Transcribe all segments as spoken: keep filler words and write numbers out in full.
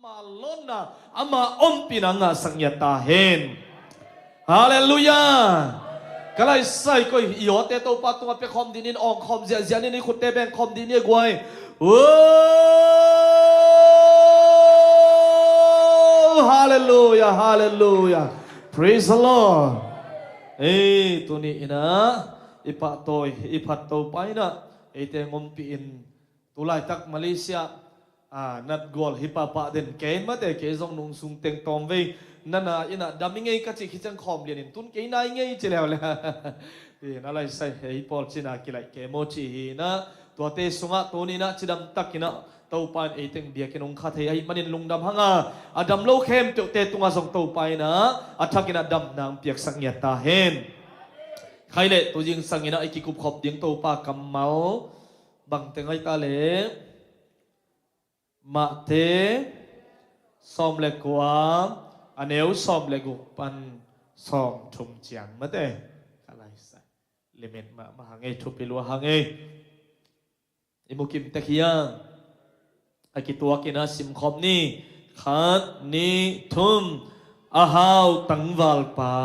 Ama lonna, ama ompihna ngahsak ngiat ta hen. Halleluiah. Ka laisai koi i awte Topa tungah pia khawm dingin, awng khawm ziahziah ni, i khutte beng khawm dingin a guai. Halleluiah, halleluiah. Praise the Lord. Ei, tuni inah i pahtawi i phat Topa inah eite ngompihin. Tulaitak Malaysia ah natgual hi pahpah den kei mate, kei zong nungsung teng tawmvei nana inah dam i ngei ka cih khiciang khawm lianin tun kei nai ngei ci leuleu. Inah laisai hei pawl cina kilaih kei maw ci hi inah, tuate sungah tuni inah cidamtak inah Topa in ei teng biakinn hong kha thei ahih manin lungdam hanga, a dam lo khempeuhte tungah zong Topa inah a thak inah damna hong piaksak ngiat ta hen. Khai leh tu zingsang inah i kikupkhop ding Topa kammal bangte ngai ta leh, Mate sawm le kua, a neu sawm le guk pan sawm thum ciang mate. Ka laisai limit mahmah hang ei, thupi lua hang ei. I mukim tek hiang a kituak inah simkhop ni. Khat, nih, thum. A hau tangvalpa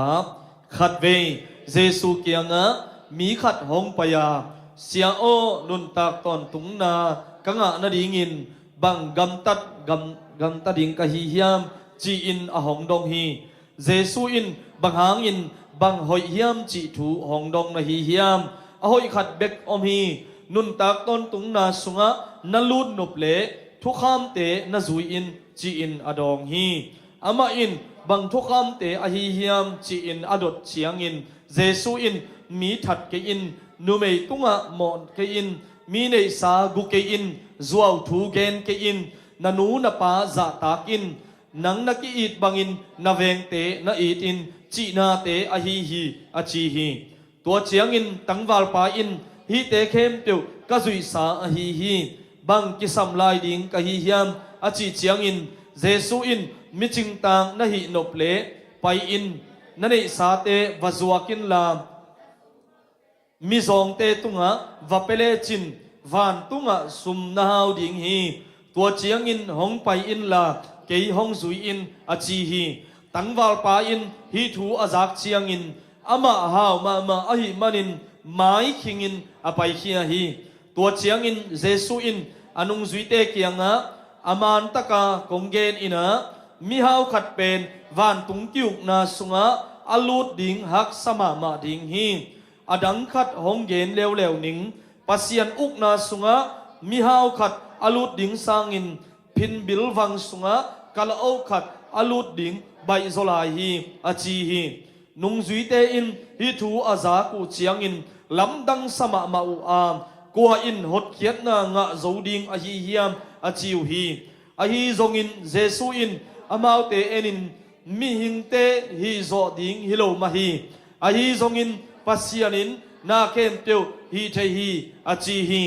khatvei Jesu kiangah mi khat hong pai-a, "Sia aw, nuntak tawntungna ka ngah nadingin bang gamtat, gam, gamta ding ka hi hiam?" ci-in a hong dong hi. Jesu in, "Bang hangin bang hoih hiam cih thu hong dong na hi hiam? A hoih khat bek om hi. Nuntak tawntungna sungah na lut nop leh thukhamte na zui in," ci-in a dawng hi. Amah in, "Bang thukhamte ahi hiam?" ci-in a dot ciangin Jesu in, "Mi that kei in, numei tungah mawh kei in, mi neihsa gu kei in, zuauthu gen kei in, na nu na pa zahtak in, nang na ki-it bangin na vengte na it in, cihnate ahi hi," a ci hi. Tua ciangin tangvalpa in, "Hihte khempeuh ka zuihsa ahi hi. Bang kisam lai ding ka hi hiam?" a cih ciangin Jesu in, "Micingtang na hih nop leh pai in, na neihsate va zuak inla, mizawngte tungah va pia lecin vantungah sum na hau ding hi. Tua ciangin hong pai inla kei hong zui in," a ci hi. Tangvalpa in hih thu a zak ciangin amah hau mahmah ahih manin maikhingin a paikhia hi. Tua ciangin Jesu in a nungzuite kiangah, "A mantaka kong gen inah, mihau khat pen vantung ki-ukna sungah a lut ding haksa mahmah ding hi. A dang khat hong gen leuleu ning, Pasian ukna sungah mihau khat a lut ding sangin phinbilvang sungah kalaoh khat a lut ding baihzaw lai hi," a ci hi. Nungzuite in hih thu a zak uh ciangin lamdangsa mahmah uh a, "Kua in hotkhiatna ngah zo ding ahi hiam?" a ci uh hi. Ahi zongin Jesu in amaute enin, "Mihingte hihzawh ding hi lo mah hi. Ahi zongin Pasian in na khempeuh hih thei hi," a ci hi.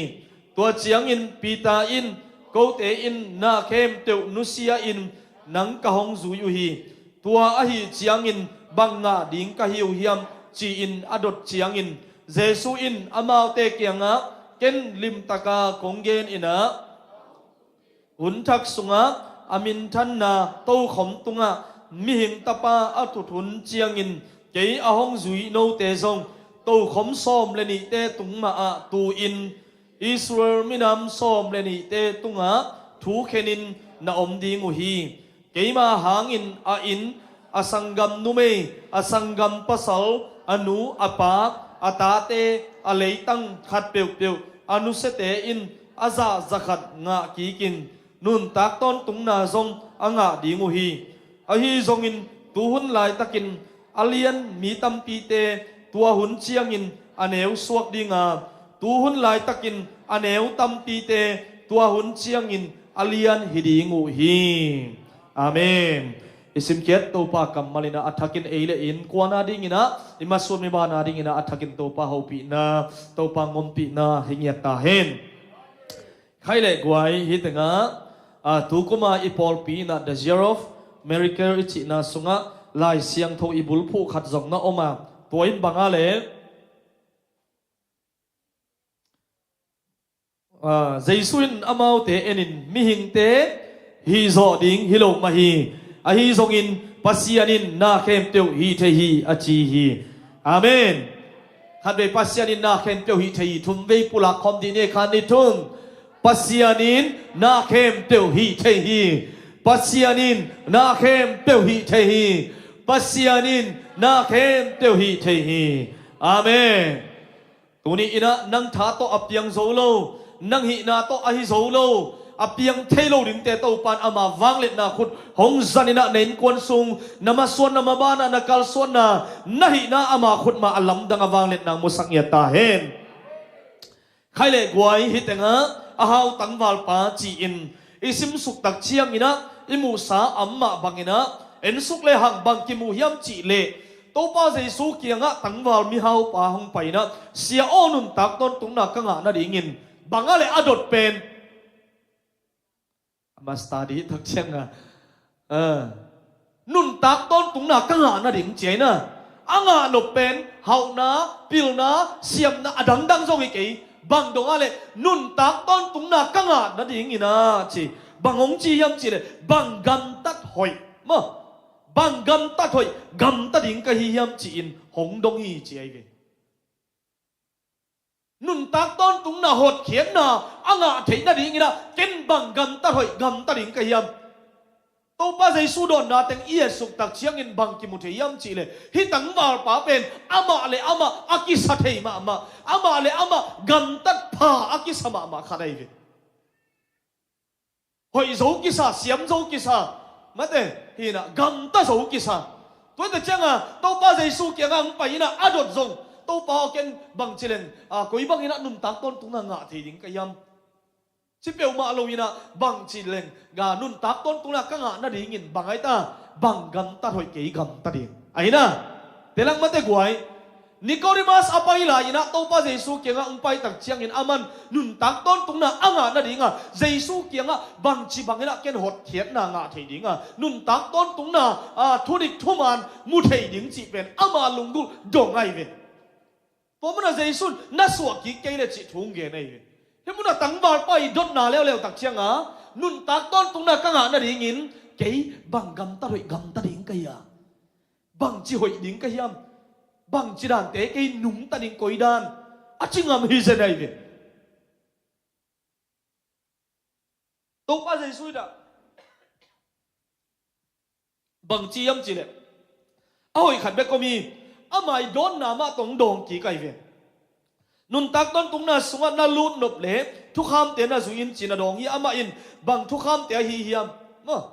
Tua ciangin Peter in, "Kote in na khempeuh nusia-in nang ka hong zui uh hi. Tua ahih ciangin bang ngah ding ka hi uh hiam?" ci-in a dot ciangin Jesu in amaute kiangah, "Ken limtaka kong gen inah, hun thak sungah a minthanna tokhom tungah Mihing Tapa a thut hun ciangin kei a hong zui note zong tokhom sawm le nihte tung mahah tu-in Israel minam sawm le nihte tungah thu khenin na om ding uh hi. Keima hangin a inn, a sanggam numei, a sanggam pasal, a nu, a pa, a tate, a leitang khat peuhpeuh a nusiate in a zah za khat ngah kikin nuntak tawntungna zong a ngah ding uh hi. Ahi zongin tuhun laitakin a lian mi tampite tua hun ciangin a neu suak dinga, tuhun laitakin a neu tampite tua hun ciangin a lian hi ding uh hi." Amen. I simkhiat Topa kammal inah a thakin ei le innkuan a dinginah, i masuan mi ban a dinginah a thakin Topa hopihna, Topa ngompihna hi ngiat ta hen. Khai le guai, hih tengah, ah, tu kuma i pawlpi inah The Year of Miracle i cihna sungah Lai Siangtho i bulphuh khat zong na om a, tua in bang a le, ah, Jesu in amaute enin, "Mihingte hih zawh ding hi lo mah hi. Ahi zongin Pasian in na khempeuh hih thei hi a ci hi. Amen. Khatvei Pasian in na khempeuh hih thei hi. Thumvei pulak khawm dih ni, khat, nih, thum. Pasian in na khempeuh hih thei hi. Pasian in na khempeuh hih thei hi. Pasian in na khempeuh hih thei hi. Amen. Tuni inah nang tha tawh a piang zo lo, nang hihna tawh ahi zo lo, a piang thei lo dingte Topan ama vangliatna khut hong zan inah na innkuan sung, na masuanna, mabanah na kalsuanna, na hihna ama khut mah a lamdang a vangliatna musak ngiat ta hen. Khai le guai, hih tengah a hau tangvalpa ci-in i simsuk tak cianginah i muhsa amah banginah ensuk le hang bang kimu hiam cih leh Topa Jesu kiangah tangval mihaupa hong painah, "Sia aw, nuntak tawntungna ka ngah nadingin bang a le a dot pen?" A masta dih tak cianga, a, nuntak tawntungna ka ngah nading ci a inah, a ngah nop pen hauhna, pilna, siamna a dangdang zong hi kei. Bang dong a le nuntak tawntungna ka ngah nadingin a ci, bang hong ci hiam cih leh, bang gamtat hoih maw, bang gamtat hoih gamta ding ka hi hiam ci-in hong dong hi ci ahi ve. Nuntak tawntungna hotkhiatna a ngah theih nadinginah ken bang gamtat hoih gamta ding ka hiam? Topa Jesu dawnna teng i etsuk tak ciangin bang kimu thei hiam cih leh, hih tangvalpa pen amah le amah a kisa thei mahmah, amah le amah gamtat pha a kisa mahmah khat ahi ve. Hoih zo kisa, siam zo kisa, mate, hinah gamta zo kisa. Tuate cianga Topa Jesu kiangah hong pai inah a dot zong, "Topa aw, ken bangci leng, a, koi banginah nuntak tawntungna ngah thei ding ka hiam?" Ci peuhmah lo inah bangci leng, a, nuntak tawntungna ka ngah nadingin bang ai ta, bang gamtat hoih kei gamta ding ahi na. Telak mate guai, Nicodemus a pai lai inah Topa Jesu kiangah hong pai tak ciangin aman nuntak tawntungna a ngah nadinga Jesu kiangah bangci banginah ken hotkhiatna ngah thei dinga, nuntak tawntungna, a, thudik thuman mu thei ding cih pen ama lunggulh dong ahi ve. Tua munah Jesu in na suah kik kei le cih thu hong gen ahi ve. Hih munah tangvalpa i dotna leuleu tak cianga nuntak tawntungna ka ngah nadingin kei bang gamtat hoih gamta ding ka hi a, bangci hoih ding ka hiam? Bangci dante kei nungta ding, koi dan a ci ngam hi zen ahi ve. Topa Jesu inah bangci hiam cih leh, a hoih khat bek om hi. Ama i dawnna mah tawh hong dawng kik ahi ve. Nuntak tawntungna sungah na lut nop le thukhamte na zui in ci-in a dawng hi. Amah in bang thukhamte ahi hiam maw?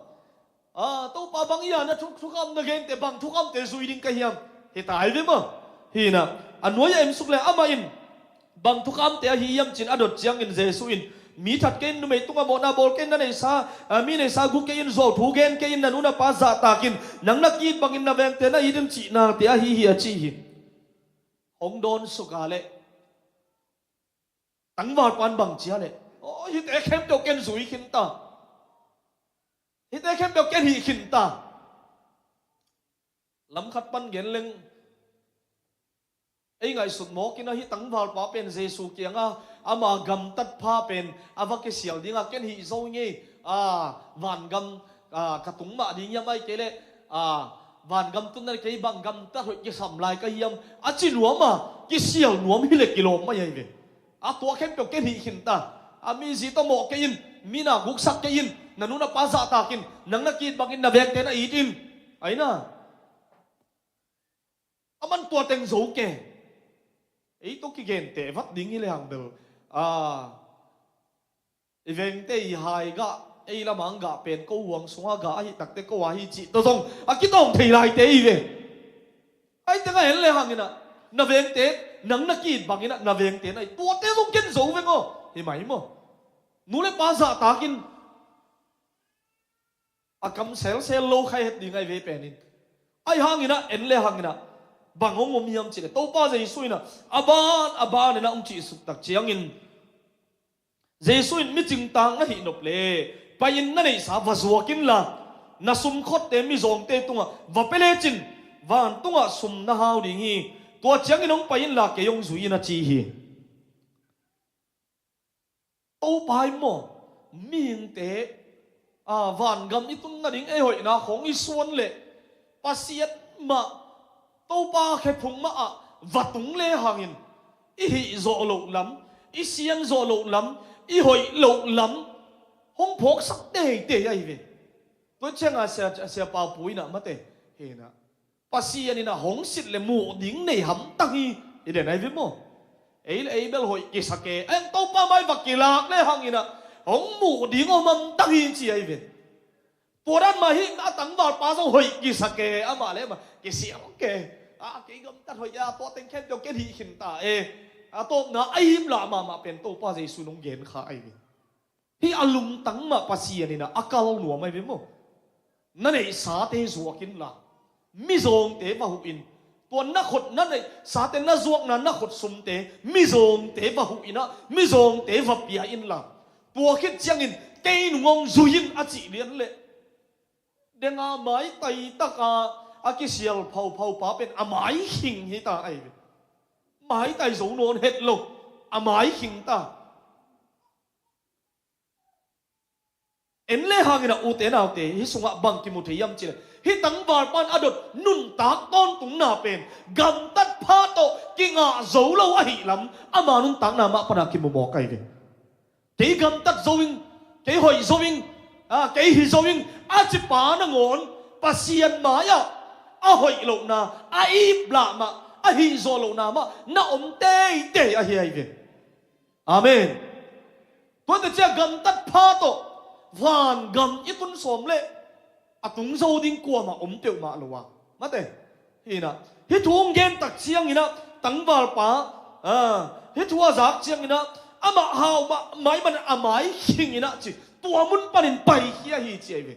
A, Topa, bang hi a na thuk, thukham na gente, bang thukhamte zui ding ka hiam? Hi ta ahi ve maw? Hinah a nuai-ah ensuk le amah in bang thukhamte ahi hiam ci-in a dot ciangin Jesu in, "Mi that kei in, numei tungah mawhna bawl kei in, na neihsa, a, mi neihsa gu kei in, zuauthu gen kei in, na nu na pa zahtak in, nang na ki-it bangin na vengte na it in," cihnate ahi hi a ci hi. Hong dawnsuk a leh tangvalpa in bang ci a leh, "Aw, hihte khempeuh ken zui khin ta. Hihte khempeuh ken hih khin ta." Lamkhat pan gen leng, ei ngaihsut mawk inah hih tangvalpa pen Jesu kiangah ama gamtat pha pen a va kisial dinga, "Ken hih zo ngei, a, vangam, a, ka tung mah ding hiam, ahih kei leh, a, vangam tunna kei bang gamtat hoih kisam lai ka hiam?" a ci nuam a, kisial nuam hi leh kilawm mai ahi ve. "A, tua khempeuh ken hih khin ta. A, mi zi tawh mawh kei in, mi na guksak kei in, na nu na pa zahtak in, nang na ki-it bangin na vengte na it in," ahi na. Aman tua teng zo ke. Ei tawh kigenteh vat ding hi le hang bel, a, i vengte i hai gah, ei lamah gah pen ko huang sungah gah ahi takte ko a hi cih tawh zong a kitawng thei laite hi ve. Ahi tengah en le hanginah na vengte, nang na ki-it banginah na vengte na it, tuate zong ken zo veng aw, hi mai maw? Nu le pa zahtakin a kam selsel lo khai het ding ahi ve penin. Ahi hanginah en le hanginah bang hong om hiam cih leh, Topa Jesu inah a ban a ban inah hong cihsuk tak ciangin, Jesu in, "Mi cingtaang na hih nop leh pai-in na neihsa va zuak inla, na sumkhotte mizawngte tungah va pia lecin, vantungah sum na hau ding hi. Tua ciangin hong pai inla kei hong zui in," a ci hi. Topa in maw, mihingte, a, vangam i tun nading ei hoihna khawng i suan leh Pasian mah, Topa khephung mah ah va tung le hangin i hih zawh loh lam, i sian zawh loh lam, i hoih loh lam hong phawksak teitei ahi ve. Tua cianga sia, sia Pau Pu in ah mate, hi in ah, Pasian in ah hong sit le muh ding nei hamtang hi, i den ahi ve maw? Ei le ei bel hoih kisak e, a eng Topa mai va kilak le hangin ah hong muh ding om hamtang hi ci ahi ve. Tua dan mah hi a, tangvalpa zong hoih kisak e, amah le amah kisial ke. A, kei gamtat hoih a, tua teng khempeuh ken hih khin ta e. A tawpna a hih lam mahmah pen Topa Jesu in hong gen kha ahi ve. Hih a lungtang mah Pasian in ah a kal nuam ahi ve maw? Na neihsate zuak inla, mizawngte va huh in. Tua na khut, na neihsate, na zuakna, na khut sumte mizawngte va huh in ah, mizawngte va pia inla, tua khit ciangin kei nung hong zui in a cih lian leh, denga maitai taka a kisial phauphau pa pen a mai khing hi ta ahi ve. Maitai zo nawn het lo, a mai khing ta. En le hangin ah, ute naute, hih sungah bang kimu thei hiam cih leh, hih tangvalpa in a dot nuntak tawntungna pen gamtat pha tawh kingah zo lo ahih lam ama nuntakna mah pan ah kimu mawk ahi ve. Kei gamtat zo ing, kei hoih zo ing, a, kei hi zo ing a ci pa nangawn Pasian mai-ah a hoih lohna, a ip lah mah, a hih zawh lohna mah na om teitei ahi ahi ve. Amen. Tua teh ciah gamtat pha tawh vangam i tun sawm leh a tung zo ding kuamah om peuhmah lo a, mate. Hi in ah, hih thu hong gen tak ciangin ah tangvalpa, a, hih thu a zak ciangin ah amah hau mah, mai man a mai khing in ah ci, tua mun panin paikhia hi ci ahi ve.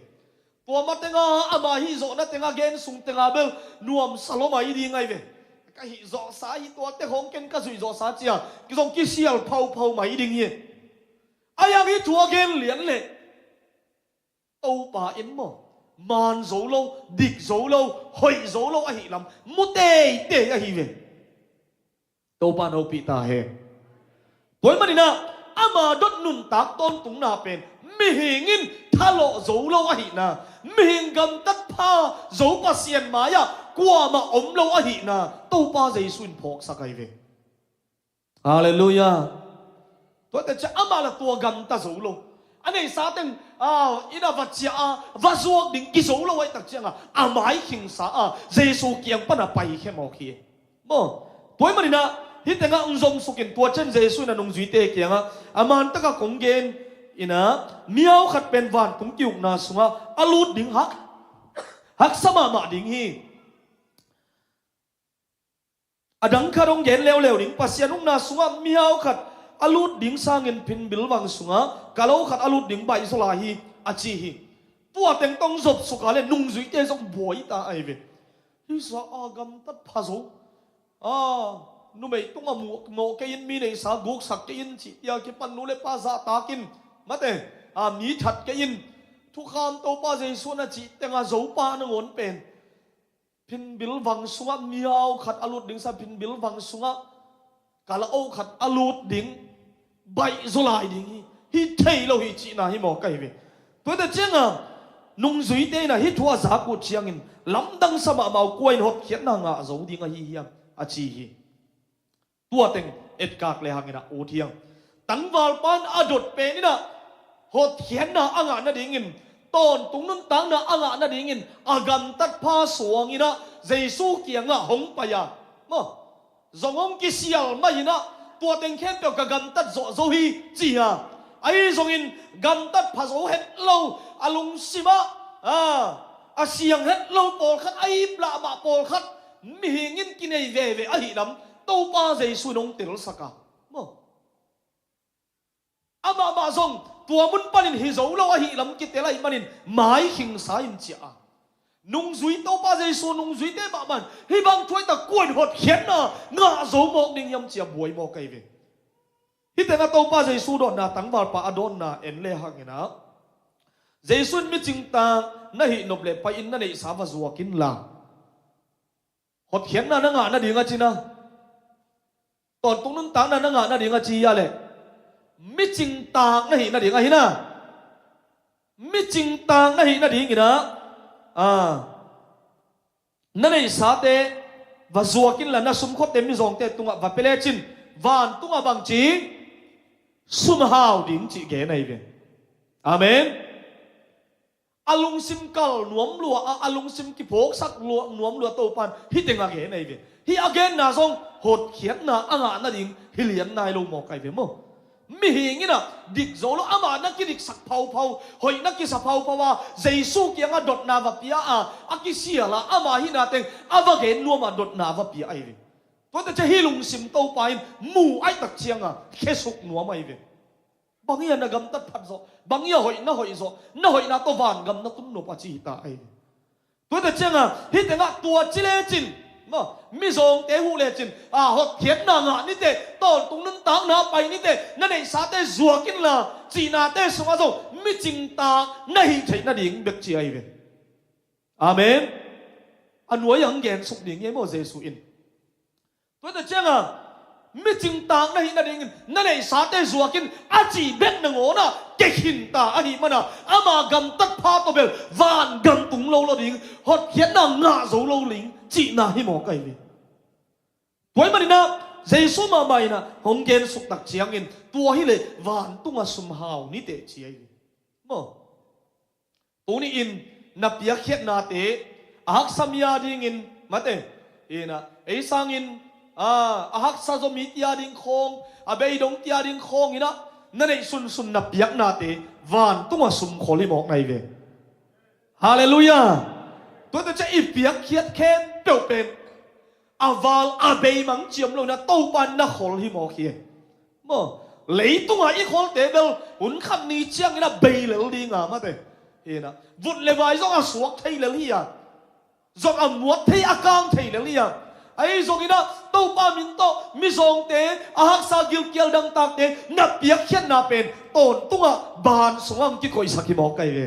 Tua ma tenga ama hih zawhna tenga gen sung tenga bel nuamsa lua mai ding ahi ve. Ka hih zawhsa hi, tuate khawng ken ka zuih zawhsa ci-a kizong kisial phauphau mai ding hi. A hiang hih thu a gen lian leh Topa in maw, man zo lo, dik zo lo, hoih zo lo ahih lam mu teitei ahi ve. Topa in hopih ta hen. Tua ahih manin ah ama dot nuntak tawntungna pen mihing in thalawh zo lo ahihna, mihing gamtat pha zo Pasian mai-ah kuamah om lo ahihna Topa Jesu in phawksak ahi ve. Halleluiah. Tua teh ciah amah lah tua gamta zo lo, a neihsa teng, a, in ah va ciah a, va zuak ding kizo lo ahih tak ciangah a mai khingsa a, Jesu kiang pan a paikhia mawk hi. Maw, tua ahih manin ah hih tengah hong zomsuk in, tua ciang Jesu in a nungzuite kiangah a man takah kong gen in ah, mihau khat pen vantung ki-ukna sungah a lut ding hak, haksa mahmah ding hi. A dang khat hong gen leuleu ning, Pasian ukna sungah mihau khat a lut ding sangin phinbil vang sungah kalo khat a lut ding baih zaw lai hi, a ci hi. Tua teng tawh hong zopsuk a leh nungzuite zong buai ta ahi ve. Hih sa a gamtat pha zo, a, numei tungah mawh, mawh kei in, mi neihsa guksak kei in cih, tia kipan nu le pa zahtak in, mate, a, mi that kei in, thukham Topa Jesu na cih tengah zo pa nangawn pen phinbil vang sungah mihau khat a lut ding sa, phinbil vang sungah kalo khat a lut ding baih zaw lai ding hi, hi thei lo hi cihna hi mawk ahi ve. Tua teh ciangah nungzuite in ah hih thu a zak uh ciangin lamdangsa mahmah uh, kua in hotkhiatna ngah zo ding ahi hiam, a ci hi. Tua teng etkak le hangin ah ut hiang. Tangvalpa in a dot pen in ah hotkhiatna a ngah nadingin, tawntung nuntakna a ngah nadingin a gamtat pha suangin ah Jesu kiangah hong pai a, maw, zong hong kisial mah in ah, tua teng khempeuh ka gamtat zawh zo hi, ci a. Ahi zongin gamtat pha zo het lo, a lungsimah, a, a siang het lo pawlkhat, a ip lah mah pawlkhat mihing in kinei veve ahih lam Topa Jesu in hong telsak a, maw, amah mah zong tua mun panin hi zo lo ahih lam kitel ahih manin mai khingsa in ciah a. Nungzui, Topa Jesu nungzuite mahmah in hih bang thu ahih tak kua in hotkhiatna ngah zo mawk ding hiam ci-a buai mawk ahi ve. Hih tengah Topa Jesu dawnna, tangvalpa a dawnna en le hangin ah, Jesu in, micing taak na hih nop leh pai-in na neihsa va zuak inla, hotkhiatna na ngah nading a ci na, tawntung nuntakna na ngah nading a ci a leh, micing taak na hih nading ahi na. Mi cingtaak na hih nadingin ah, a, na neihsate va zuak inla, na sumkhuate mizawngte tungah va pia lecin, vantungah bangci sumhau ding cih gen ahi ve. Amen. A lungsim kal nuam lua a, a lungsim kiphawksak lua, nuam lua Topan hih teng a gen ahi ve. Hih a genna zong hotkhiatna a ngah nading hi lian nai lo mawk ahi ve maw? Mihing in ah dik zo lo, amah na kidiksak phauphau, hoih na kisa phauphau a, Jesu kiangah dotna va pia a, a kisial a, ama hihna teng a va gen nuam a dotna va pia ahi ve. Tuate ciang hih lungsim Topa in mu aih tak ciangah khesuk nuam ahi ve. Bang hi a na gamtat phat zawh, bang hi a hoih na hoih zawh, na hoihna tawh vangam na tun nop a ci hi ta ahi ve. Tuate ciangah hih tengah tua ci lecin, maw, mizawngte huh lecin, a, hotkhiatna ngah nite, tawntung nuntakna pai nite, na neihsate zuak inla cihnate sungah zong mi cingtaak na hih theih nading bek ci ahi ve. Amen. A nuai ang gensuk ding hi maw Jesu in. Tuate ciangah mi cingtaak na hih nadingin na neihsate zuak in a cih bek nangawnah kekhinta ahih mana ama gamtat pha tawh bel vangam tung lo lo ding, hotkhiatna ngah zo lo ding cihna hi mawk ahi ve. Tua ahih maninah Jesu mahmah inah hong gensuk tak ciangin tua hileh vantungah sumhau niteh ci ahi ve. Maw? Tuni-in na piakkhiatnate a haksa mi a dingin mate, inah ei sangin, a, a haksa zaw mite a ding khawng, a beidongte a ding khawng inah na neih sunsun na piaknate vantungah sumkhol hi mawk na hi ve. Halleluiah. Tuate ciah i piakkhiat khempeuh pen a val a beimang ciam lo inah Topa in na khol hi mawk hi. Maw, leitungah i kholte bel hun khat ni ciangin a bei lel dinga mate, hinah vut le vai zong a suak thei lel hi a, zong a muat thei a kang thei lel hi a, ahi zongin ah Topa min tawh mizawngte a haksa gilkial dangtakte na piakkhiatna pen tawntungah ban sungah ang kikoihsak hi mawk ka hi ve.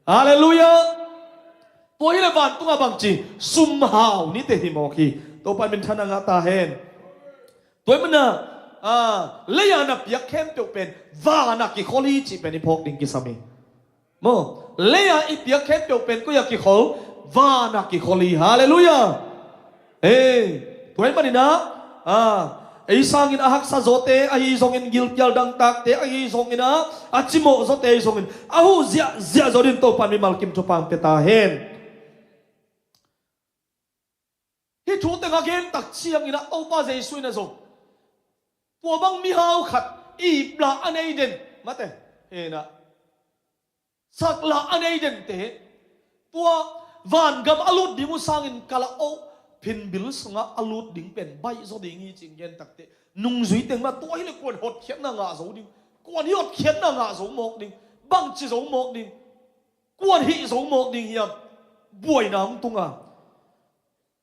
Halleluiah. Tua hileh vantungah bangci sumhau niteh hi mawk hi. Topa in minthanna ngah ta hen. Tua ahih manin ah, a, lei-a na piak khempeuh pen vanah kikhol hi cih pen i phawk ding kisam hi. Maw, lei-a i piak khempeuh pen koi-ah kikhol? Vanah kikhol hi. Halleluiah. Ei, tua ahih maninah, a, ei sangin a haksa zawte ahi zongin, gilkial dangtakte ahi zongin, a, a cimawh zawte ahi zongin, a huh ziahziah zaw dingin Topa in mimal kim thupha pia ta hen. Hih thu teng a gen tak ciangin ah Topa Jesu in ah zong tua bang mihau khat iplah a nei den, mate, hinah saklah a nei dente, tua vangam a lut ding uh sangin kal a, oh, phinbil sungah a lut ding pen baih zaw ding hi ci-in gen takteh, nungzui teng mah tua hileh kuan hotkhiatna ngah zo ding, kuan hih hotkhiatna ngah zo mawk ding, bangci zo mawk ding, kuan hih zo mawk ding hiam? Buaina hong tunga.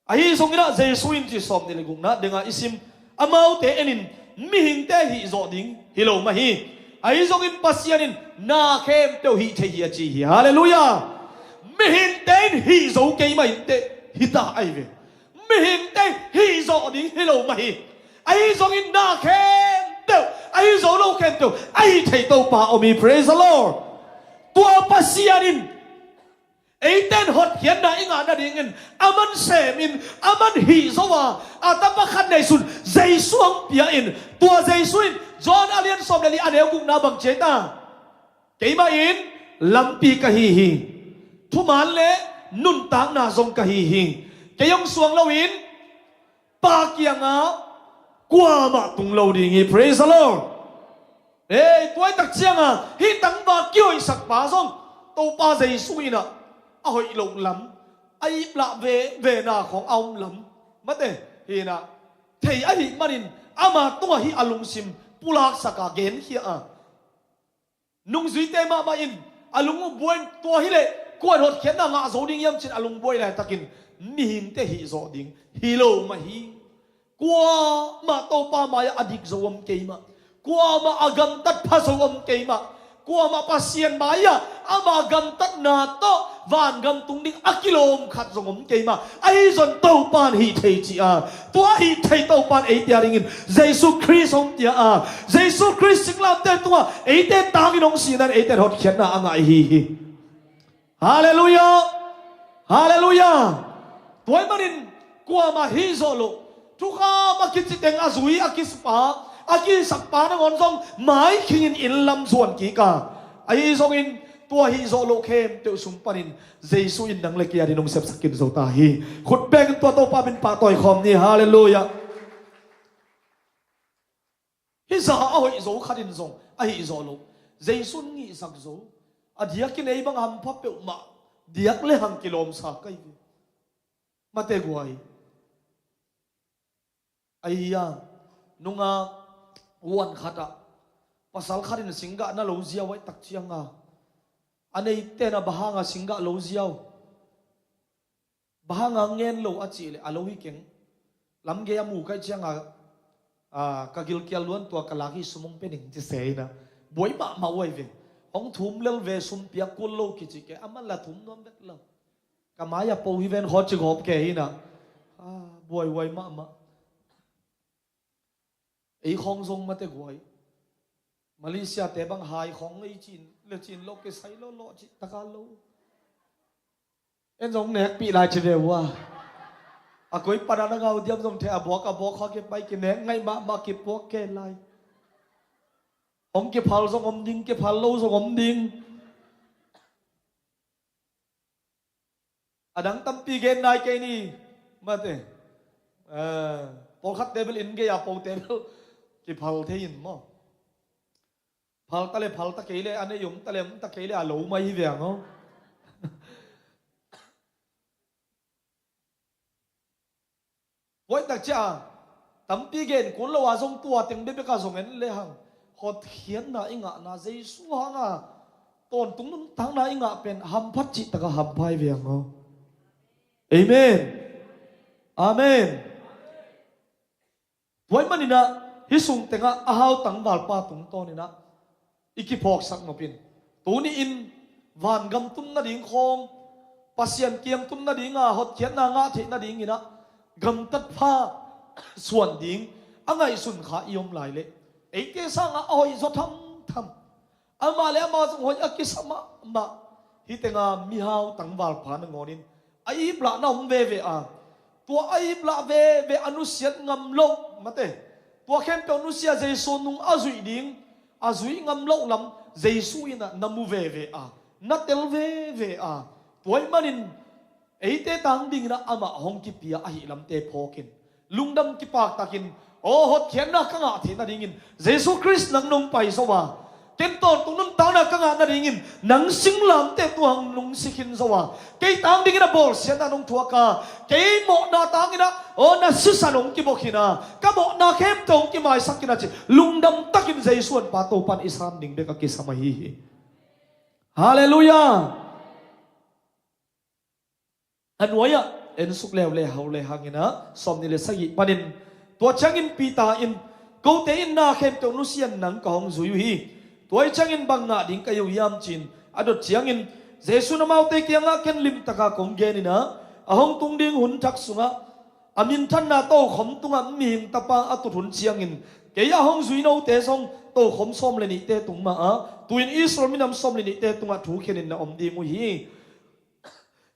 Ahi zongin ah Jesu in ci sawm nih le gukna dengah i sim, amaute enin mihingte hih zawh ding hi lo mah hi. Ahi zongin Pasian in na khempeuh hih thei hi a ci hi. Halleluiah. Mihingte in hih zo kei mah inteh hi ta ahi ve. Mihingte hih zawh ding hi lo mah hi. Ahi zongin na khempeuh, ahi zo lo khempeuh a hih thei Topa om hi. Praise the Lord. Tua Pasian in eite in hotkhiatna i ngah nadingin aman semin, aman hih zo a, a tapa khat neisun Jesu hong pia in, tua Jesu in John a lian sawm le li a neu gukna bang ci ta? Keimah in lampi ka hi hi, thuman le nuntakna zong ka hi hi. Kei hong suang loin Pa kiangah kuamah tung lo ding hi. Praise the Lord. Ei, tua ahih tak ciangah hih tangval kihoihsak pa zong Topa Jesu in ah a hoih loh lam, a iplah vevena khawng a om lam, mate, hinah thei ahih manin ama tungah hih a lungsim pulaksak a genkhia a, nungzuite mahmah in a lung uh buai in, tua hileh kuan hotkhiatna ngah zo ding hiam ci-in a lungbuai laitakin mihingte hih zawh ding hi lo mah hi. Kuamah Topa mai-ah a dik zo om kei mah. Kuamah a gamtat pha zo om kei mah. Kuamah Pasian mai-ah ama gamtatna tawh Vangam tung ding a kilawm khat zong om kei mah. Ahi zong Topa in hih thei ci a, tua hih thei Topa in eite a dingin Jesu Khrist hong pia a, Jesu Khrist singlamteh tungah eite tangin hong sihna in eite in hotkhiatna a ngah i hi hi. Halleluiah. Halleluiah. Tua ahih manin kuamah hih zawh loh, thukham a kici teng a zui a kisakpa, a kisakpa nangawn zong maikhingin inn lam zuan kik a, ahi zongin tua hih zawh loh khempeuh sung panin Jesu in nang le kei a dingin hong sepsakin zo ta hi. Khut bengin tua Topa min pahtawi khawm ni. Halleluiah. Hih zah a hoih zo khatin zong ahih zawh loh, Jesu in ngihsak zo. A diakin ei bang hampha peuhmah diak le hang kilawmsa ka hi ve. Mate guai. Ahi a, nunga uan khatah pasal khatin singgah na lo ziau ahih tak cianga, a neite na bang hanga singgah lo ziau, bang hanga ngen lo a cih leh a lo hi keng. Lamgei a mu ka hih cianga, a, ka gilkial luan tua ka lak hi, sum hong pia ning ci se hi na. Buai mahmah uh ahi ve. Hong thum lel ve, sum piak kul lo kici kei, amah la thum nuam vet lo. Ka mai a po hi ven khaw ci gawp kei hi na. A, buaihuai mahmah. Ei khawng zong mate guai. Malaysia te bang hai khawng ei cin le cin lo, kisai lawhlawh cih taka lo. En zong nekpih lai ci ve uh a. A koi pana na ngau diam zong thei, a buak a buak kha kipai, kinek ngaih mahmah, kipuak kei lai. Hong kiphal zong om ding, kiphal lo zong om ding. A dang tampi gen nai kei ni. Mate. Eh, pawlkhat te bel inn gei a po te bel kiphal thei in maw. Phal ta le phal ta kei le, a nei om ta le om ta kei le, a lo mai hi veng aw. Tua ahih tak ciah a, tampi gen kul lo a zong tua teng bekbek a zong en lehang, hotkhiatna i ngahna, Jesu hanga tawntung nuntakna i ngah pen hamphat cih taka hampha hi veng aw. Amen. Amen. Tua ahih maninah hih sung tengah a hau tangvalpa tungtawninah i kiphawksak nopin, tuni-in vangam tun nading khawng, Pasian kiang tun nadinga hotkhiatna ngah theih nadinginah gamtat pha suan ding a ngaihsun kha i om lai leh, eite sangah a hoih zaw thamtham. Amah le amah zong hoih a kisa mahmah. Hih tenga mihau tangvalpa nangawnin a iplahna om veve a, tua a iplah veve a nusiat ngam loh, mate, tua khempeuh nusia Jesu nung a zuih ding, a zuih ngam loh lam Jesu innah na mu veve a, na tel veve a. Tua ahih manin eite tang dinginah amah hong kipia ahih lamte phawkin, lungdam kipaktakin, aw, hotkhiatna ka ngah theih nadingin Jesu Khrist nang nong pai zo a, ken tawntung nuntakna ka ngah nadingin nang singlamteh tua hang nong si khin zo a, kei tang dingin a bawlsiatna nong thuak a, kei mawhna tanginah, aw, na sisan hong kibawk khin a, ka mawhna khempeuh hong kimaisak khin a, ci lungdam takin Jesu an pa Topan i sam ding bek a kisam ahi hi. Halleluiah. A nuai-ah en suk leuleu le hau le hanginah sawmnih le sagih panin, tua ciangin Peter in, kote in na khempeuh nusian nang ka hong zui uh hi. Tua ahih ciangin bang ngah ding ka hi uh hiam, ci-in a dot ciangin, Jesu in amaute kiangah, ken limtaka kong geninah, a hong tung ding hun thak sungah a minthanna tokhom tungah mihing tapa a tut hun ciangin, kei a hong zui note zong tokhom sawm le nihte tung mahah, tu-in Israel minam sawm le nihte tungah thukhenin na om ding uh hi.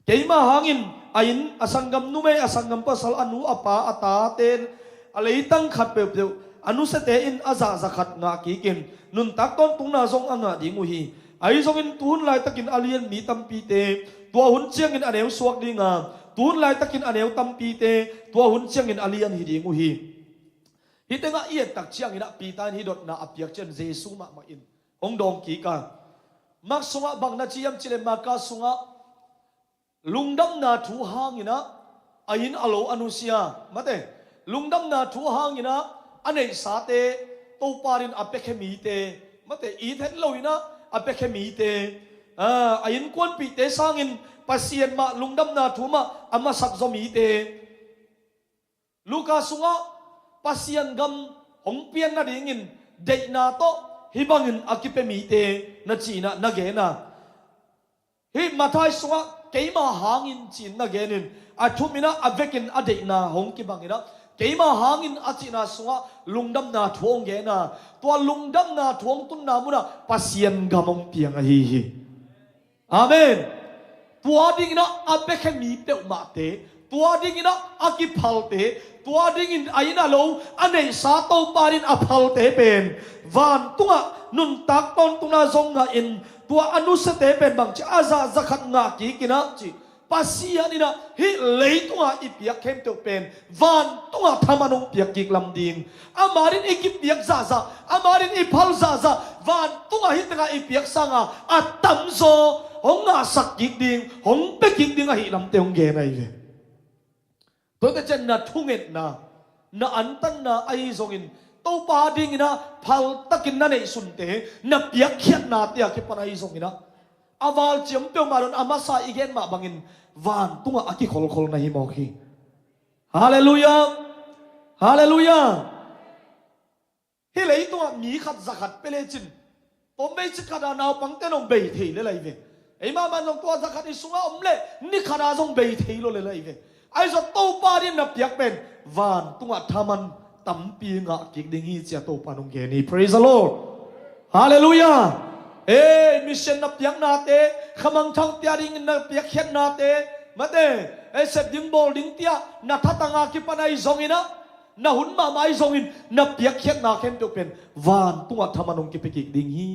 Keima hangin a inn, a sanggam numei, a sanggam pasal, a nu, a pa, a tate, a leitang khat peuhpeuh, a nusiate in a zahza khat ngah kikin nuntak tawntungna zong a ngah ding uh hi. Ahi zongin tuhun laitakin a lian mi tampite tua hun ciangin a neu suak dinga, tuhun laitakin a neu tampite tua hun ciangin a lian hi ding uh hi. Hih tengah i et tak cianginah Peter in hih dotna a piak ciang Jesu mahmah in hong dawng kik a. Mark sungah bang na ci hiam cih leh, Marka sungah lungdamna thu hanginah a inn a lo a nusia, mate, lungdamna thu hanginah a neihsate Topa in a piakhia mite, mate, it het loinah a piakhia mite, a, a innkuanpihte sangin Pasian mah lungdamna thu mah a masak zaw mite. Luka sungah Pasian gam hong pian nadingin deihna tawh hih bangin a kipia mite na ci-inah na gen a. Hih Matthai sungah keima hangin ci-in na genin, a thuminah a vekin a deihna hong kibanginah keima hangin a cihna sungah lungdamna thu hong gena, tua lungdamna thu hong tunna munah Pasian gam hong piang ahi hi. Amen. Tua dinginah a biakhe mi peuhmahte, tua dinginah a kiphalte, tua dingin a inn a lo a neihsa Topa din a phalte pen vantungah nuntak tawntungna zong ngahin, tua a nusiate pen bangci a zahzah khat ngah kikinah ci, Pasian inah hih leitungah i piak khempeuh pen vantungah thaman hong piak kik lam ding. Ama din i kipiak zahzah, ama din i phal zahzah, vantungah hih tengah i piak sanga a tamzaw hong ngahsak kik ding, hong pia kik ding ahi lamte hong gen ahi ve. Tuate ciang na thungetna, na antanna ahi zongin, Topa dinginah phaltakin na neihsunte, na piakkhiatnate a kipan ahi zonginah a valciam peuhmah don a masa i gen mah bangin vantungah a kikholkhol na hi mawk hi. Halleluiah. Halleluiah. Hih leitungah mi khat za khat pia lecin, tom bei ci khat a naupangte nong bei thei le lai ve. Ei mahmah zong tua za khat i sungah om le ni khat a zong bei thei lo le lai ve. Ahi zong Topa din na piak pen vantungah thaman tampi ngah kik ding hi ci-a Topa nong gen hi. Praise the Lord. Halleluiah. Ei, mission na piaknate, khamangthang tia dingin na piakkhiatnate, mate, ei, sep ding bawl ding tia na thatanga kipan ahi zonginah, na hun mahmah ahi zongin na piakkhiatna khempeuh pen vantungah thaman hong kipia kik ding hi.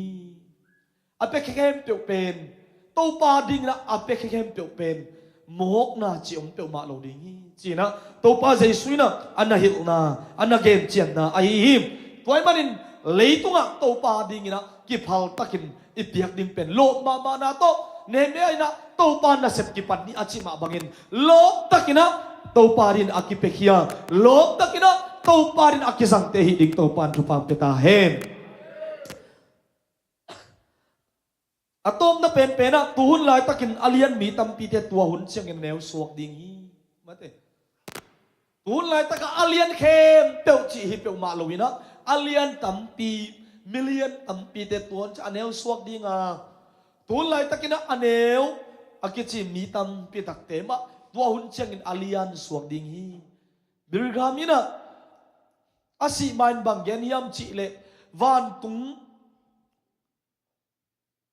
A piakkhe khempeuh pen, Topa dinginah a piakkhe khempeuh pen mawkna cih om peuhmah lo ding hi. Cinah Topa Jesu inah a na hilhna, a na gencianna ahi hi. Tua ahih manin leitungah Topa dinginah kiphaltakin i piak ding pen lawp mahmahna tawh, Nehemiah inah Topa nasep kipan ni a cih mah bangin lawptakinah Topa din a kipiakhia, lawptakinah Topa din a kizangte hih ding Topa in thupha pia ta hen. A tawpna penpenah tuhun laitakin a lian mi tampite tua hun ciangin neu suak ding hi. Mate. Tuhun laitakah a lian khempeuh cih hi peuhmah loinah a lian tampi, million tampite tua hun ciang a neu suak dinga, tuhun laitakinah a neu a kici mi tampi takte mah tua hun ciangin a lian suak ding hi. Billy Graham inah a sih ma-in bang gen hiam cihleh, vantung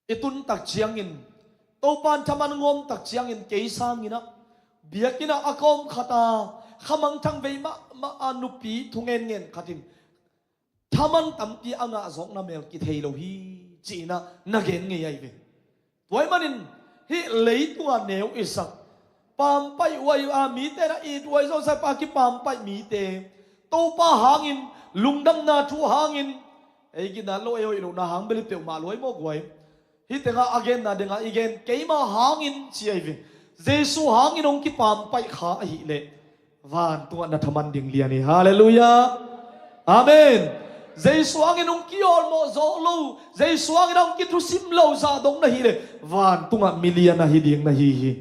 i tun tak ciangin, Topa in thaman hong om tak ciangin kei sanginah biakinnah a kawm khata khamangthang vei mahmah a nupi thungen ngen khatin thaman tampi a ngah zawkna mel kithei lo hi, ci-inah na gen ngei ahi ve. Tua ahih manin hih leitunga neu i sak, pampaih huai a mite na it huai zawsa pa kipampaih mite, Topa hangin, lungdamna thu hangin, ei ginat lo, ei hoih lohna hang beli peuhmah luai mawk huai. Hih tengah a genna dingah i gen, keima hangin ci ahi ve. Jesu hangin hong kipampaih kha ahileh vantungah na thaman ding lian hi. Halleluiah. Amen. Jesu hangin hong kiawlmawh zawh lo, Jesu hangin hong kithusim lo zah dong na hileh vantungah mi lian ahi ding na hi hi.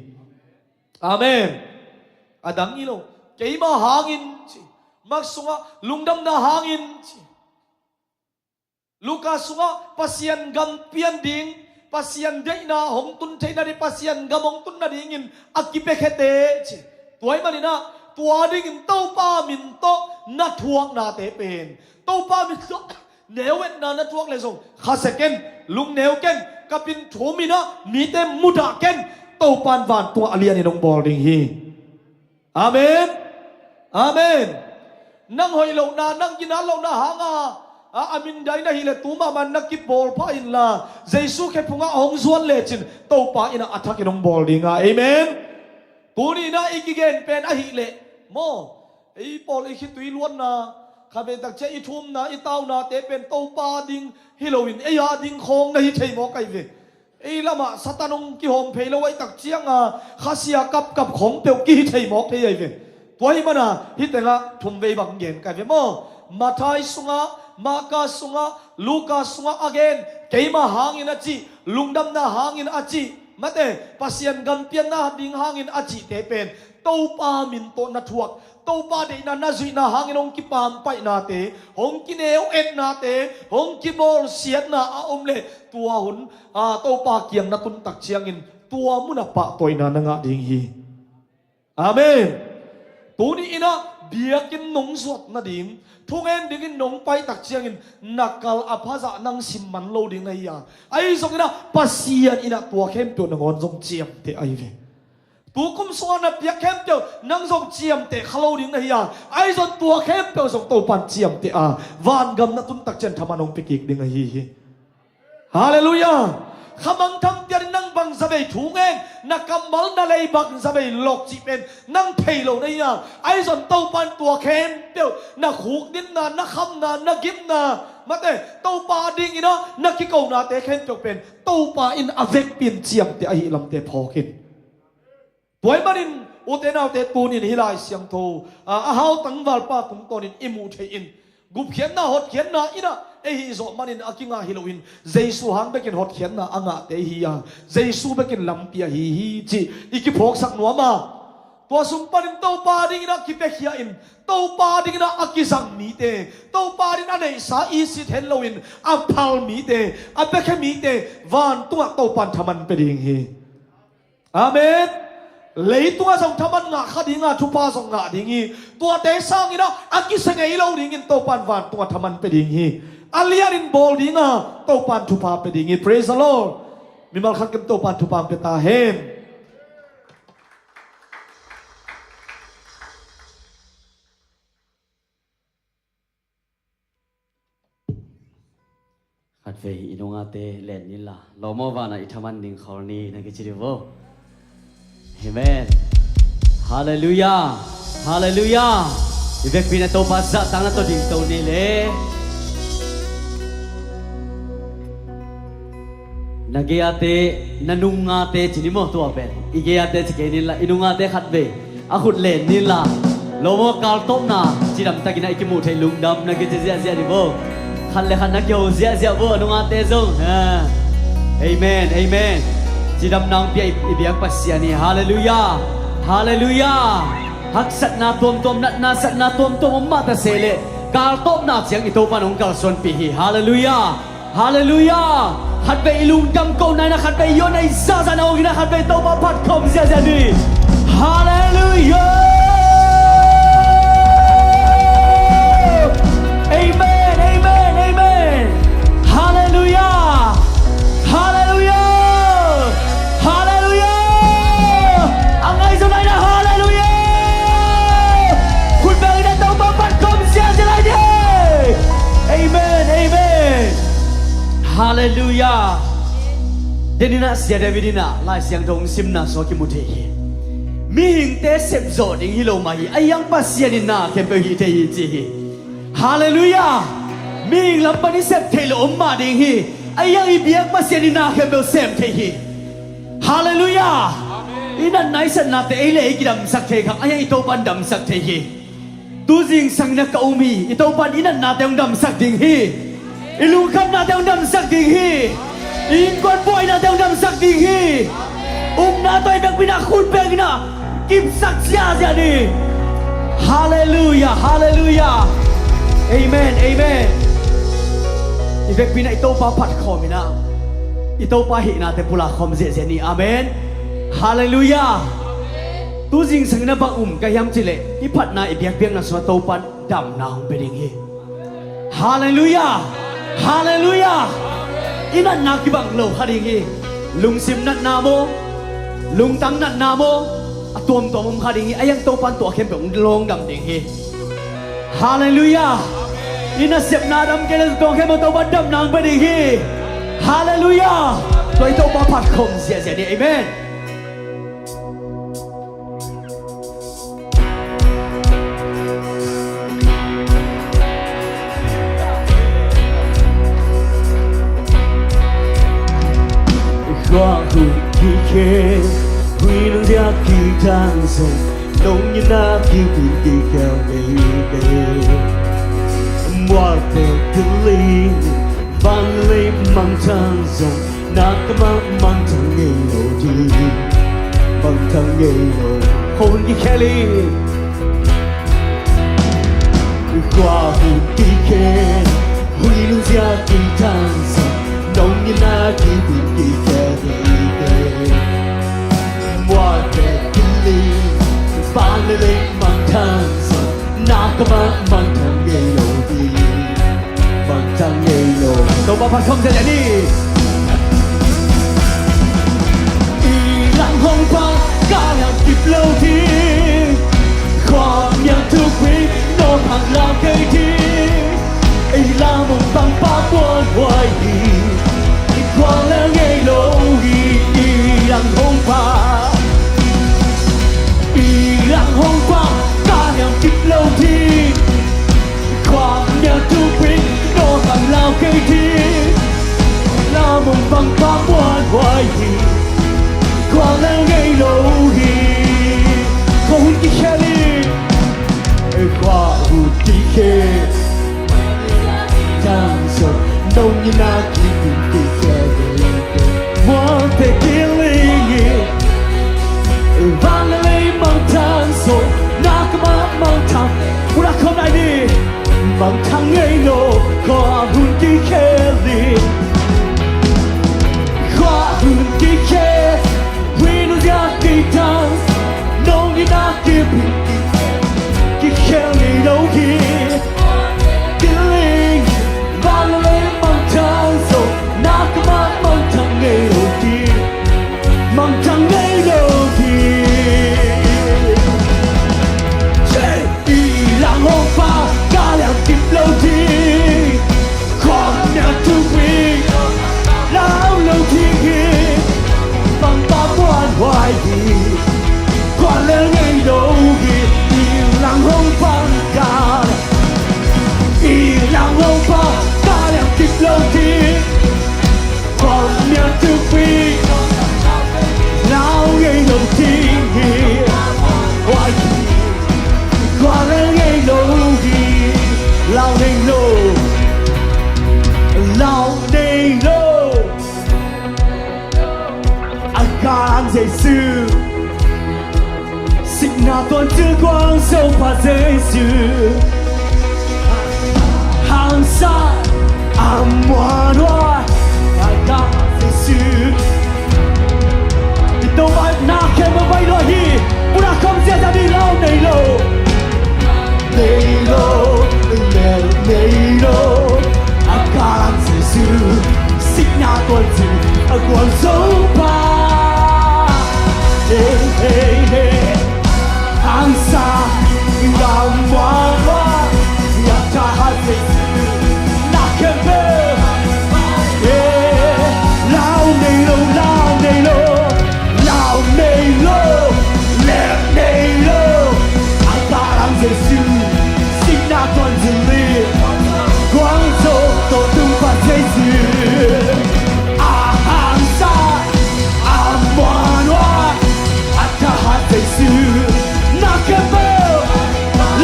Amen. A dang hi lo. Keima hangin ci, Mark sungah lungdamna hangin ci, Luka sungah Pasian gam pian ding, Pasian deihna hong tun theihna ding, Pasian gam hong tun nadingin a kipiakhete ci. Tua ahih maninah tua dingin Topa min tawh na thuaknate pen, Topa min tawh neu etna na thuak leh zong khasia ken, lungneu ken, ka pin thuminah mite mudah ken, Topa in vantungah a lianin hong bawl ding hi. Amen. Amen. Nang hoih lohna, nang ginat lohna hanga a, a mindai na hileh tu mahmah na kibawl pha inla, Jesu khephungah a hong zuan lecin Topa inah a thakin hong bawl dinga. Amen. Tuninah i kigen pen ahileh maw, ei pawl i khitui luanna, khatvei takciang i thumna, i taunate pen Topa ding hi loin ei a ding khawng na hi thei mawk ahi ve. Ei lamah Satan hong kihawm phei lo ahih takcianga khasia kapkap khawng peuh kihi thei mawk thei ahi ve. Tua ahih mana hih tengah thumvei bang gen ka hi ve maw. Matthai sungah, Marka sungah, Luka sungah a gen, keima hangin a cih, lungdamna hangin a cih, mate, Pasian gam pianna ding hangin a cihte pen Topa min tawh na thuak, Topa deihna na zuihna hangin hong kipaampaihnate, hong kineu etnate, hong kibawlsiatna a om leh tua hun, a, Topa kiang na tun tak ciangin tua munah pahtawina na ngah ding hi. Amen. Tuni inah biakinn nong zuat nading, thungen dingin nong pai tak ciangin na kal a phazah nang sim man lo ding na hi a, ahi zongin ah Pasian inah tua khempeuh nangawn zong ciamteh ahi ve. Tu kum sungah na piak khempeuh nang zong ciamteh kha lo ding na hi a, ahi zong tua khempeuh zong Topan ciamteh a, vangam na tun tak ciang thaman hong pia kik ding ahi hi. Halleluiah. Khamangthang tianin nang bangzah vei thu ngen, na kammal na lei bangzah vei lawk cih pen nang thei lo na hi a, ahi zong Topan tua khempeuh, na khukdinna, na khamna, na gimna, mate, Topa dingin ah na kikonate khempeuh pen Topa in a vekpi in ciamteh ahih lamte phawk in. Tua ahih manin ute naute, tunin hih Lai Siangtho, a, a hau tangvalpa tungtawnin i muh theih in, gupkhiatna, hotkhiatna inah ei hih zawh manin a kingah hi loin, Jesu hang bekin hotkhiatna a ngahte hi a, Jesu bekin lampi ahi hi cih i kiphawksak nuam a. Tua sung panin Topa dingin ah kipiakhia in, Topa dingin ah a kizang mite, Topa dingin a neihsa i sit hen loin a phal mite, a piakhia mite vantungah Topan thaman pia ding hi. Amen. Leitungah zong thaman ngah kha dinga, thupha zong ngah ding hi. Tuate sangin ah a kisa ngei lo dingin Topan vantungah thaman pia ding hi. A lianin bawl dinga Topan thupha pia ding hi. Praise the Lord. Mimal khat kem Topan thupha pia ta hen. Khatvei i nungate len ni la, lawm aw, vanah i thaman ding khol ni, na kici dih vo. Amen. Halleluiah. Halleluiah. I vekpi na Topa zahtakna tawh dingto ni le. Na gei-ate, na nungate ci ni maw, tua pen i gei-ate ci kei ni la, i nungate khatvei a khut len ni la. Lawm aw, kaltawpna cidamtakin ah i kimuh theih lungdam, na kici ziahziah ni vo. Khat le khat na kiho ziahziah vo, a nungate zong. Ha. Amen, amen. Cidamna hong pia i, i biak Pasian hi. Halleluiah. Halleluiah. Haksatna tuamtuam, natna satna tuamtuam om mah ta se leh, kaltawpna ciang i Topa in hong kalsuanpih hi. Halleluiah. Halleluiah. Khatvei i lungdam kohna in ah, khatvei i aw nai zahzah na uk in ah, khatvei Topa phat khawm ziahziah ni. Halleluiah. Amen, amen, amen. Halleluiah. Halleluiah. Halleluiah. A ngai zo nai na, halleluiah. Khut beng in ah Topa phat khawm ziahziah lai ni. Amen, amen. Halleluiah. Deninah Sia David inah Lai Siangtho hong simna sua kimu thei hi. Mihingte sepzawh ding hi lo mah hi, a hiang Pasian in na khempeuh hih thei hi ci hi. Halleluiah. Mihing lam pan i sep theih lo om mah ding hi, a hiang i biak Pasian in na khempeuh sem thei hi. Halleluiah. I natna i satnate ei le ei kidamsak thei khang, a hiang i Topan damsak thei hi. Tu zingsang in ah ka um hi, i Topan i natnate hong damsak ding hi. I lungkhamnate hong damsak ding hi. I innkuan buainate hong damsak ding hi. Upna tawh i biakpi in ah khut beng in ah kipsak ziahziah ni. Halleluiah, halleluiah. Amen, amen. I biakpi in ah i Topa phat khawm in ah i Topa hihnate pulak khawm ziahziah ni. Amen. Halleluiah. Tu zingsang in ah bang um ka hiam cih leh, i phatna i biakpiakna sungah Topan damna hong pia ding hi. Halleluiah. Halleluiah. I natna kibang lo kha ding hi. Lungsim natna maw, lungtang natna maw, a tuamtuam om kha ding hi. A hiang Topan tua khempeuh hong lawng dam ding hi. Halleluiah. I nasepna dam kei le tua khempeuh Topan damna hong pia ding hi. Halleluiah. Tua i Topa phat khawm ziahziah ni. Amen. Khua hun kikhen, hui nang dia kitang zong, nong ina kipin kikhen mei mei. Muak te tiling, van lei mang tang zong, na ka mang mang tang ngei lo di. Mang tang ngei lo, khon Kikhel hi. Khua hun kikhel, hun nunzia kithang sa, nong ina kipin kikhel hi. Muate kili, pan le le mangthang sa, na ka ma mangthang ngei lo hi. Mangthang ngei lo. Topa phat khawm zen ni. I lang hong pa ka lang kip lo ding. Khua miang thuk pi no hang lau kei ding. I lam hong pang pa muan huai hi. I khua le ngei lo hi. I lang hong pa. I lang hong pa ka lang kip lo ding. Khua miang thuk pi no hang lau kei ding. Lam hong pang pa muan huai hi. Khua le ngei lo hi. Khua hun kikhel hi. Khua hun kikhel. Tang so nong ina kipin kikhel hi. Muate kiling hi. Van le le mangthang so na ka ma mangthang. Pura khawm lai ni. Mangthang ngei lo, khua hun kikhel hi. Khua hun kikhel, hun nunzia kithang, nong ina kipin kikhel ngei lo hi. Kiling, van le le mangthang so, na ka ma mangthang ngei lo hi. Mangthang ngei lo hi. Che! I lang hong pa ka lang kip lo ding. Khua miang thuk pi lau lo ding hi. Pang pa muan huai hi. Khua le ngei lo hi. I lang hong pa ka, i lang hong pa ka lang kip lo ding. Khua miang thuk pi lau ngei lo ding hi. Huai hi. Khua le ngei lo hi. Lau nei lo. Lau nei lo. A ka lang Jesu. Sikna tuan cil guan so pa Jesu. Hangsa a muan huai a ka Jesu. I to bai na khen ma bai lo hi. Pura khawm zia za di lau nei lo. Nei lo, nei lo. A ka lang Jesu. Sikna tuan cil a guan so pa. Hey, hey, hey. Hangsa a muan huai a ka Jesu. Na khen pe. Eh, lau nei lo, lau nei lo. Lau nei lo, lau nei lo. A ka lang Jesu. Sikna tuan cil li. Guan so to tung pa Jesu. A hangsa a muan huai a ka Jesu. Na khen pe.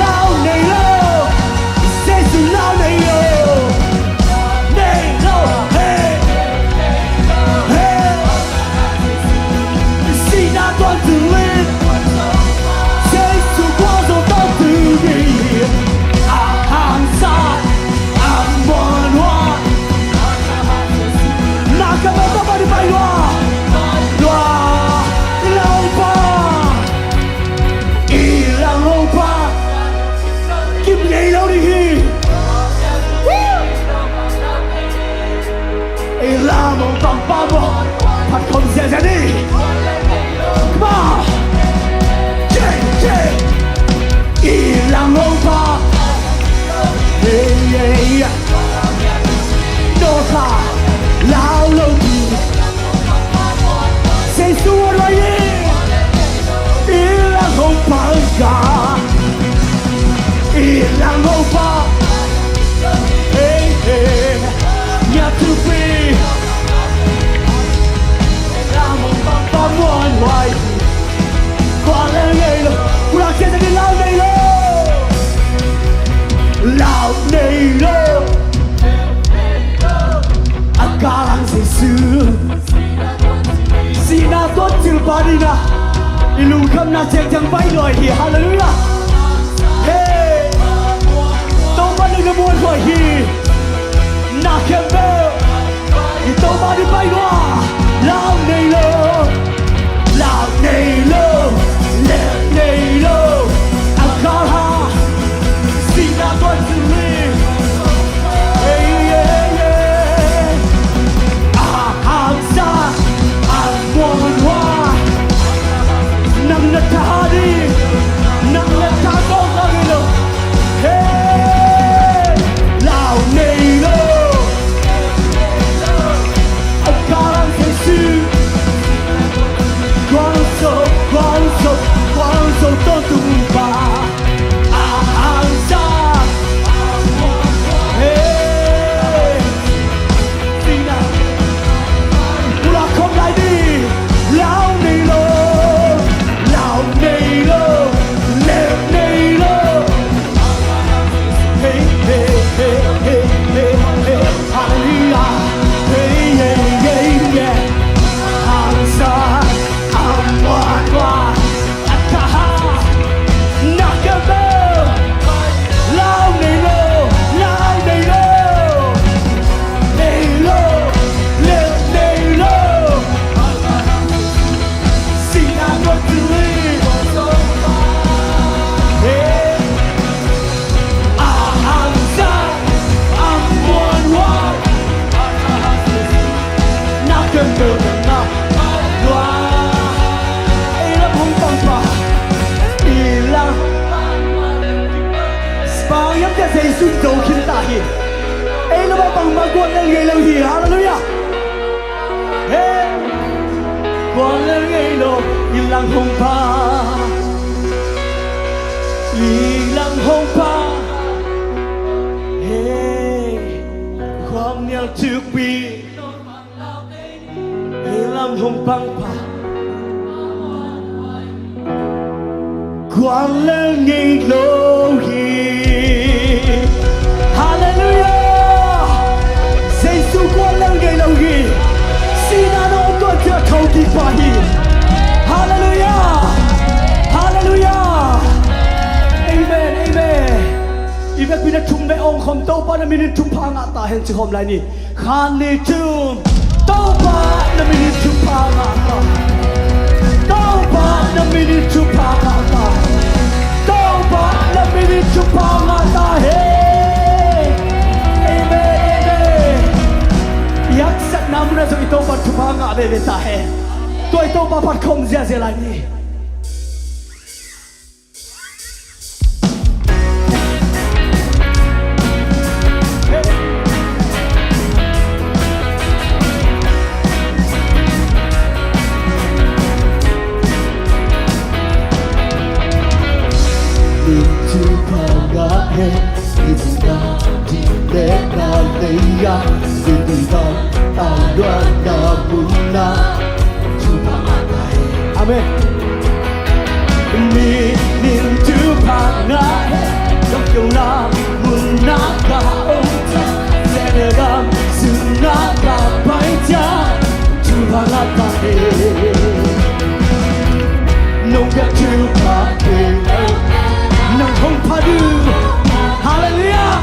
Lau nei lo. Jesu lau nei lo. Nei lo. Hey. Hey. Sikna tuan cil li. Jesu guan so to tung hi. A hangsa a muan huai. Na ka ma to pa di pai lua. Lua. Lau pa. I lang hong pa. Kim ngei lo ding hi. I lam hong pang pa muan. Phat khawm zia za ni. Come on. Che, che. I lang hong pa. Hey, hey, yeah. No sa. Lau lo ding. Jesu a ruai hi. I lang hong pa ka. I lang hong pa. Hey, hey. Nya tu pi. Lam hong pang pa muan huai. Khua le ngei lo. Pura khia sa ni lau nei lo. Lau nei lo. A ka lang Jesu. Sikna tuan cil pa ding a. Lungkhamna ciangciang pai lua hi. Halleluiah. Hei, Topa nang na muanhuai hi. Na khempeuh i Topa ding pai lua. Lau nei lo, lau nei lo, leh nei lo. A kal ha. Sihna tuan tui. Ei, ei, ei. A hangsan, a muanhuai. Nang na tha ding, nang na tha kawk a ngei lo. Hey, lau nei lo. A kal hang Jesu. Guangzo, guangzo, guangzo tawntung pa. A hangsan. Hey. Sihna. Pulak khawm lai ding. Lau nei lo. Lau nei lo. Leh nei lo. Hey, hey, hey. Halleluiah. Hey, hey, hey, hey. Hangsan, a muanhuai, a tha ha. Na khempeuh. Lau nei lo, lau nei lo. Nei lo, leh nei lo. Sihna tuan tui. Hey. A hangsan, a muanhuai. Na khempeuh na lua. Ei lam hong pang pa. I lam. Spang yam tia Jesu do khin ta hi. Ei lam a pang ma guan lel ngei lo hi. Halleluiah. Hey. Guan lel ngei lo. I lam hong pang. I lam hong pang. Hey. Guam nial tukpi. Ei lam hong pang pa. Guan lel ngei lo hi. Halleluiah. Jesu guan lel ngei lo hi. Sihna nong tuan cia thokik pa hi. Halleluiah. Halleluiah. Amen, amen. I vekpi na thum ve ong khawm Topa na min in thupha ngah ta hen ci khawm lai ni. Khat nih thum. Topa na min in thupha ngah ta. Topa na min in thupha ngah ta. Topa na min in thupha ngah ta hen. Amen, amen. I haksatna mun ah zong i Topa thupha ngah veve ta hen. Tua i Topa phat khawm ziahziah lai ni. Amen. Nong biak thupha kei, nong hong phat uh. Halleluiah.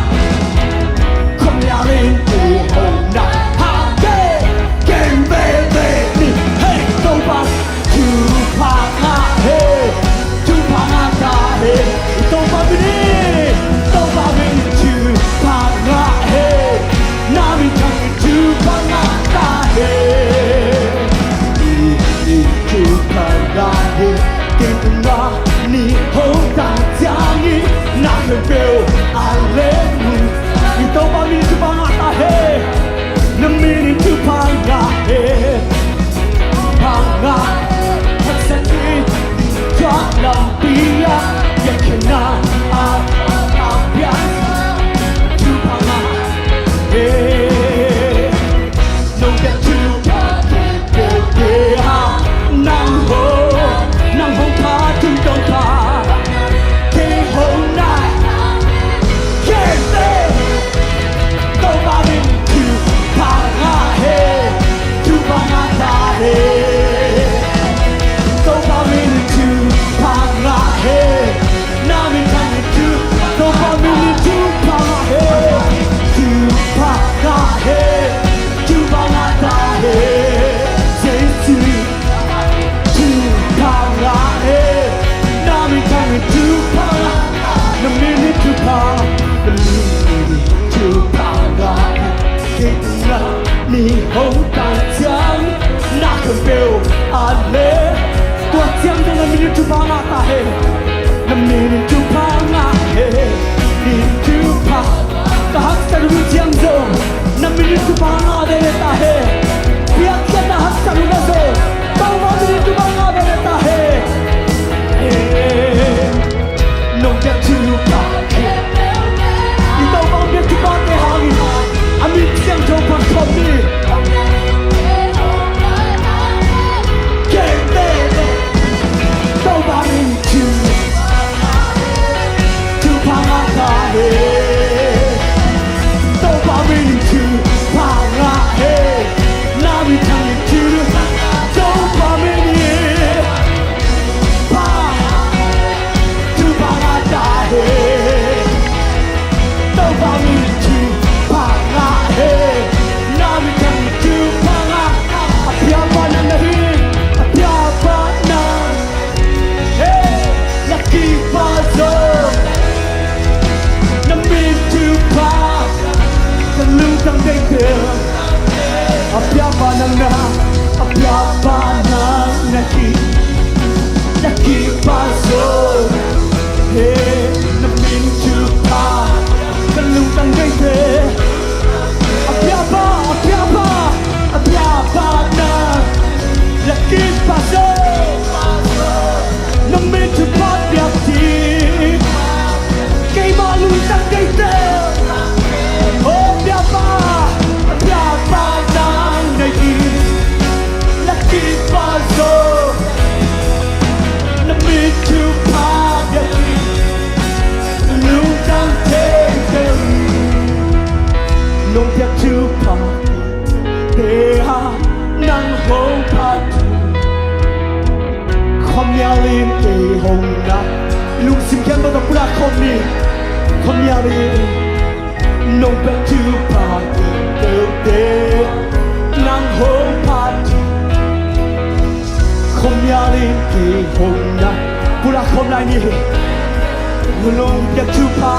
Khawm lialin i hong na ha kei, ken veve ni. Hei Topa, thupha ngah hei, thupha ngah ta hei. Topa min in, Topa min in thupha ngah hei. Na min thang in thupha ngah ta hei. I, i, min in thupha ngah ta hen. Na min in thupha ngah hen. Min in thupha. Ka haksa lua ciang zong na min in thupha ngah veve ta hen. Piakkhiatna haksa lua zong Topa min in thupha ngah veve ta hen. Nong piak thupha. I Topa piak thuphate hangin a min siangtho phat khawm ni. Kei tete Topa min in thupha ngah ta hen. Topa min in thupha ngah hen. Na min thang in thupha, Topa min in thupha ngah ta hen. Topa min in thupha ngah hen. Na min thang in thupha ngah. A piapa nang na hi. A piapa nang. Hey, na kipak zo. Na min thupha. Ka lungtang deihte. A piapa nang na, a piapa nang na ki, na kipak zo. He, na min thupha, ka lungtang deihte. A piapa, a piapa, a piapa nang na kipak zo. Na min thupha piak ding keima lungtang deihte. O piapa, a piapa nang na hi. Na kipak zo. Na min thupha piak ding lungtang deihte. Nong piak thupha te a nang hong phat. Khuamial in kei hong na. Lungsim khempeuh tawh pulak khawm ni. Khuamial in nong piak thupha tengteng nang hong phat. Khuamial in kei hong na. Pulak khawm lai ni. Nong piak thupha.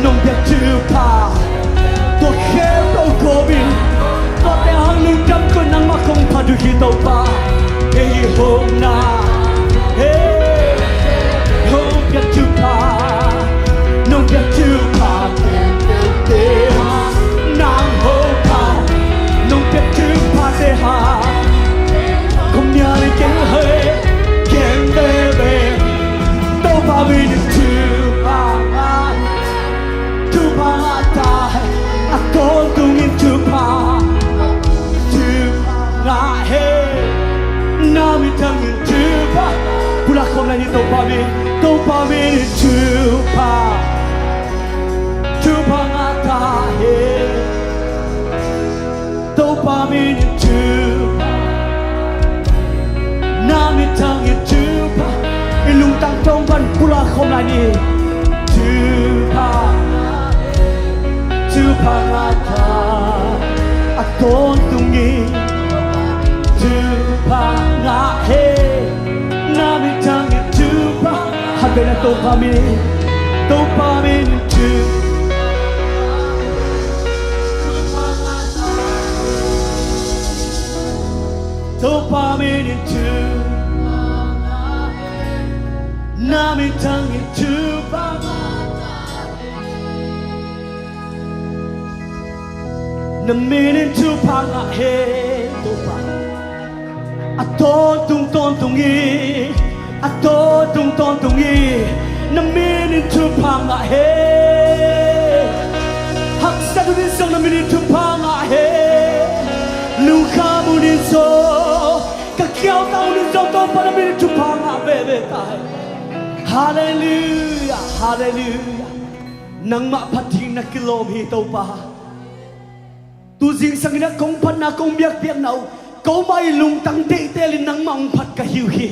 Nong piak thupha. Tua khempeuh kawmin, tuate hang lungdam kawmin nangmah kong phat uh hi Topa. Kei hong na. Hey. Nong piak thupha. Nong piak thupha. Nang hong phat. Nong piak thuphate hang khuamial in kei hong, kei hong veve. Topa min in thupha ngah. Thupha ngah ta hen. A tawntungin thupha. Thupha ngah hen. Na min thangin thupha. Pulak khawm lai ni. Topa min, Topa min in thupha. Thupha ngah ta hen. Topa min in thupha. Na min thangin thupha. I lungtang tawng pan pulak khawm lai ni. Thupha. Thupha ngah ta. A tawntungin thupha ngah hen. Na min thangin thupha. Khat vei na. Topa min, Topa min in thupha. Topa min in thupha. Na min thangin thupha. Na min in thupha ngah hen Topa. A tawntung tawntung in, a tawntung tawntung in na min in thupha ngah hen. Haksat hun in zong na min in thupha ngah hen. Lungkham hun in zong, ka kiauta hun in zong Topa na min in thupha ngah veve ta hen. Halleluiah, halleluiah. Nangmah phat ding na kilawm hi Topa. Tu zingsang in a kong phatna kong biakpiakna uh, komah i lungtang deihtel in nangmah hong phat ka hi uh hi.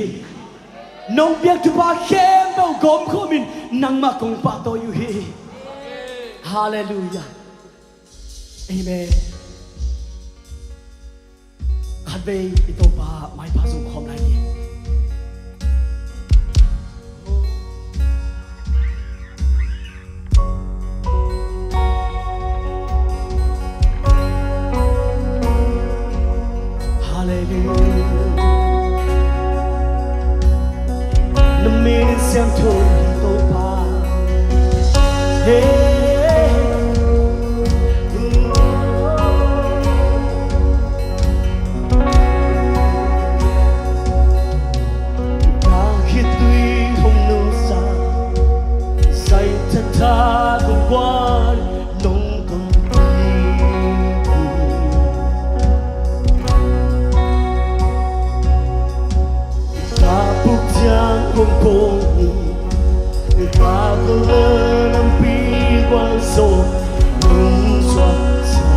Nong piak thupha khempeuh gawmkhawm in nangmah kong pahtawi uh hi. Halleluiah. Amen. Khatvei i Topa maipha zong khawm lai ni. Halleluiah. Siangtho hi Topa. Hey. Ka khitui hong nusia, zai thatha kong guan nong kong pi. Ka puk ciang hong kong hi, ka kong le lampi guan sawm nong suak sa.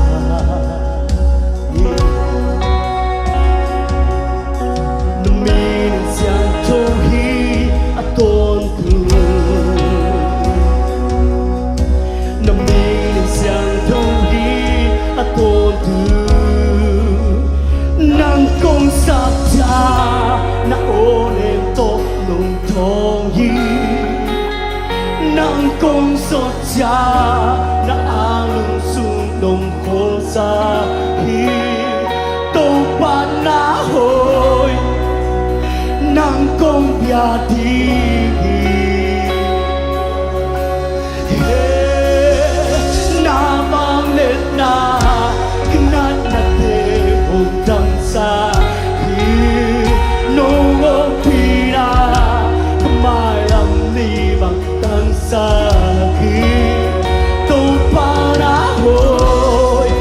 Na min siangtho hi a tawntung. Na min siangtho hi a tawntung. Nang kong sapcia na aw lem tawh nong thawng hi. Nang kong sawt cia na anglum sung nong kholsa hi. Topa na hoih, nang kong bia ding hi. He, na vangliatna, ka natnate hong tangsa hi. Nong ompihna ka mailam ni bang tangsak hi. Topa na hoih,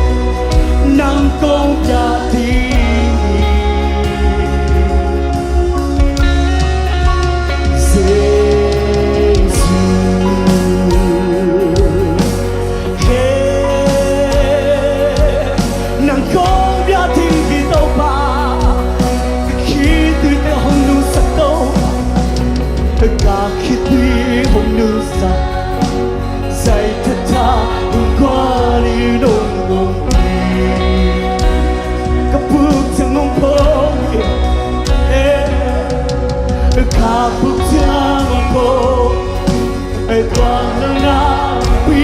nang kong bia ding hi. Jesu. He, nang kong bia ding hi Topa. Ka khitui teng hong nusia Topa. Ka khitui hong nusia, zai thatha hong guan nong kong pi. Ka puk ciang hong phawng hi. Eh, ka puk ciang hong phawng. Ei tuang nang na pi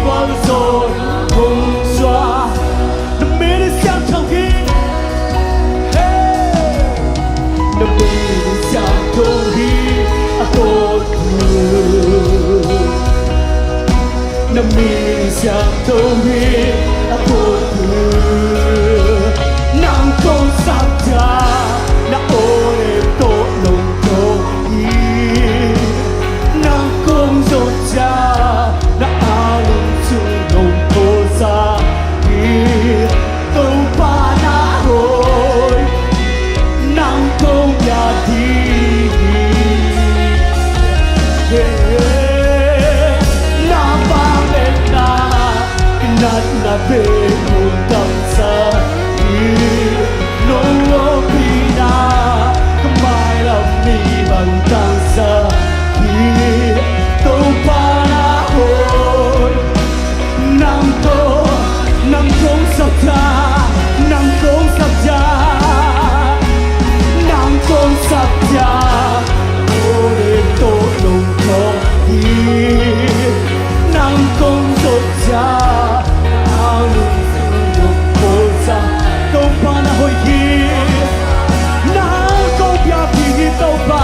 guan sawm hong suak. Na min siangtho hi. Hey! Na min siangtho hi a tawntung. Na min siangtho hi a tawntung. Nang kong sapcia na aw lem tawh nong thawng hi. Nang kong zawhcia na anglum sung nong kholsa hi. Topa na hoih, nang kong bia ding hi. He, na vangliatna, ka natnate hong tangsa hi. Nong ompihna ka mailam ni bang tangsak hi. Topa na hoih, nang kong, nang kong sapcia, nang kong sapcia, nang kong sapcia, aw lem tawh nong thawng hi. Nang kong zawhcia na anglum sung nong kholsa. Topa na hoih hi. Nang kong bia ding hi Topa.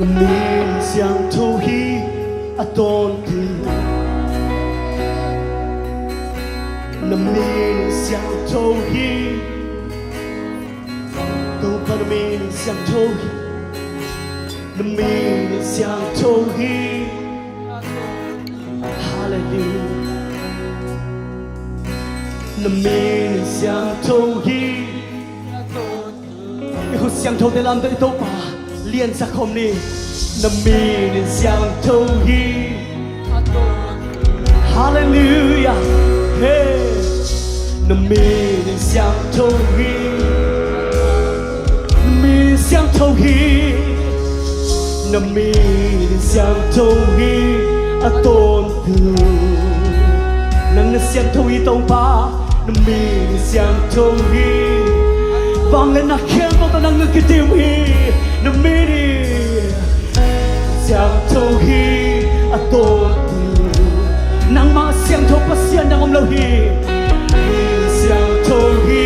Min siangtho hi a tawntung. Na min siangtho hi. Topa na min siangtho hi. Na min siangtho hi. Hallelujah. Na min siangtho hi. I khut siangthote lamdang i Topa liansak khawm ni. Na min siangtho hi. Hallelujah. Hey. Na min siangtho hi. Na min siangtho hi. Na min siangtho hi. A tawntung. Nang na siangtho hi Topa. Na min siangtho hi. Vangliatna khempeuh tawh nang na kidim hi. Na min hi. Siangtho hi a tawntung. Nangmah siangtho Pasian nang om lo hi. Min siangtho hi.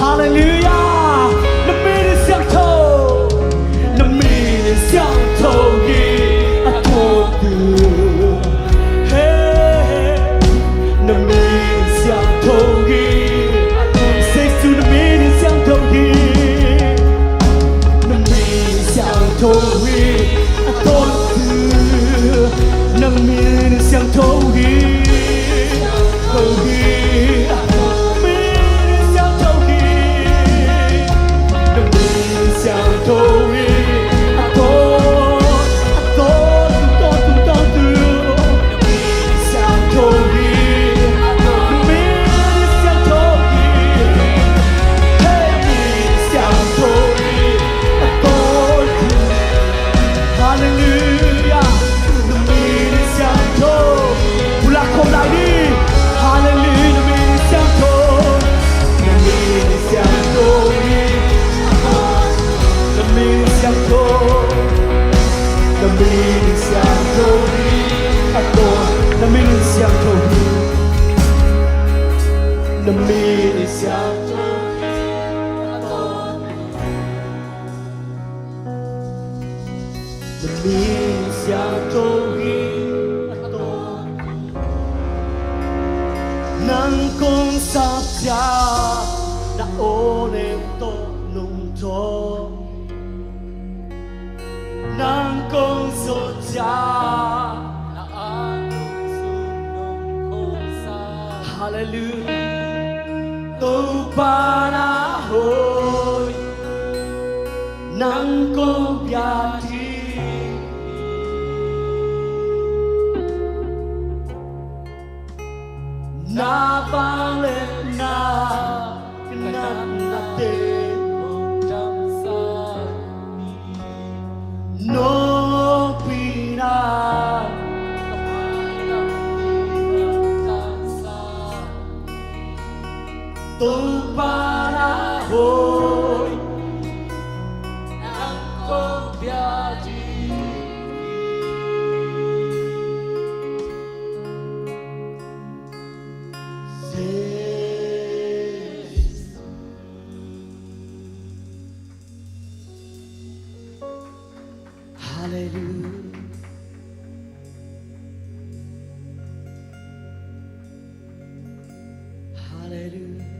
Hallelujah. Na min siangtho. Na min siangtho hi a tawntung. Hey. Na min siangtho hi. Jesu na min siangtho hi. Na min siangtho hi. A tawntung. Na min siangtho hi. Tho hi. Min siangtho hi. Na min siangtho hi. A tawn, a tawn, tawn, tawn, tawn. Siangtho hi. Na min siangtho hi. Hey, min siangtho hi. A tawn. Hallelujah. Na min siangtho. Pulak khawm lai ni. Hallelujah. Na min siangtho. Na min siangtho hi. Na min siangtho. Na min siangtho hi. A tawn. Na min siangtho hi. Na min siangtho hi. A tawn. Na min siangtho hi. Nang kong sap ciat na aw nem tawh nong tawng. Nang kong zawh ciat na a nong sum nong kong sa. Hallelujah. Topa na hoih nang kong pia ding. Na vangliatna ka natnate hong damsak ni. Nong pina ka mailam ni hong damsak ni. Topa na hoih nang kong pia ding. Hallelujah. Hallelujah.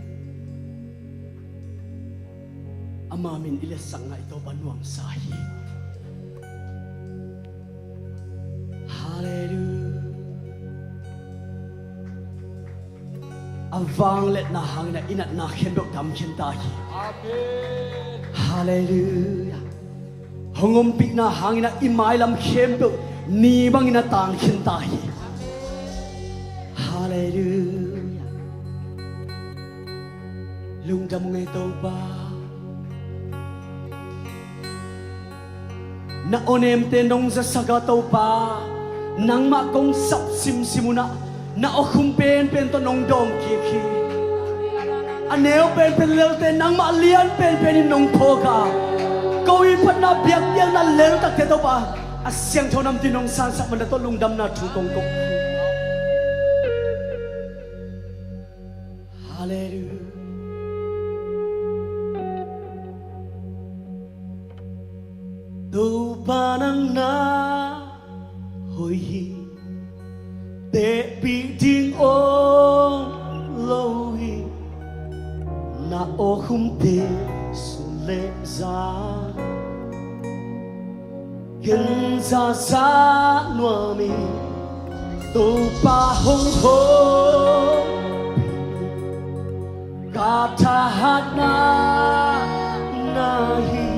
Ama min i letsakna i Topa nuamsa hi. Hallelujah. A vangliatna hangin a i natna khempeuh dam khin ta hi. Amen. Hallelujah. Hong ompihna hangin a i mailam khempeuh ni bangin a tang khin ta hi. Hallelujah. Lungdam ung ei Topa. Na awnemte nong zasak a Topa, nangmah kong sap simsim un ah, na awkhum penpen tawh nong dawng kik hi. A neu penpen lelte nangmah lian penpen in nong phawk a, ko i phatna biakpiakna leltakte Topa, a siangtho namtin nong sansak man na tawh lungdamna thu kong ko hi. Hallelujah. Topa nang na hoih hi, tehpih ding om lo hi. Na awkhumte sun le zan ken zaza nuam hi. Topa hong hopih ka thahatna na hi.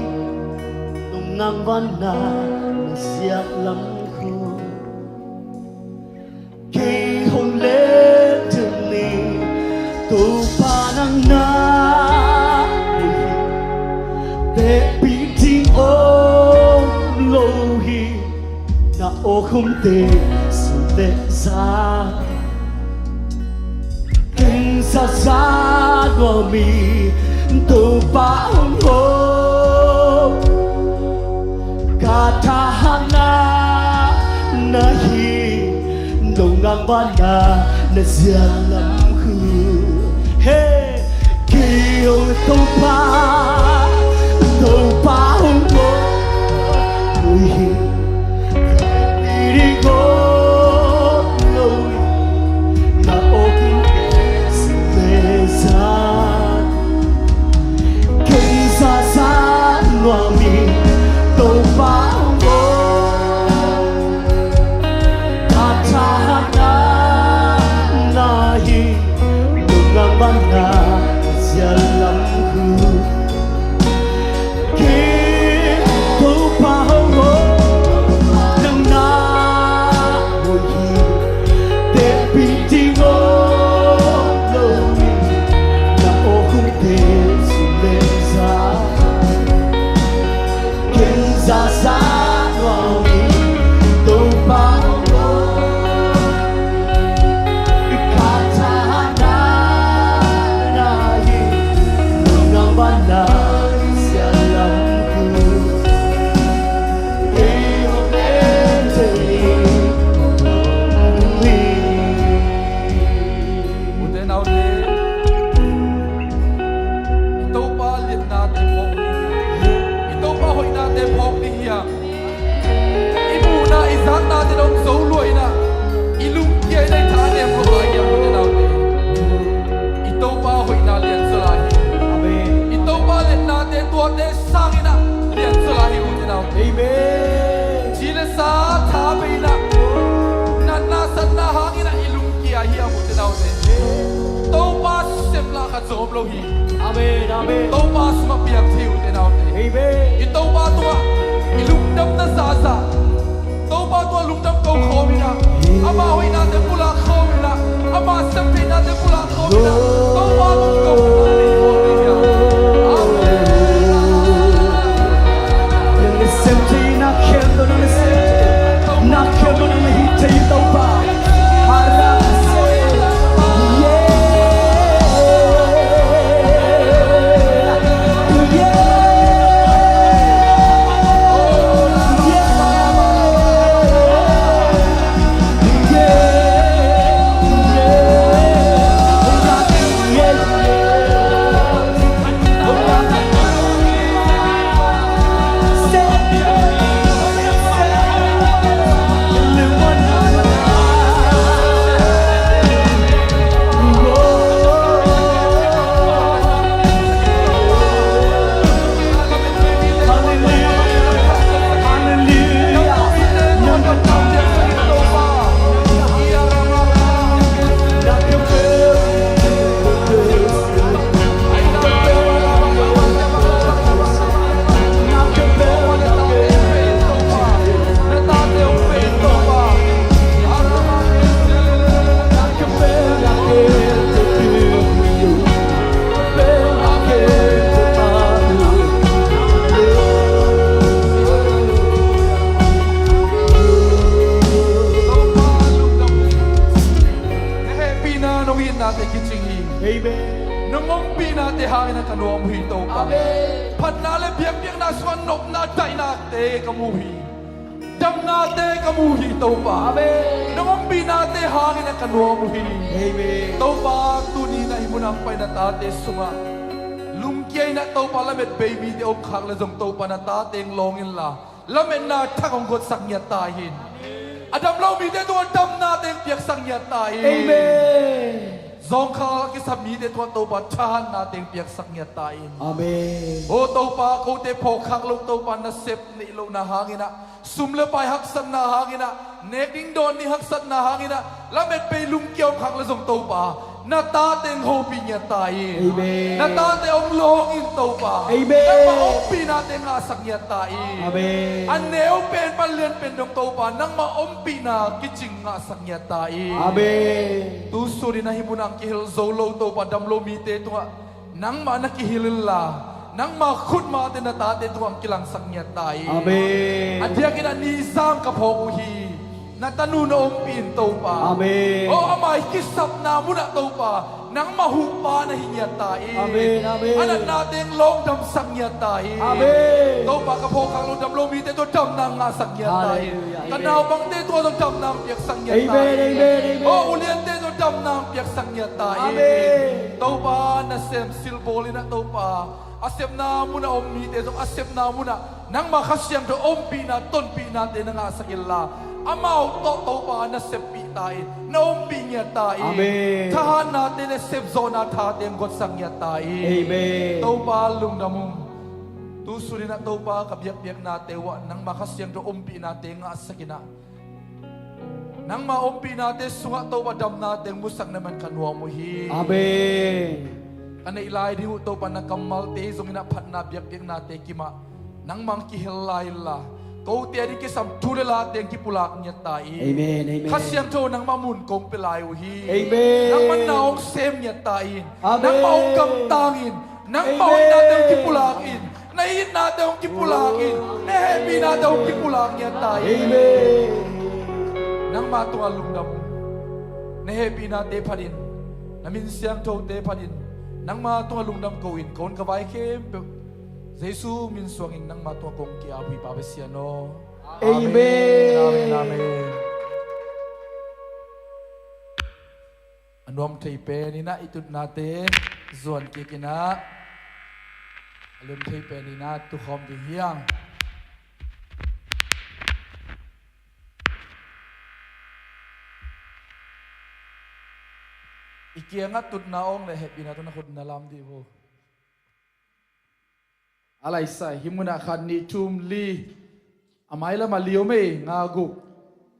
Nong ngang vanna na ziak lam khu kei hong let ding hi. Topa nang na hoih hi, tehpih ding om lo hi. Na awkhumte sun le zan ken zaza nuam hi. Topa hong hopih ka thahatna na hi. Nong ngang vanna na ziak lam khu, he, kei hong Topa, Topa hong hopih hi. Ka pi ding om lo hi. Na awkhumte sun le zan ken zaza nuam hi. Topa hong hopih ka thahatna na hi. Nong ngang vanna na ziak lam khu, kei Topa hong hopih, nang na hoih hi, tehpih ding om lo hi. Na awkhumte sun le zan ken zaza nuam hi. Topa hong hopih ka thahatna na hi. Nong ngang vanna na ziak lam khu, kei hong let ding hi. Ute naute, i Topa liatnate phawk ding hiam? I Topa hoihnate phawk ding hiam? I muhna, i zaknate dong zo lua in ah, i lungkia in ah, i thanem lo lai hiam, ute naute? I Topa hoihna lian zaw lai hi. Amen. I Topa liatnate tuate sangin ah lian zaw lai hi, ute naute. Amen. Ci le sa tha bei in ah, natna satna hangin ah i lungkia hiam, ute naute? Topa seplah khat zong om lo hi. Amen, amen. Topa sungah piang thei, ute naute. Amen. I Topa tungah i lungdamna zaza, Topa tungah lungdam ko khawm in ah, ama hoihnate pulak khawm in ah, ama septheihnate pulak khawm in ah, Topa tungah ko khawm in ah. Amen. Nang na sem thei, na khel tawh nang na sem thei, na khel tawh nang na hih thei, Topa. Na hehpihna nong itnate kicing hi. Amen. Nong ompihnate hangin ah ka nuam uh hi, Topa. Amen. Phatna le biakpiakna sungah nopna daihnate ka mu hi. Damnate ka mu hi, Topa. Amen. Nong ompihnate hangin ah ka nuam uh hi. Amen. Topa, tuni na hih munah hong pai na tate sungah lungkia in ah, Topa, lamet bei mite om khak leh zong, Topa, na tate hong lawng inla, Lametna thak hong guatsak ngiat ta in. A dam lo mite tungah damna teng piaksak ngiat ta in. Amen. Zawngkhal a kisap mite tungah Topa thahatna teng piaksak ngiat ta in. Amen. O Topa, kote phawkkhak lo Topa nasep neih lohna hanginah, sum le pai haksatna hanginah, nek ding dawn ding haksatna hanginah, lamet pei lungkia om khak le zong Topa, na tate hong hopih ngiat ta in. Amen. Na tate hong lawng in Topa. Amen. Nangmah ompihna teng ngahsak ngiat ta in. Amen. A neu pen pan lian pen dong Topa, nangmah ompihna kicing ngahsak ngiat ta in. Amen. Tu sunin a hih munah kihel zo lo Topa, dam lo mite tungah nangmah na kihil inla, nangmah khutmate na tate tungah kilangsak ngiat ta in. Amen. A diakin a nizang ka phawk uh hi. Na tanu na ompih in Topa. Amen. O amah i kisapna munah Topa, nangmah huhpa na hi ngiat ta in. Amen, amen. A natna teng lawng damsak ngiat ta in. Amen. Topa, ka phawkkhak lo dam lo mite tawh damna ngahsak ngiat ta in. Hallelujah. Ka naupangte tawh damna piaksak ngiat ta in. Amen, amen, amen. O uliante tawh damna piaksak ngiat ta in. Amen. Topa, nasem silbawl inah Topa, a sepna munah om mite zong a sepna munah nangmah Kha Siangtho ompihna tonpihnate na ngahsak inla, amau tawh Topa na seppih ta in, na ompih ngiat ta in. Amen. Thahatnate le sepzawhna thate hong guatsak ngiat ta in. Amen. Topa, lungdam ung. Tu suninah Topa, ka biakpiaknate uh ah nangmah Kha Siangtho ompihnate ngahsak inah, nangmah ompihnate sungah Topa damnate hong musak na man ka nuam uh hi. Amen. Ka neih lai ding uh Topa, na kammalte zong inah phatna biakpiaknate kimah nangmah hong kihel lai inla, kote a ding kisam thu le late hong kipulak ngiat ta in. Amen, amen. Kha Siangtho nangmah mun kong pia lai uh hi. Amen. Nangmah na hong sem ngiat ta in. Amen. Nangmah hong gamtang in. Nangmah hoihnate hong kipulak in. Na itnate hong kipulak in. Na hehpihnate hong kipulak ngiat ta in. Amen. Nangmah tungah lungdam uh. Na hehpihnate phatin, na min siangthote phatin, nangmah tungah lungdam ko in, ka hun ka vai khempeuh Jesu min suangin nangmah tungah kong ki-ap uh hi, Pa Pasian aw. Amen. Amen, amen, amen. A nuam thei pen inah i tutnate zuan kik inah, a lem thei pen inah tukhawm ding hi hang. I kiangah tutna awng le hehpihna tawh na khut na lam dih uh. A laisai, hih munah khat, nih, thum, li. A mailam a li om ei, nga, guk.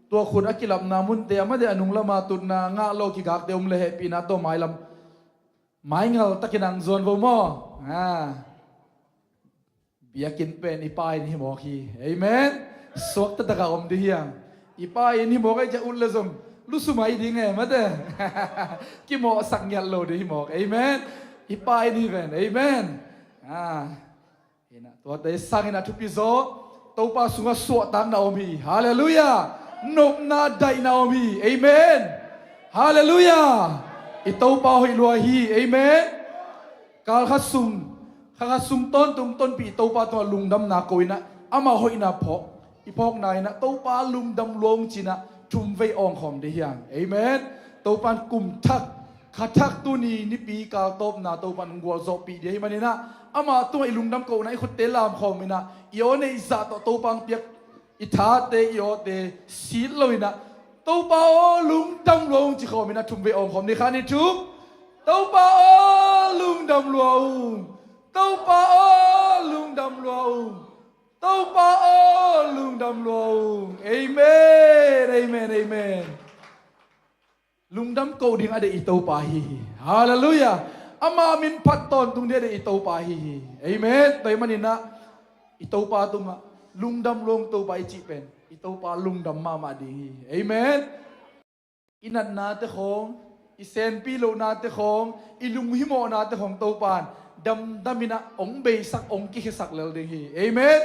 Tua khut a kilapna munte a mate a nunglama tutna ngah lo kigakte om le hehpihna tawh mailam, maingal takin ang zuan vo maw? A, biakinn pen i Pa inn hi mawk hi. Amen. Suak taktak a om ding hi hang. I Pa inn hi mawk ei, cia ut le zong lusum ai ding e mate. Kimawhsak ngiat lo ding hi mawk. Amen. I Pa inn hi ven. Amen. A, inah tuate sangin a thupi zaw, Topa sungah suahtakna om hi. Halleluiah. Nopna daihna om hi. Amen. Halleluiah. I Topa hoih lua hi. Amen. Kal khat sung, kha khat sung tawntung tonpih i Topa tungah lungdamna ko inah, amah hoihna phawk, i phawkna inah Topa lungdam lua ung ci-inah thumvei awngkhawm ding hi hang. Amen. Topa in kum thak, kha thak, tuni nipi kal tawpna Topa in hong gualzawhpih ding ahih maninah, amah tungah i lungdam kohna, i khutte lamkhawm inah, i aw neih zah tawh Topa hong piak i thate, i awte sit lo inah, Topa aw lungdam lua ung ci khawm inah thumvei awngkhawm ni. Khat, nih, thum. Topa aw lungdam lua ung. Topa aw lungdam lua ung. Topa aw lungdam lua ung. Amen, amen, amen. Lungdam koh ding a deih i Topa ahi hi. Halleluiah. Ama min phat tawntung ding a deih i Topa ahi hi. Amen. Tua ahih maninah i Topa tungah lungdam lua ung Topa i cih pen, i Topa lungdam mahmah ding hi. Amen. I natnate khawng, i senpi lohnate khawng, i lunghimawhnate khawng Topa in damdam inah hong beisak, hong kikhesak lel ding hi. Amen.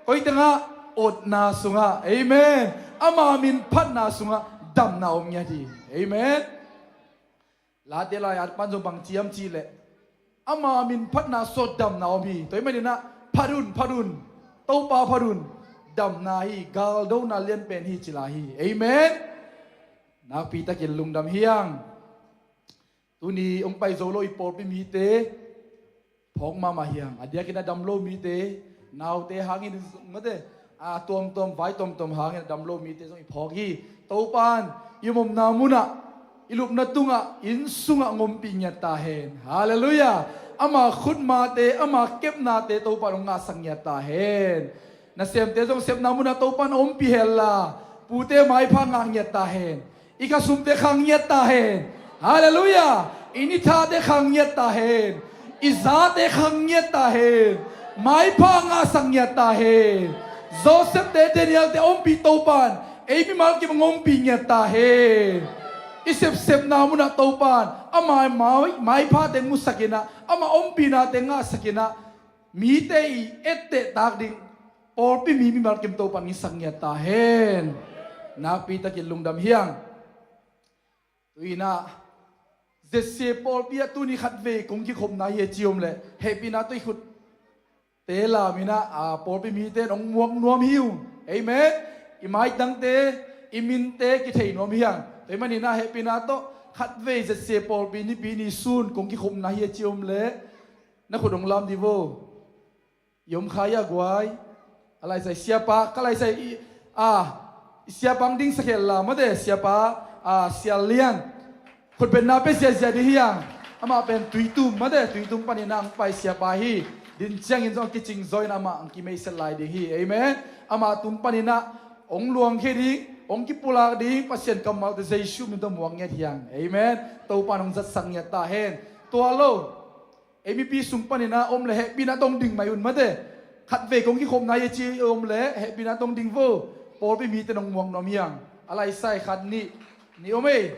Koi tengah? Otna sungah. Amen. Ama min phatna sungah damna om ngiat hi. Amen. Late lai-at pan zong bang ci hiam cih leh, ama min phatna sungah damna om hi. Tua ahih maninah phat un, phat un. Topa phat un. Damna hi, galdona lianpen hi ci lai hi. Amen. Nakpi takin lungdam hi hang. Tuni hong pai zo lo i pawlpi mite phawk mahmah hi hang. A diakin a dam lo mite, naute hangin mate, a tuamtuam, vai tuamtuam hangin a dam lo mite zong i phawk hi. Topan i omna munah, i lupna tungah, inn sungah hong ompih ngiat ta hen. Halleluiah. Ama khutmate, ama kepnate Topan hong ngahsak ngiat ta hen. Nasemte zong sepna munah Topan ompih hen la, pute maipha ngah ngiat ta hen. I khasumte khang ngiat ta hen. Halleluiah. I nithate khang ngiat ta hen. I zate khang ngiat ta hen. Maipha ngahsak ngiat ta hen. Joseph te, Daniel te ompih Topan ei mimal kim hong ompih ngiat ta hen. I sepsepna munah Topan ama mai, maipha teng musak inah, ama ompihna teng ngahsak inah, mite i etteh tak ding pawlpi mi mimal kim Topan hong hisak ngiat ta hen. Nakpi takin lungdam hi hang. Tu inah, ZCA pawlpi ah tuni khatvei kong kikhopna hi a ci om leh, hehpihna tawh i khutte lam inah, a, pawlpi mite in hong muak nuam hi uh. Amen. I maitangte, i minte kithei nuam hi hang. Tua ahih manin ah hehpihna tawh khatvei ZCA pawlpi nipi ni sun kong kikhopna hi a ci om leh, na khut hong lam dih vo. I om kha hia guai? A laisai siapa, ka laisai i, a, i siapa hong dingsak hen la, mate, siapa, a, Sia Lian. Khutbetna pia ziahziah ding hi hang. Amah pen Tuitum, mate, Tuitum panin ah hong pai siapa hi. Din ciangin zong a kicing zaw in amah hong kimeiset lai ding hi. Amen. Amah tung panin ah hong luangkhia ding, hong kipulak ding, Pasian kammalte Jesu min tawh muak ngiat hi hang. Amen. Topan hong zatsak ngiat ta hen. Tua lo. Ei mipi sung panin ah om leh hehpihna tawh hong ding mai un, mate. Khatvei kong kikhopna hi a ci om leh hehpihna tawh hong ding vo. Pawlpi mite in hong muak nuam hi hang. A laisai khat nih, nih om ei.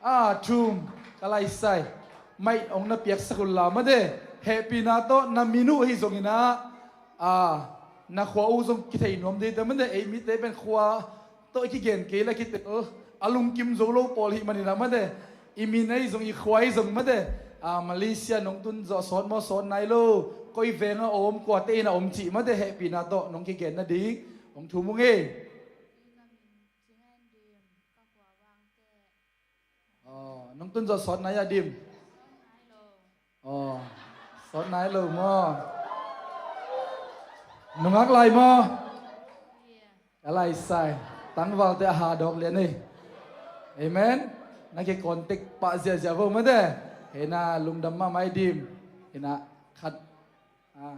A, thum, ka laisai. Maih hong na piaksak un la, mate. Hehpihna tawh na min uh ahi zongin ah, a, na khua uh zong kithei nuam ding hi ta, mate. Ei mite pen khua tawh i kigen kei leh kitel, a lungkim zo lo pawl ahih manin ah, mate. I min ahi zong, i khua ahi zong, mate. A, Malaysia nong tun zawh sawt maw, sawt nai lo, koi veng a om, kuate inn a om cih, mate, hehpihna tawh nong kigen nading hong thum ung ei. Aw, nong tun zawh sawt nai a dim? Aw, sawt nai lo maw? Nungak lai maw? Ka laisai. Tangvalte a hadawk lian ei. Amen. Na kicontact pah ziahziah vo, mate. Hena, lungdam mahmah ei dim. Hena, khat. A.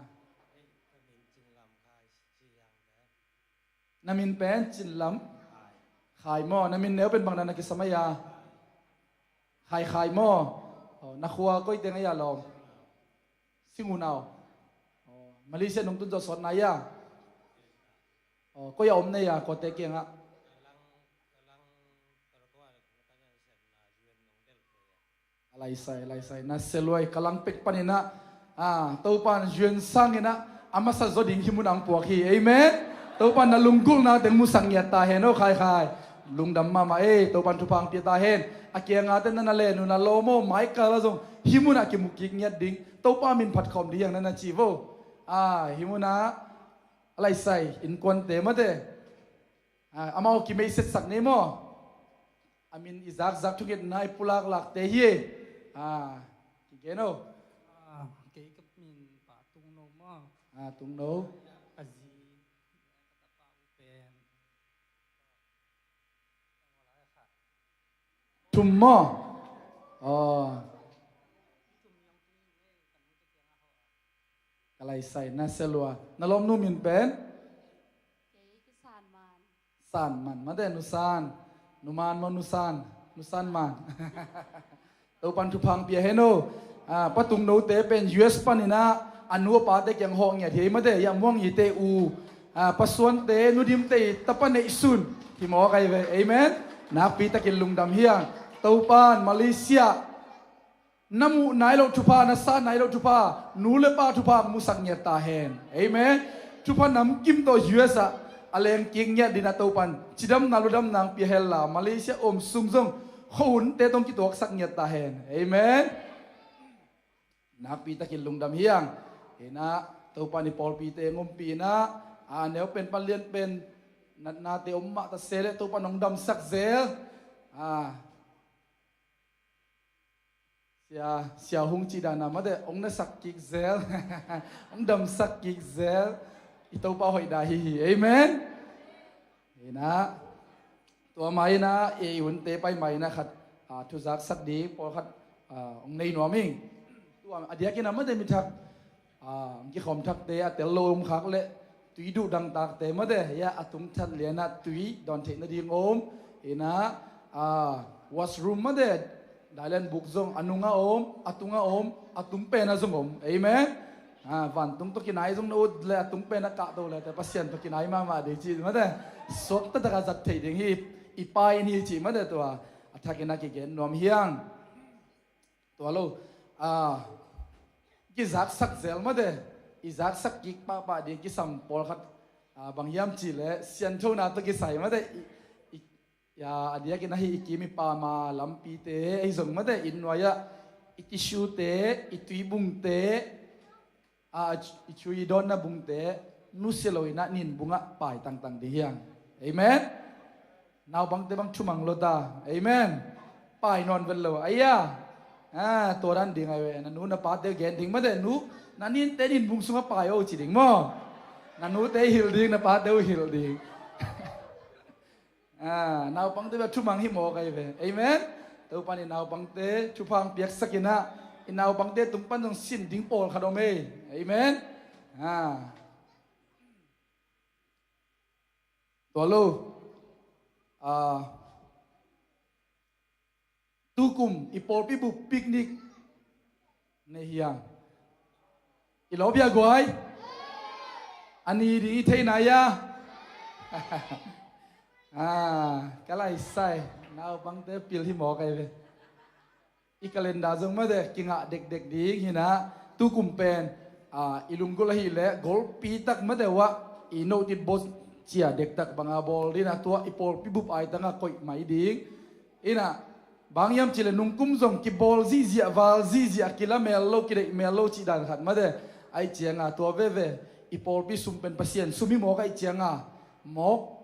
Na min pen Cin Lam Khai maw? Na min neu pen bang dan a kisam ahi a? Khai Khai maw? Aw, na khua koi teng ahi a lawm? Singunau. Aw, Malaysia nong tun zawh sawt nai a? Aw, koi a om na hi a, kuate kiangah? A laisai, a laisai. Na sia luai, Kalang pek panin ah, a, Topan U N sangin ah, a masa zaw ding hih munah hong puak hi. Amen. Topan na lunggulhna teng musak ngiat ta hen aw, Khai Khai. Lungdam mahmah ei, Topan thupha hong pia ta hen. A kiangah te na na len uh na lawm aw, mai kal ah zong hih munah kimu kik ngiat ding, Topa min phat khawm ding hi hang na na ci vo. A, hih munah a laisai innkuante, mate. A, amau kimeisetsak ni maw? A min i zakzak, thungetna i pulaklakte hi. A, kigen aw. A, kei ka min Pa Tung No maw? A, Tung No. A zi, ka tapa uh pen Thum maw? Aw. Ka laisai, na sia lua. Na lawmnu min pen? Kei ka San Man. San Man, mate, Nu San. Nu Man maw, Nu San? Nu San Man. Topan thupha hong pia hen aw. A, Pa Tung No te pen U S panin ah, a nu a pate kiang hawh ngiat hi, mate, Yah Muang Yi te u. A, Pa Suan te, Nu Dim te i tapa neihsun. Hi mawk ahi ve. Amen. Nakpi takin lungdam hi hang. Topan Malaysia na muh nai loh thupha, na sa nai loh thupha, nu le pa thupha musak ngiat ta hen. Amen. Thupha namkim tawh U S ah a leng kik ngiat dingin ah Topan cidamna ludamna hong pia hen la, Malaysia om sung zong khuahunte tawh hong kituaksak ngiat ta hen. Amen. Nakpi takin lungdam hi hang. Hi-in ah Topan i pawlpite hong ompih in ah, a neu pen pan lian pen natnate om mah ta se leh Topan hong damsak zel. A, Sia, Sia Hung cih dan a mate, hong nasak kik zel. Hong damsak kik zel. Topa hoihna hi hi. Amen. Hi na, tua ma hi na, ei hunte pai ma hi na khat, ah, thuzaksak ding pawlkhat, ah, hong nei nuam ing. Tua a diakin a mate mi thak, ah, hong kikhawm thakte a tel lo om khak leh tui duh dangtakte mate, hia a tung that lianah tui dawn theih nading om. Hi na, ah, washroom mate, dailen buk zong a nunga om, a tunga om, a tung pena zong om. Amen. Ah, vantung tawh kinai zong na ut le a tung pena kahto le te Pasian tawh kinai mahmah ding ci mate. Suak taktak a zat thei ding hi. I pai in hi ci mate tua. A thakin a kigen nuam hiang. Tua lo. Ah, kizaksak zel mate. I zaksak kik pahpah ding kisam pawlkhat, ah, bang hiam ci le sianthona tawh kisai mate. I, i Ya, a diakin ahi i kim i pam a lampite, ahi zong mate, inn nuai-ah i tissue-te, i tuibungte, a, i thui dawnna bungte, nusia lo in ah nin bungah pai tangtang ding hiang. Amen. Naupangte bang thumang lo ta. Amen. Pai nawn vet lo. Aia. Ah, tua dan ding ai ve. Na nu na pate gen ding mate, nu, na ninte nin bung sungah pai o ci ding maw. Na nute hilh ding, na pate uh hilh ding. Ah, naupangte bia thumang hi mawk ai ve. Amen. Topan i naupangte thupha hong piaksak in ah, i naupangte tung pan zong sin ding pawlkhat om ei. Amen. Ah. Tua lo. Ah. Tukum i pawlpi bup picnic nei hiang. I lawp hia guai? A ni ding i theihna hia? Ah, ka laisai. Naupangte pil hi mawk ai ve. I calendar zong mate kingah dekdek ding hi na, tukum pen, ah, i lunggulh ahih leh golpi tak mate uh ah i note it board cia dektak banga bawl ding a, tua i pawlpi bup ai tangah koih mai ding. Inah, bang hiam cih leh nungkum zong kibawl zihziah, val zihziah, kila mel lo, kideih mel lo cih dan khat mate. Aih cianga tua veve i pawlpi sum pen Pasian sum hi mawk aih cianga mawk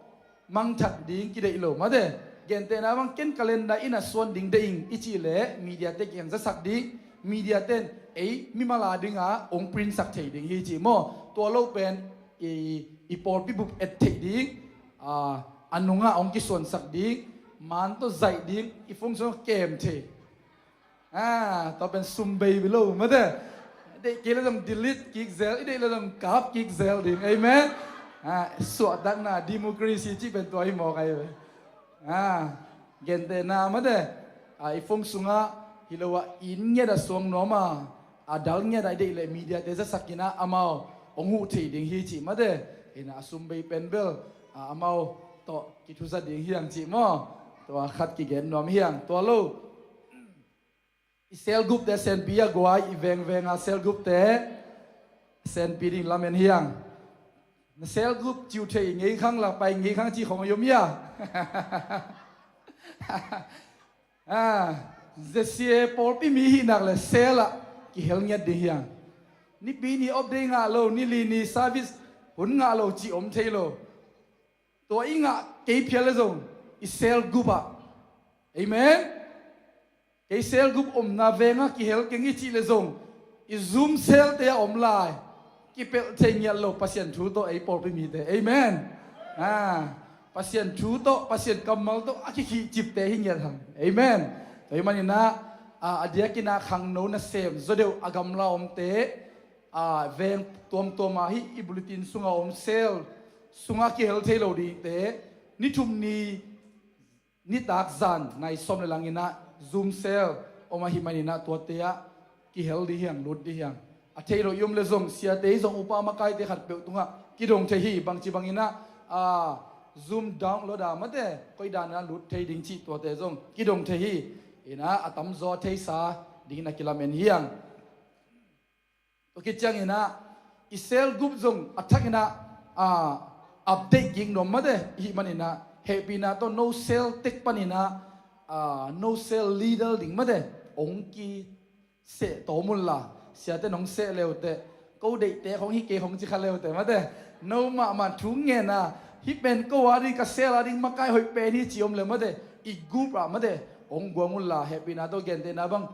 mangthak ding kideih lo mate. Gentehna bang ken calendar inn a suan ding deih ing i cih leh media te kiang zasak ding, media ten ei mimal a dinga hong print sak thei ding hi cih maw. Tua lo pen i, i pawlpi bup et theih ding, a, a nungah hong kisuansak ding, man tawh zaih ding, i phone sungah kem thei. Ah, tua pen sum bei lo mate. Deih kei le zong delete kik zel, i deih le zong kap kik zel ding. Amen. Ah, suahtakna democracy cih pen tua hi mawk ai ve. Ah, gentehna mate. Ah, i phone sungah hi lo ah inn ngiat a suang nuam a, a dal ngiat a i deih leh media te zasak in ah amau hong huh thei ding hi cih mate. Hi na, a sum bei pen bel, ah, amau tawh kithuzat ding hiang cih maw. Tua khat kigen nuam hiang. Tua lo. I cell group te senpi a guai, i vengveng a cell group te senpi ding lamen hiang. Na cell group ciu thei ngei khang la pai ngei khang ci khong a yom hia. Ah, Z C A pawlpi mi hih nak le cell ah kihel ngiat ding hiang. Nipi ni off day ngah lo, ni li ni service hun ngah lo ci om thei lo. Tua i ngah kei phial le zong i cell group ah. Amen. Kei cell group omna vengah kihel keng i cih le zong i Zoom cell te a om lai. Kipelh thei ngiat lo Pasian thu tawh ei pawlpi mite. Amen. Ah, Pasian thu tawh, Pasian kammal tawh a kikhihcipte hi ngiat hang. Amen. Tua hi maninah, ah, a diakinah khangno nasem zaw deuh a gamla omte, ah, veng tuamtuama hih i bulletin sunga om cell sunga kihel thei lo dingte, ni thum ni nitak zan nai sawm le langinah Zoom cell om ahi maninah tuate ah kihel ding hiang, lut ding hiang. A thei lo i om le zong siate hi zong upa makaite khatpeuh tungah kidong thei hi. Bangci banginah, ah, Zoom download a mate koidanah lut thei ding cih tuate zong kidong thei hi. Inah a tamzaw a theisa dingin a kilamen hiang. Tua khit cianginah i cell group zong a thakinah, ah, update kik nuam mate. Ihi maninah hehpihna tawh no cell tek paninah, ah, no cell leader ding mate ong kiseh tawm unla, siate nong seh leuteh, ko deihte khong hi kei khong ci kha leuteh mate. No mahmah thu ngena hih pen ko a ding, ka cell a ding makai hoih pen hi ci om le mate. I group ah mate ong guang unla hehpihna tawh gentehna bang,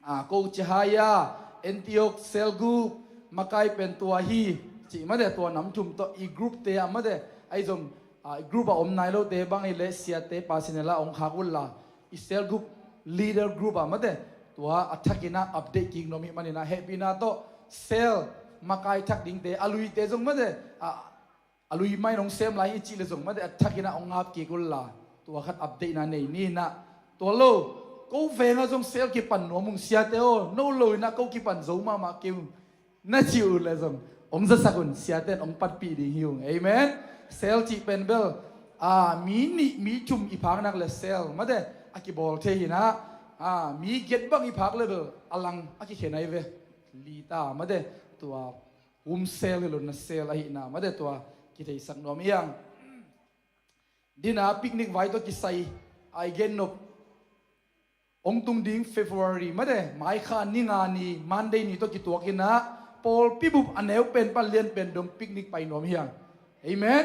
ah, ko ci hai a, Antioch cell group makai pen tua hi. cih mate, tua nam thum tawh i group te ah mate, ahi zong, ah, i group ah om nai lote bang hileh siate personal ah hong khak unla, i cell group leader group ah mate, tua a thakin ah update kik nuam ih manin ah hehpihna tawh cell makai thak dingte, a luite zong mate, ah, a lui mah in hong sem lai i cih leh zong mate, a thakin ah hong ap kik unla, tua khat update na nei ni in ah. Tua lo, ko veng ah zong cell kipan nuam ung siate aw, no lo in ah ko kipan zo mahmah kei ung na cih uh leh zong hong zasak un, siate in hong panpih ding hi ung. Amen. Cell cih pen bel, ah, mi nih mi thum i phak nak leh cell mate, a kibawl thei hi in ah, ah, mi giat bang i phak leh bel a lang a kikhia nai ve. Li ta mate, tua home cell hi lo in ah cell ahihna mate, tua kitheisak nuam hi hang. Din ah picnic vai tawh kisai, ah, i gen nop, hong tung ding February mate, mai kha ni nga ni Monday ni tawh kituak in ah, pawlpi bup a neu pen pan lian pen dong picnic pai nuam hi hang. Amen.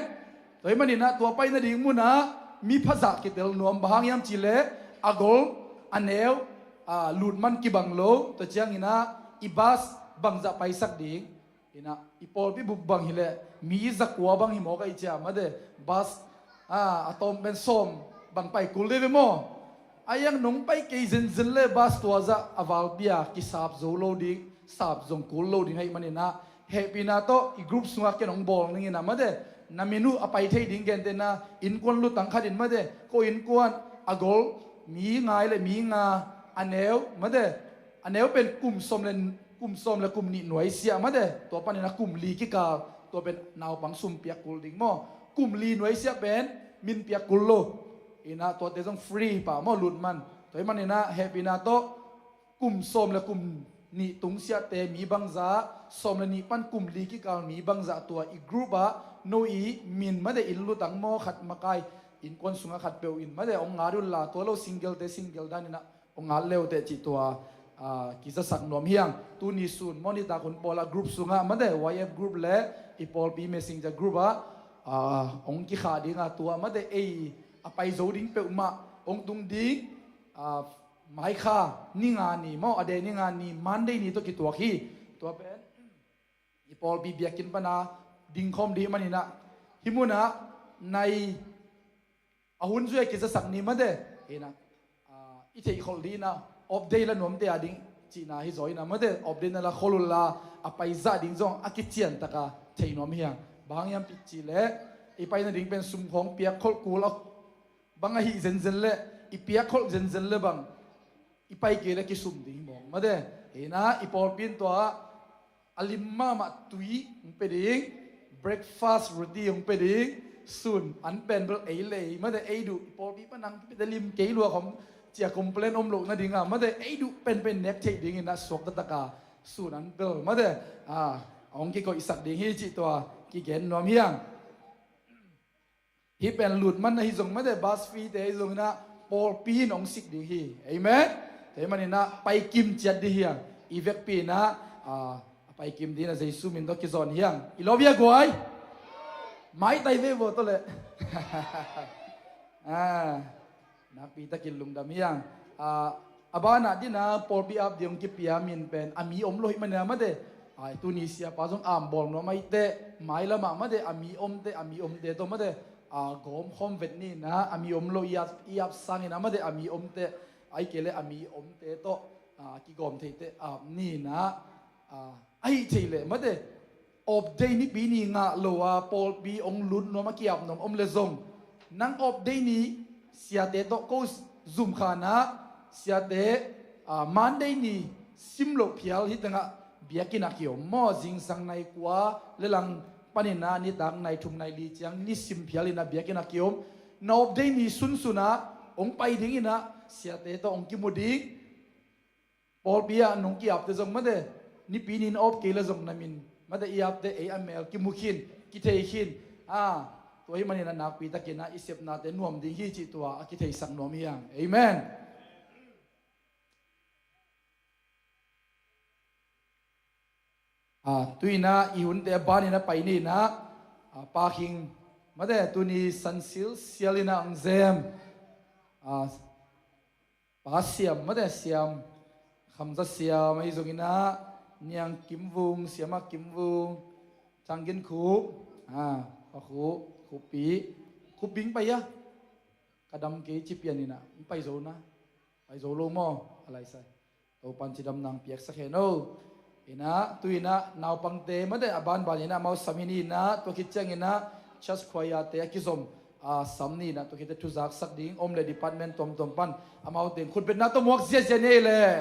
Tua ahih manin ah tua pai nading mun ah mi phazah kitel nuam, bang hang hiam cih leh a gol a neu, ah, lut man kibang lo, tua ciangin ah i bus bangzah paisak ding. In ah i pawlpi bup bang hileh mi zakua bang hi mawk ahih ciang mate, bus, ah, a tawm pen sawm bang pai kul ding ve maw? A iang nong pai kei zenzen leh bus tua zah a valpi a kisap zo lo ding, sap zong kul lo ding ahih manin ah hehpihna tawh i group sungah ken hong bawl ning in ah mate, na min uh a pai thei ding gentehna, innkuan lutang khat in mate, ko innkuan a gol mi nga leh mi nga, a neu mate, a neu pen kum sawm leh kum sawm leh kum nih nuaisiah mate, tua panin ah kum li kikal, tua pen naupang sum piak kul ding maw? Kum li nuaisiah pen min piak kul lo. In ah tuate zong free pah maw, lut man. Tua ahih manin ah hehpihna tawh kum sawm leh kum nih tungsiahte mi bangzah, sawm leh nih pan kum li kikal mi bangzah tua i group ah no i min mate, inn lutang maw, khat makai, innkuan sungah khat peuh in mate, hong ngat unla, tua lo single te single dan in ah hong ngat le uh teh cih tua, ah, kizasak nuam hi hang. Tuni sun maw, nitak hun pawl ah group sungah mate, Y F group leh i pawlpi messenger group ah, ah, hong kikhah ding a, tua mate ei a pai zo ding peuhmah hong tung ding, ah, mai kha ni nga ni maw, a de ni nga ni Monday ni tawh kituak hi. Tua pen i pawlpi biakinn pan a dingkhawm ding ahih manin ah, hih mun ah nai a hun zui a kizasak ni mate. Hi in ah, ah, i theihkholh ding in ah off day la nuamte a ding cihna hi zaw in ah mate, off day na la khol unla, a paizah ding zong a kiciantak a thei nuam hi hang. Bang hang hiam cih leh i pai nading pen sum khawng piak kholh kul a, bang ahih zenzen leh, i piak kholh zenzen leh bang i pai kei leh kisum ding hi mawk mate. Hi in ah i pawlpi in tua a lim mahmah tui hong pia ding, breakfast roti hong pia ding, sun an pen bel ei lei mate, ei duh, i pawlpi pan hong pia lim kei lua khawng ci a complain om loh nading a mate, ei duh penpen nek theih ding in ah suakta tak a sun an bel mate, ah, hong kikoihsak ding hi cih tua kigen nuam hi hang. Hih pen lut man ahi zong mate, bus fee te ahi zongin ah pawlpi in hong sik ding hi. Amen. Tua ahih manin ah paikim ciat ding hi hang. I vekpi in ah, ah, a paikim ding in ah Jesu min tawh kizawn hi hang. I lawm hia guai? Maitai ve vua tawh leh. Ah, nakpi takin lungdam hi hang. Ah, a banah din ah pawlpi ap ding hong kipia min pen a mi om lo ahih manin ah mate, ai, tuni siapa zong a bawl nuam ahih teh, mailam ah mate, a mi omte, a mi omte tawh mate, ah, gawm khawm vet ni in ah, a mi om lo i ap, i ap sangin ah mate, a mi omte, ahih kei leh a mi omte tawh, ah, kigawm theite ap ni in ah, ah, ahih theih leh mate, off day Nipi ni ngah lo a pawlpi hong lut nuam, a ki-ap nuam om leh zong, nang off day ni siate tawh ko zum kha in ah, siate, ah, Monday ni sim loh phial hih tengah biakinn ah kiom maw, zingsang nai kua leh lang panin ah nitak nai thum nai li ciang ni sim phial in ah biakinn ah kiom. Na off day ni sunsun ah hong pai ding in ah siate tawh hong kimu ding. Pawlpi ah nong ki-apte zong mate, Nipi ni in off kei leh zong na min mate, i apte ei a mel kimu khin, kithei khin. Ah, tua ahih manin ah nakpi takin ah i sepnate nuam ding hi cih tua a kitheisak nuam hi hang. Amen. Ah, tu in ah i hunte a ban in ah pai ni in ah, ah, Pa Khing mate, tuni san silsial in ah hong zem. Ah, Pa Siam mate, Siam, Khamza Siam ahi zongin ah, Niang Kim Vung, Siama Kim Vung, Tang Gin Khup, a, Pa Khup, Khuppi, Khuppi hong pai a, ka dam kei ci pian in ah, hong pai zo na, pai zo lo maw, a lai sai. Topa'n cidamna hong piaksak hen o. In ah, tu in ah, naupangte mate a banban in ah, amau sam hi ni in ah, tua khit ciangin ah, church choir-te a kizom, a, sam ni in ah, tua khit ciang thuzaksak ding om leh department tuamtuam pan, amaute khutbetna tawh muak ziazia ni ei leh.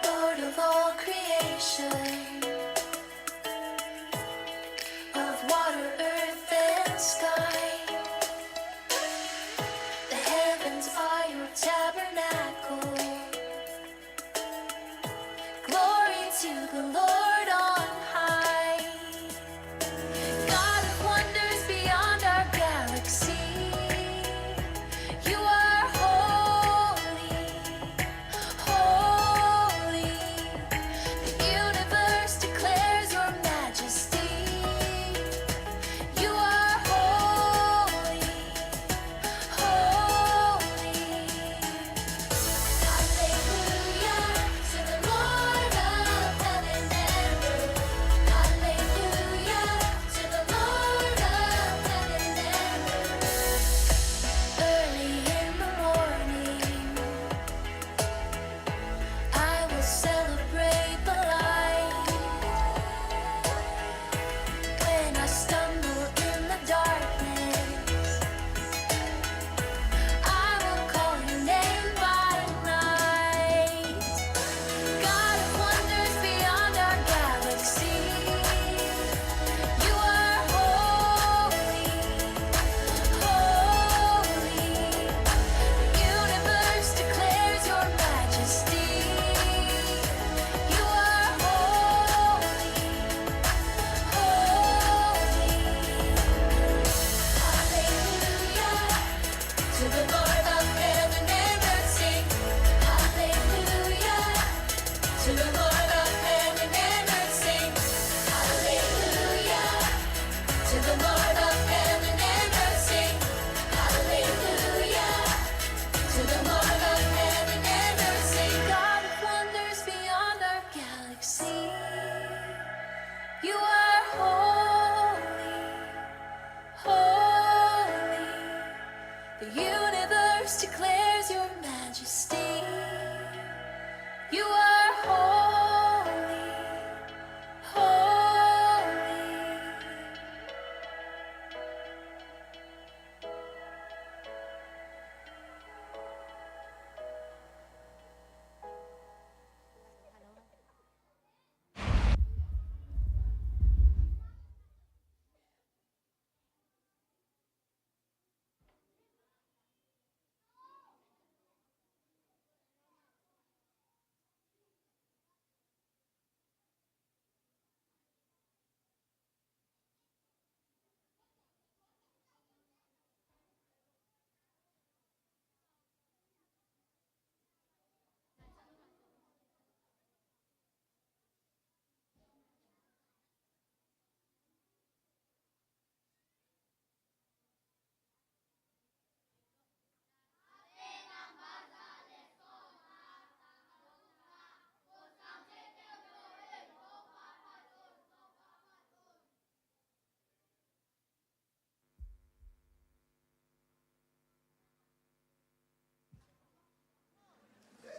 Lord of all creation, of water, earth, and sky, the heavens are your tabernacle. Glory to the Lord on high. God of wonders beyond our galaxy, you are holy, holy. The universe declares your majesty. You are holy, holy. Hallelujah to the Lord of heaven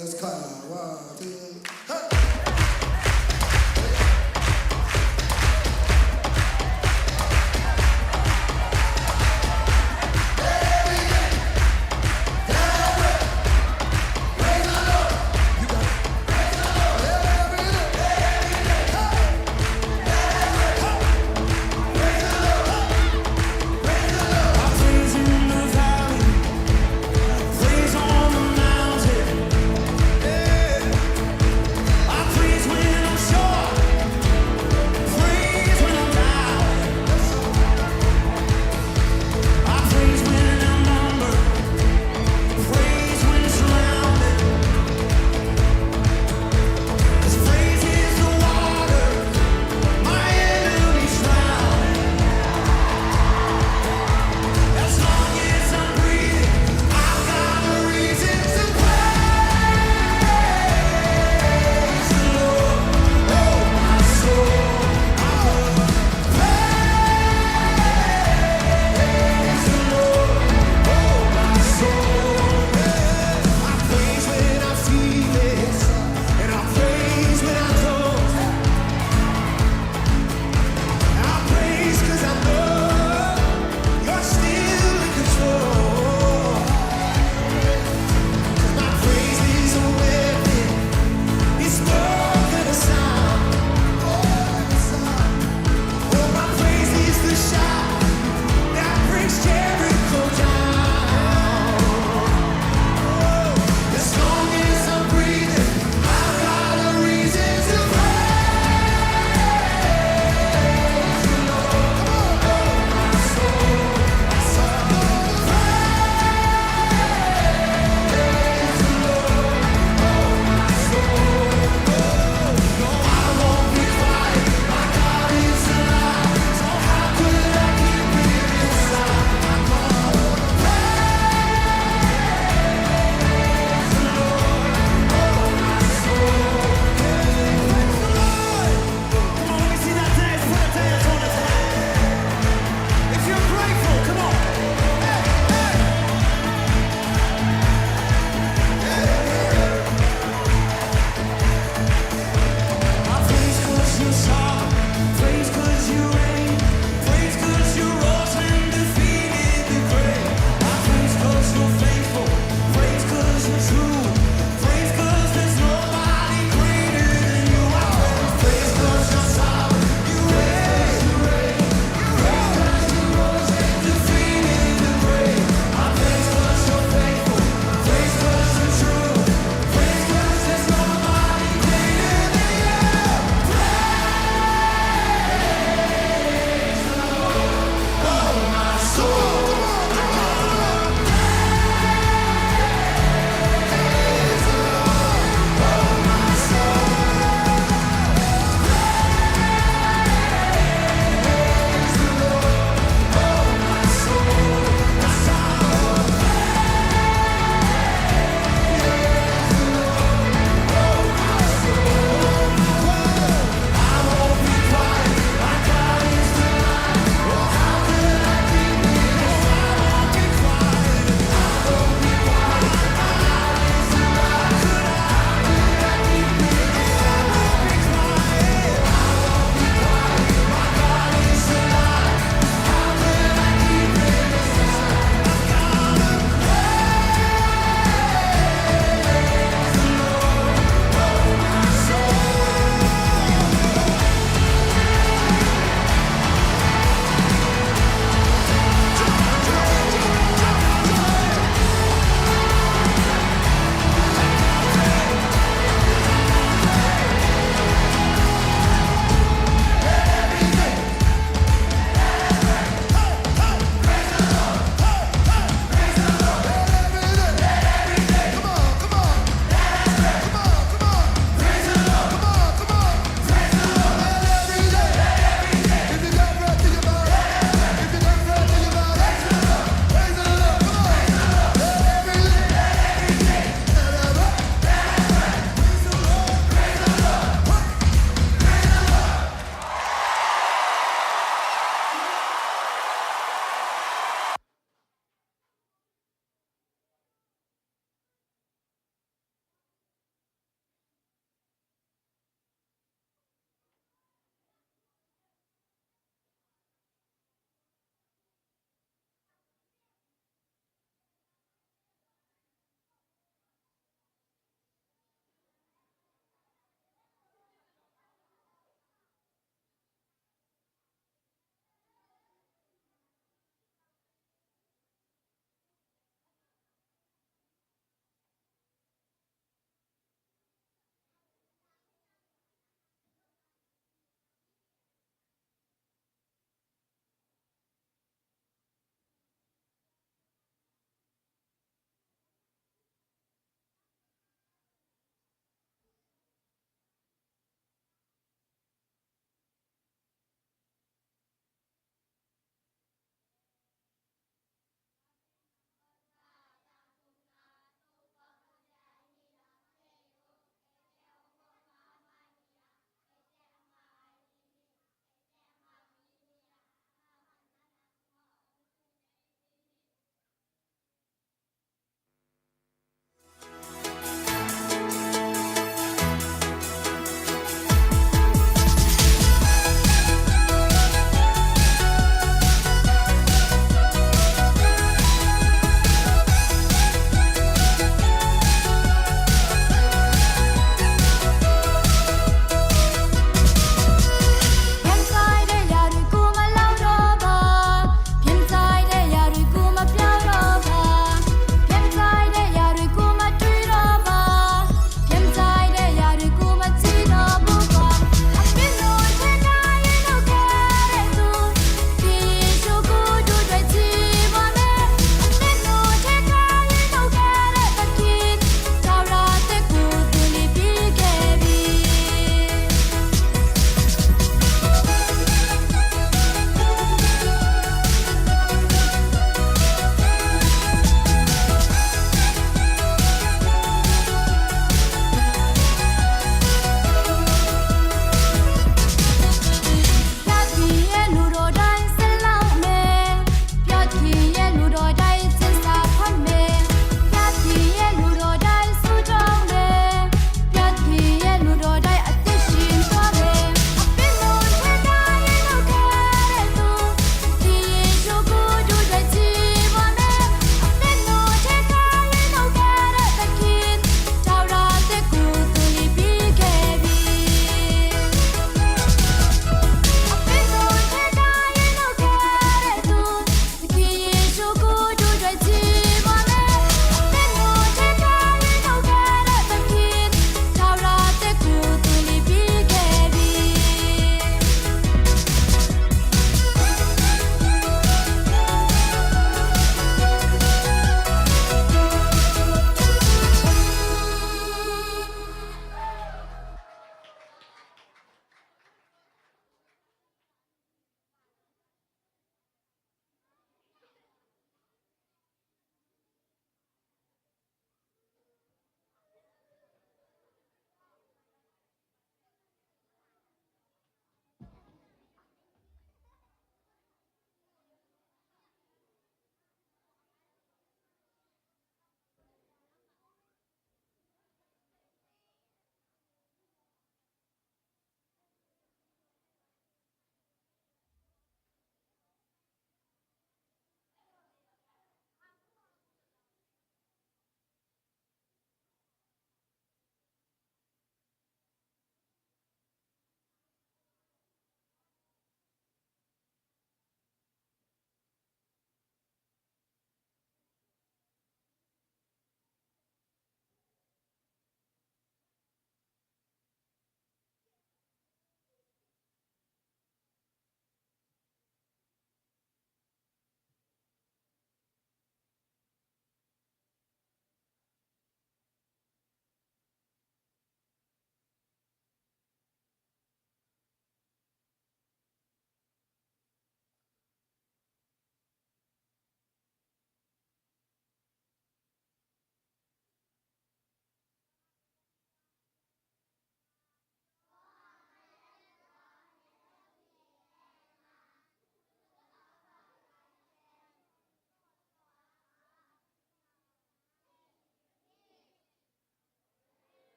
Let's go. One, two, hey.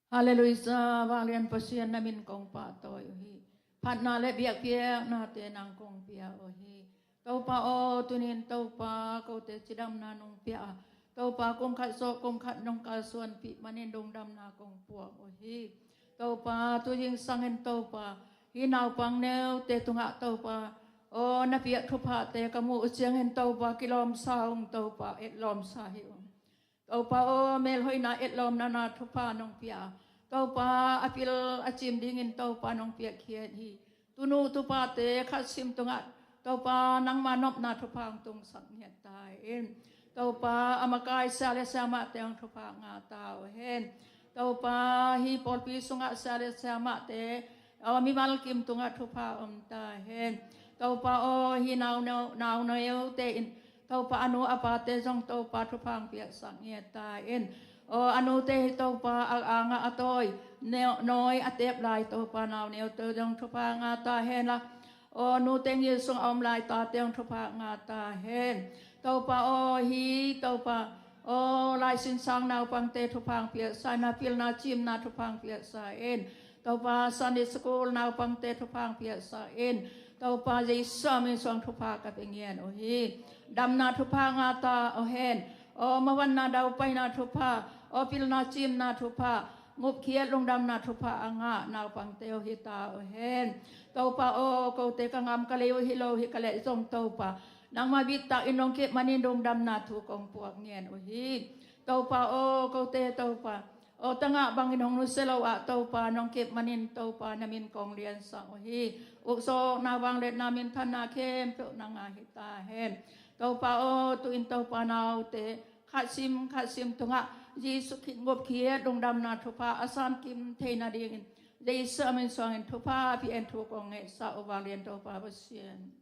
Halleluiah, vanglian Pasian, na min kong pahtawi uh hi. Phatna le biakpiaknate nang kong pia uh hi. Topa aw, tunin Topa, kote cidamna nong pia a, Topa, kum khat zawh kum khat nong kalsuanpih manin lungdamna kong puak uh hi. Topa, tu zingsangin Topa, hih naupang neute tungah Topa aw, na piak thuphate ka muh uh ciangin Topa, kilawmsa ung Topa, etlawmsa hi ung. Topa aw, melhoihna etlawmna na thupha nong pia. Topa a pil a cim dingin Topa nong piakkhiat hi. Tunu tupate khat sim tungah Topa nangma nopna thupha hong tungsak ngiat ta hen. Topa a makai sia le siamahte hong thupha nga ta uh hen. Topa hih pawlpi sungah sia le siamahte aw, mimal kim tungah thupha om ta hen. Topa aw, hih nau neu, nau neute in Topa a nu a pate zong Topa thupha hong piaksak ngiat ta in. Aw, a nute hi Topa a angah a tawi, neu, nawi a tep lai Topa nau neute zong thupha nga ta hen la. Aw, nute ngil sung a om lai tate hong thupha nga ta hen. Topa aw, hi Topa aw, lai sinsang naupangte thupha hong piaksa in, na pilna cimna thupha hong piaksa in. Topa Sunday school naupangte thupha hong piaksa in. Topa Jesu min suang thupha ka pia ngian uh hi. Damna thupha nga ta uh hen. Aw, mavanna daupaina thupha, aw, pilna cimna thupha, ngupkhiat lungdamna thupha a ngah naupangte uh hi ta uh hen. Topa aw, kote ka ngam ka lei uh hi lo hi ka leh zong Topa, nangma bit takin nong kep manin lungdamna thu kong puak ngian uh hi. Topa aw, kote Topa aw, tangah bangin hong nusia lo ah Topa nong kep manin Topa na min kong liansak uh hi. Ukzawkna, vangliatna, minthanna khempeuh nang a hi ta hen. Topa aw, tu-in Topa naute khat sim khat sim tungah Jesu Khit ngupkhiat lungdamna thupha a sankim theina dingin Jesu a min suangin thupha pia in thu kong ngetsa uh, vanglian Topa Pasian.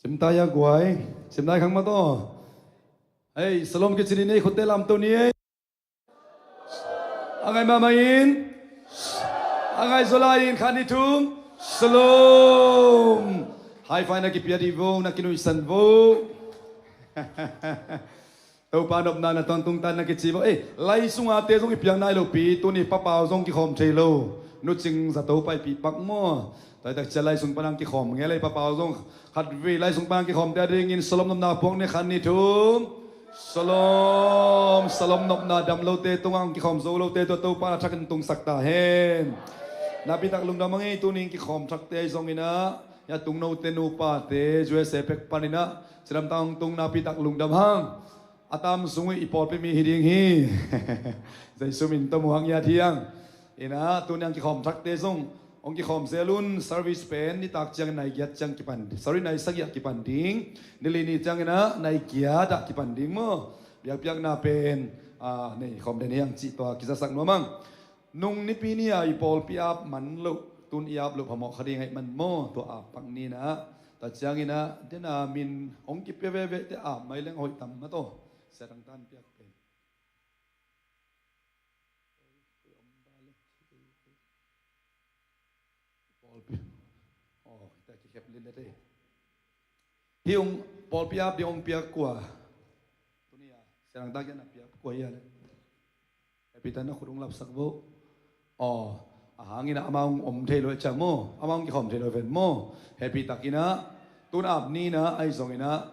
Cimtai a guai. Cimtai khang mah tawh. Hei, shalom kici ni ei, khutte lamto ni ei. A ngai mahmah in. A ngai zaw lai in, khat nih thum. Shalom. High five na kipia dih vo, na kinuihsan vo. Topa nopna na tawntungtan na kici vo. Ei, lai sunga te zong i piak nai lo pi, tuni papau zong kikhawm thei lo. Nu Cing za to paipih pak maw. Taitak cia lai sung panang kikhawm ngei lai papau zong. Khat vei lai sung panang kikhawm te a dingin shalom nopna puak ni, khat nih thum. Shalom, shalom nopna dam lote tungah kikhawm zo lote tua Topa na thakin tungsak ta hen. Napitak lungdam hang ei, tuni kikhawm thakte ahi zongin ah, ya tung note nupate U S A pek panin ah, cidamtang tung napitak lungdam hang. A tam sung i pawlpi mi hi ding hi. Jesu min tawh mu hang i a thiang. Ina, tuni ang kikhawm thakte zong hong kikhawm zel un, service pen nitak ciang nai giat ciang kipan, sorry, nai sagih ah kipan ding. Nili ni ciang ina nai giat ah kipan ding maw. Biakpiakna pen, ah, nei khawm den hi ang cih tua kizasak nuam ang. Nung nipi ni-a i pawlpi ap man loh, tun i ap loh phamawh kha ding ahih man maw, tua ap pak ni-in ah. Tua ciangin ah, dena min hong kipia veve te ap mai leng hoih tam mah tawh. Sia Thang Tan piak pen. Pawlpi. Oh, kita kikhep lin lete. Hi ung, pawlpi ap ding hong piak kua. Tuni-a, Sia Thang Tan kiang na piak kua hi a le. Happy tak na khut hong lapsak vo. Aw, a hangin ah amau hong om thei lo e ciang maw, amau hong kikhawm thei lo ven maw. Happy takin ah, tun ap ni-in ah, ahi zongin ah,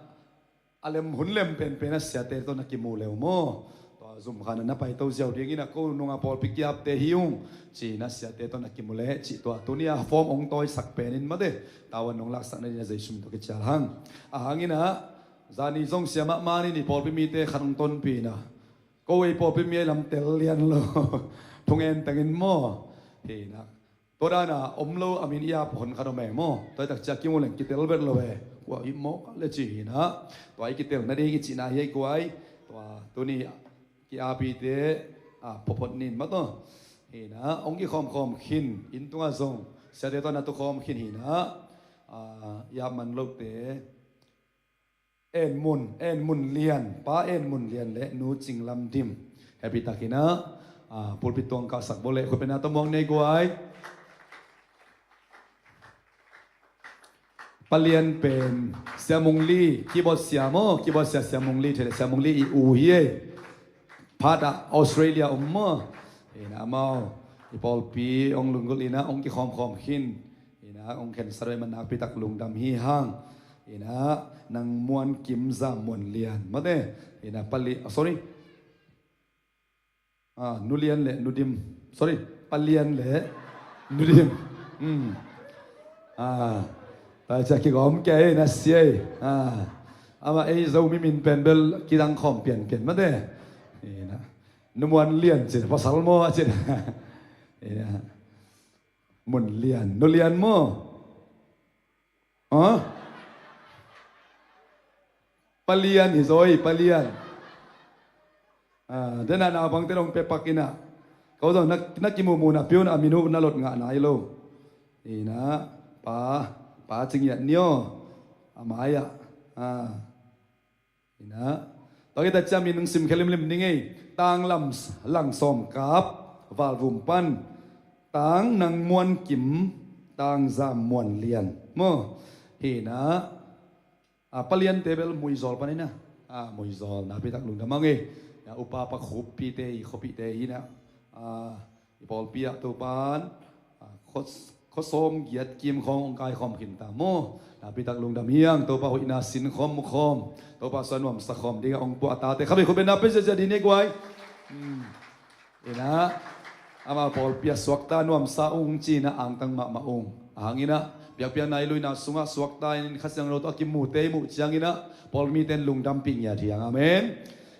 a lem hun lem penpen ah siate tawh na kimu leu maw. Tua zum khan ah na paito ziau dingin ah ko nunga pawlpi kiapte hi ung. Ci-in ah siate tawh na kimu leh, cih tua tuni-a form hong tawisak penin mate. Tavuan hong laksak nading ah Jesu min tawh kicial hang. A hangin ah, zani zong sia mahmah ni-in i pawlpi mite khat hong tonpih in ah. Ko ei pawlpi mi ei lam tel lian lo. Thungen tengin maw. Hi na. Tua dana om lo a min i ap hon khat om e maw. Tua i tak cia kimu leng kitel vet lo e. Kua i mawk le ci hi na. Tua i kitel nading i cihna hi ei kua i. Tua tuni ki-apite, a, phophot nin mah tawh. Hi na. Hong kikhawmkhawm khin. Inn tungah zong. Siate tawh na tukhawm khin hi na. A, i ap man lote. En Mun, En Mun Lian, Pa En Mun Lian le Nu Cing Lam Dim. Happy takin ah, ah, pulpit tuang kahsak bo le, khut beng na tawh muak nei guai. Pa Lian pen, Sia Mung Li, keyboard sia maw, keyboard sia, Sia Mung Li, thei le Sia Mung Li i u hi ei. Phat ah Australia om maw. Ina amau, i pawlpi, ong lunggulh ina, ong kikhawmkhawm khin. Ina, ong khen saroi man nakpi tak lungdam hi hang. Ina, nang Muan Kim Zam Muan Lian. Mate, ina, pali, ah, sorry. Ah, Nu Lian le Nu Dim. Sorry, Pa Lian le Nu Dim. Hmm. Ah, ta cia kigawm kei, na siai. Ah, ama ei Zomi min pen bel kidang khawm pianpian mate. Ina, Nu Muan Lian cin, pasal maw cin. Ina. Mun Lian, Nu Lian maw? Ha? Pa Lian hi zaw ei, Pa Lian. Ah, dena naupangte dong pe pak ina. Ko zong na, na kimuhmuh na piun a minu na lot ngah nai lo. Ina, pa, pa Cing Yiat ni aw. A mai ah. Ah. Ina. Tua kita cia min hong sim khe limlim ning ei. Tang Lam, Lang Sawm Kap, Valvum pan. Tang Nang Muan Kim, Tang Zam Muan Lian. Maw. Hi na. A, Pa Lian te bel Muizawl pan ina. A, Muizawl. Nakpi tak lungdam hang ei. Ya, upa pa khuppite, i khuapihte hi na. A, i pawlpi ah Topan. A, khua, khua sawm giat kim khawng ong kai khawm khin ta maw. Nakpi tak lungdam hi hang, Topa hoihna sin khawm mu khawm. Topa suah nuamsa khawm dingah ong puah a tate. Kha bei khut beng na pe ziazia dih ni guai. Hmm. Ina, ama pawlpi ah suakta nuamsa ung ci-in ah angtang mahmah ung. A hang ina, biakpiakna i luina sungah suakta in Kha Siangtho tawh a kimute i muh ciang ina, pawlmite in lungdampih ngiat hi hang. Amen.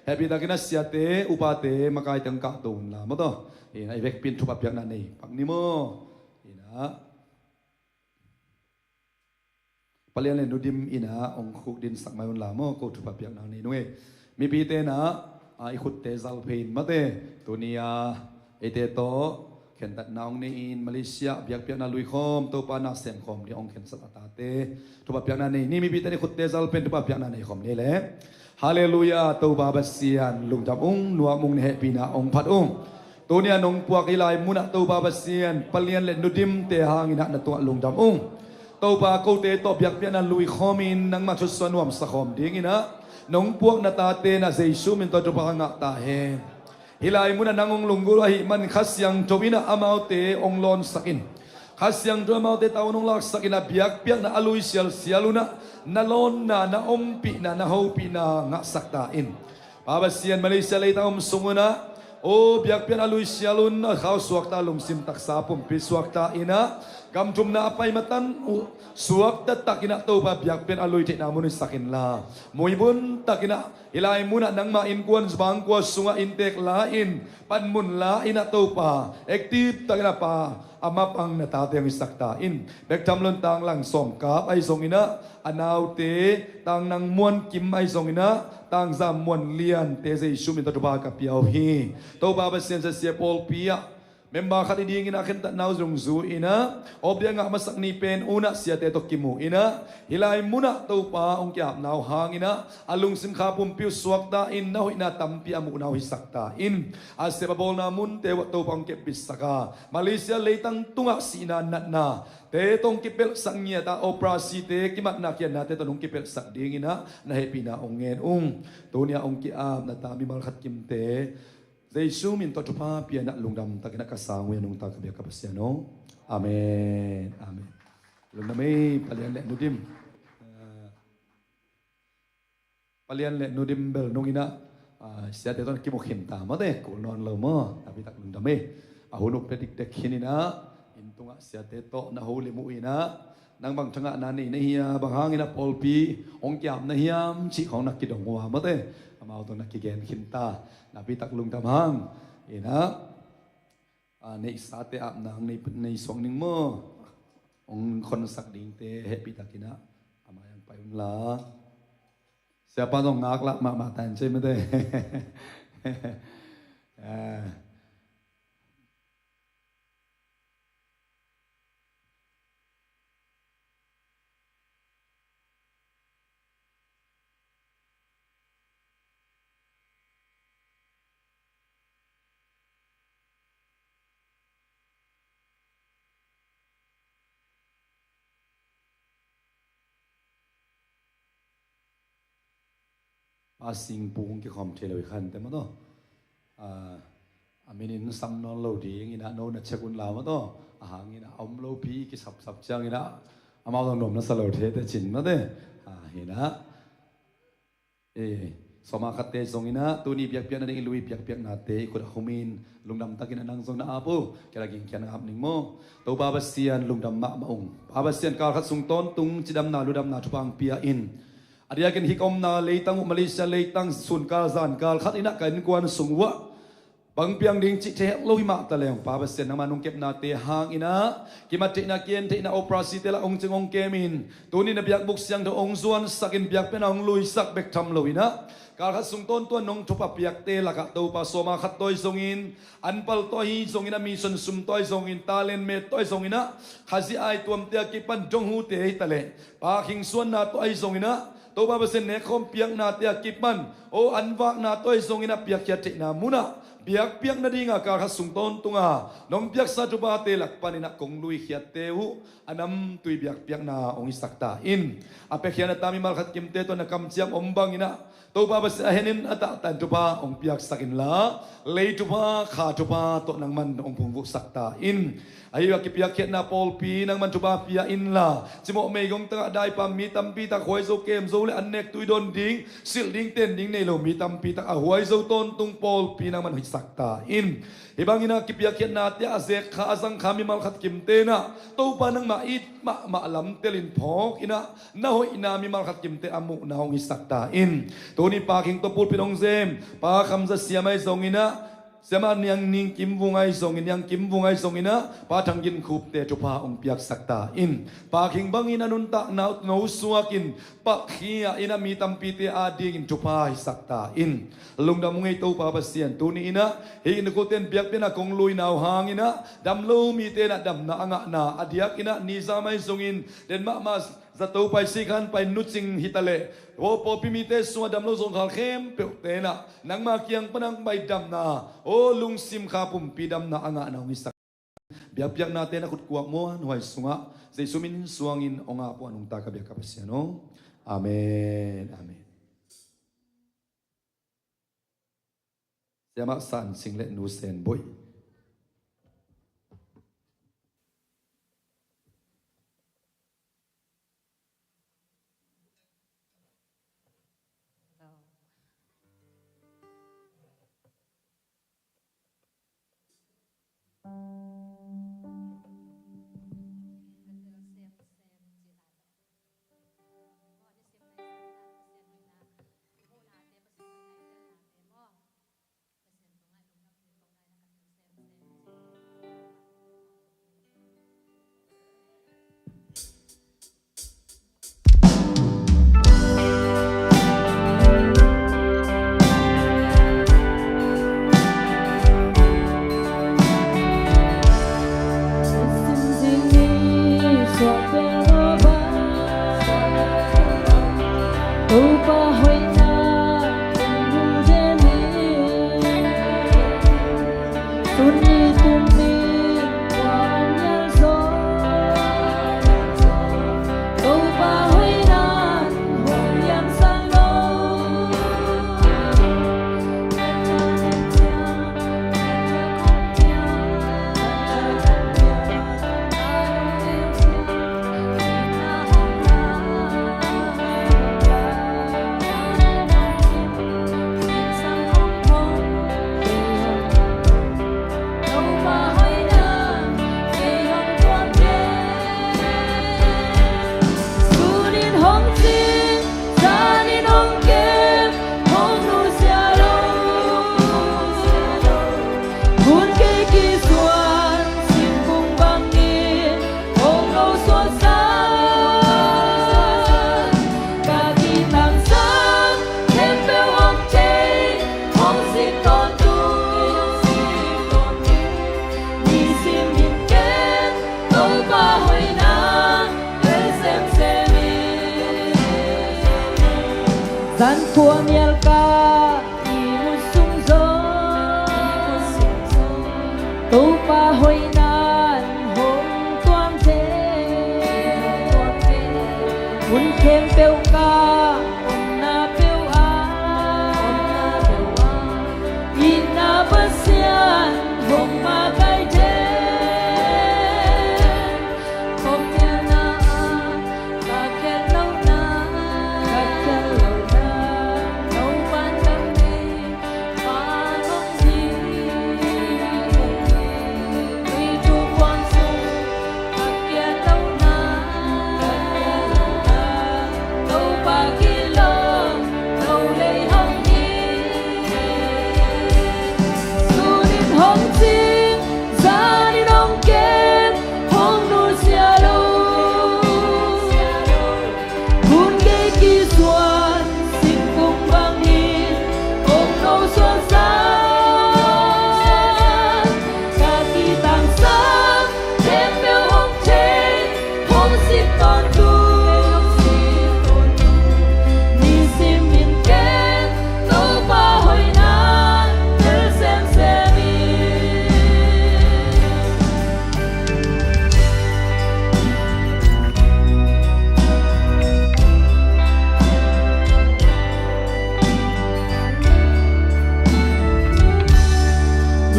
Happy takin ah siate, upate, makaite hong kahto unla maw tawh. Ina, i vekpi in thupha piakna nei pak ni maw. Ina, Pa Lian le Nu Dim ina hong khukdinsak mai unla maw, ko thupha piak nang nei nung ei. Mipite na, a, i khutte zal phei in mate. Tuni a, eite tawh Khentatna hong nei-in Malaysia biakpiakna luikhawm, Topa na semkhawm ding hong khensat a tate, thupha piakna nei ni. Mipite ni khutte zalpen thupha piakna nei khawm ni le. Halleluiah. Topa Pasian lungdam ung, nuam ung, na hehpihna hong phat ung. Tuni-a nong puak hih lai munah Topa Pasian, palian le nudimte hanginah na tungah lungdam ung. Topa, kote tawh biakpiakna luikhawmin nangmah thusuah nuamsa khawm dinginah nong puakna tate na Jesu min tawh thupha ngah ta hen. Hih lai munah nang hong lunggulh ahih man Kha Siangtho innah amaute hong lawnsak in. Kha Siangtho amaute tavuan hong laksak innah biakpiakna a lui sialsial unah na lawnna, na ompihna, na hopihna ngahsak ta in. Pa Pasian, Malaysia leitang om sung unah, aw, biakpiakna a lui sial un a khau suakta, lungsim taksa pumpi suakta innah gam thumna a pai matan uh suakta takinah Topa biakpiakna a lui theihna mun hisak inla, muibun takinah hih lai munah nangmah innkuan bangkua sungah inntek la-in, panmun la-inah Topa, active takinah Pa, a mapang na tate hong hisak ta in. Bek tham lo-in Tang Lang Sawm Kap ahi zonginah, a naute Tang Nang Muan Kim ahi zonginah, Tang Zam Muan Liante Jesu min tawh thupha ka pia uh hi. Topa Pasian, sia pawlpi ah member khat hi dinginah khentatna uh zungzui innah, awpdei a ngah masak ni pen unah siate tawh kimu innah, hih lai munah Topa hong ki-apna uh hanginah a lungsim kha pumpi uh suakta in, na hoihna tampi a muhna uh hisak ta in. A sep a bawlna munte uh ah Topa hong kepbitsak a, Malaysia leitang tungah sihna natna te tawh hong kipelhsak ngiat a, operasite, kimatna kiatnate tawh hong kipelhsak dinginah na hehpihna hong ngen ung. Tuni-ah hong ki-apna ta mimal khat kimte Jesu min tawh thupha pianah lungdam takinah ka sang uh hi, a nungta ka biak ka Pasian aw. Amen. Amen. Lungdam ei, palian le nudim. Ah, palian le nudim bel nunginah, ah, siate tawh na kimu khin ta mawte, kul nawn lo maw. Napitak lungdam ei. A hun uk pia dikdek khin innah, inn tungah siate tawh na holim uh innah, nang bang thangahna nei na hia, bang hanginah pawlpi hong ki-ap na hiam cih khawng na kidong uh a mawte, amau tawh na kigen khin ta. Napitak lungdam hang. Innah, a, neihsate apna hang nei, nei suak ning maw. Hong khonsak dingte hehpih takinah a mai-ah hong pai unla. Siapa zong ngaklah mahmah ta in cei mawte. Ah. Pa Singpung kikhawm thei lo hi khante maw taw. Ah, a minin sam nawn lo dinginah no na check unla maw taw. A hanginah a om lopi kisapsap cianginah amau zong nuam na sa lo thei teh cin mawte. Ah, hinah. Eh, sawma khatte zonginah tuni biakpiakna ding i lui biakpiaknate i khut a humin lungdam takinah nang zong na ap uh. Kei la gingkhian ap ning maw. Topa Pasian lungdam mahmah ung. Pa Pasian, kal khat sung tawntung cidamna ludamna thupha hong pia in, a diakin hih ka omna leitang uh Malaysia leitang sunkal zankal khat innah ka innkuan sung uhah bang piang ding cih thei het lo hi mah ta leng, Pa Pasian, nangmah nungkepnate hanginah kimat theihna, kian theihna, operasite lah hong cing hong kemin, tuni na biakbuk siangtho hong zuansakin biakpiakna hong luisak bek tham loinah kal khat sung tawntung nong thupha piakte lakah Topa, sawma khat tawh ahi zongin, anpal tawh ahi zongin, a mission sum tawh ahi zongin, talent met tawh ahi zonginah Khazih aituamte a kipan donghute hi taleh, Pa khingsuanna tawh ahi zonginah Topa Pasian nekkhawm piaknate a kipan, aw, an vakna tawh ahi zonginah piakkhiat theihna munah biakpiak nadinga kal khat sung tawntunga nong piaksa thuphate lak paninah kong luikhiatte uh a namtui biakpiakna hong hisak ta in. A piakkhiatna ta mimal khat kimte tawh na kamciam om banginah Topa Pasian a henin a tahtan thupha hong piaksak inla, lei thupha, kha thupha tawh nangman hong phungvuhsak ta in. Ahi a kipiakkhiatna pawlpi nangman thupha pia inla, cimawh meigong tangah daipam mi tampi tak huai zo, kem zo le an nek tui dawn ding, silh ding, ten ding nei lo mi tampi tak a huai zo tawntung pawlpi nangman hoihsak ta in. Hih banginah kipiakkhiatnate a zek kha a zang kha mimal khat kimte nah Topa nangmah it mahmah lamtelin phawk innah na hoihna mimal khat kimte a muhna hong hisak ta in. Tuni Pa Khing tawh pulpit hong zem Pa Kham Za Siam ahi zonginah Siamah Niang Ning Kim Vung ahi zongin, Niang Kim Vung ahi zongin ah, Pa Thang Gin Khup te thupha hong piaksak ta in. Pa Khing bangin a nuntakna uh no suakin, Pa Khia in ah mi tampite adingin thupha hisak ta in. Lungdam ung ei Topa Pasian, tuni in ah, hih na kote in biakpiakna kong luina uh hangin ah, damlo mite in ah damna a ngahna, a diakin ah nizam ahi zongin, den mahmah zato pai sikhan pai nucing hi ta leh, aw pawlpi mite sungah damlo zongkhal khempeuhte in ah, nangma kiang pan hong pai damna, aw lungsim kha pumpi damna a ngahna hong hisak. Biakpiaknate na khut kuak muanhuai sungah, Jesu min suangin hong ap uh a nungta ka biak ka Pasian aw. Amen. Amen. Siamah San Sing le Nu Sen Boih. Zan khua mial ka i mu sung zong, Topa hoihna in hong tuam thei. Hun khempeuh ka omna peuh ah, itna Pasian hong makaih thei.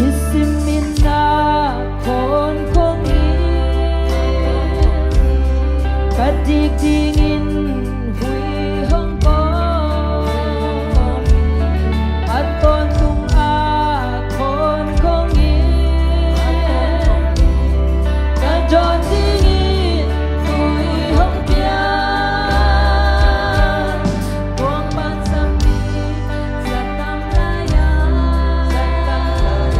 Nisim in na khawn khong in, ka dik dingin hui hong kawm. A tawntung a khawn khong in, ka dawn dingin hui hong piak. Tuang pan sami, sa tam lai a, sa tam lai a.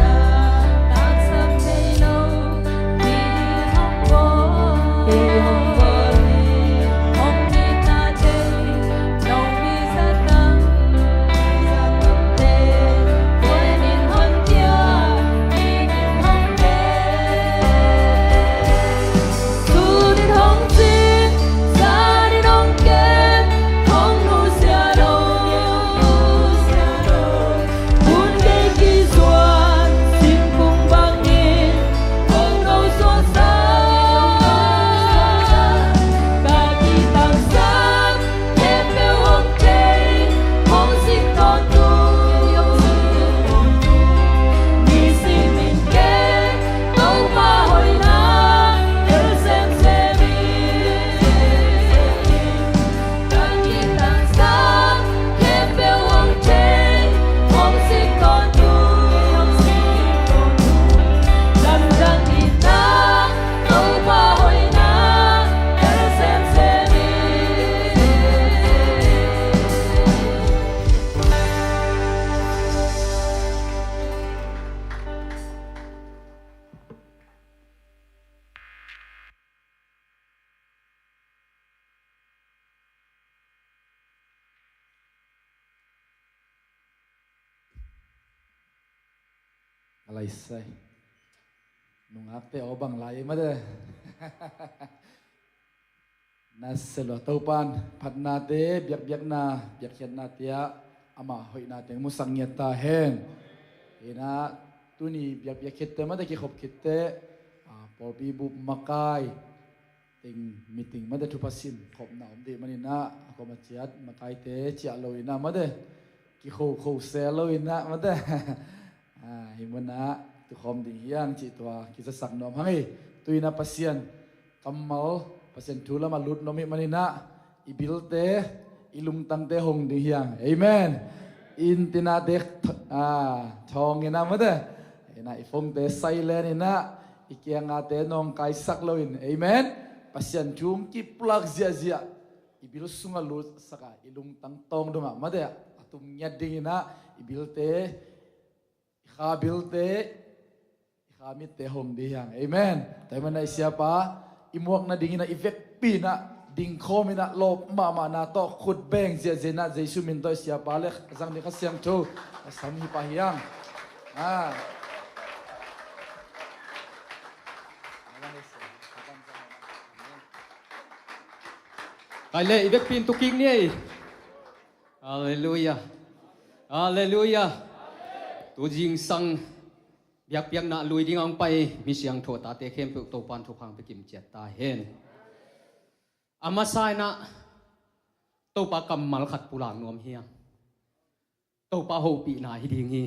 Laisai. Nungakte aw bang lai ei mate. Na selua Topan phatnate, biakbiakna, biakkhiatnate ah ama hoihna teng musak ngiat ta hen. Ina tuni biakbiak khitte mate, kikhop khitte, a, pawlpi bup makai teng meeting mate, thupha sin khopna om dih maninah a koma ciat makaite ciah loinah mate, kikhokho se loinah mate. A, hi munah tukhawm ding hiang cih tua kizasak nuam hang hi. Tuinah Pasian kammal, Pasian thu lamah lut nuam hi maninah i bilte, i lungtangte hong ding hiang. Amen. Intinate th-, a, thawng inah mate, inah i phone-te silent inah, i kiangate nawngkaisak loin. Amen. Pasian thu hong kipulak ziahziah i bil sungah lutsaka i lungtang tawng dongah mate a tum ngiat dinginah i bilte, i kha bilte, i kha mitte hong ding hiang. Amen. Tua hi manah i siapa i muak nadinginah i vekpi inah dingkhawm inah lawp mahmahna tawh khut beng ziahziahna Jesu min tawh i siapa le a zang ding Kha Siangtho a sam hi pah hiang. A. Kai le i vekpi in tukik ni ei. Halleluia. Halleluia. Tu zingsang biakpiakna lui ding a hong pai mi siangtho tate khempeuh Topan thupha hong pia kim ciat ta hen. A masa inah Topa kammal khat pulak nuam hiang. Topa hopihna hi ding hi.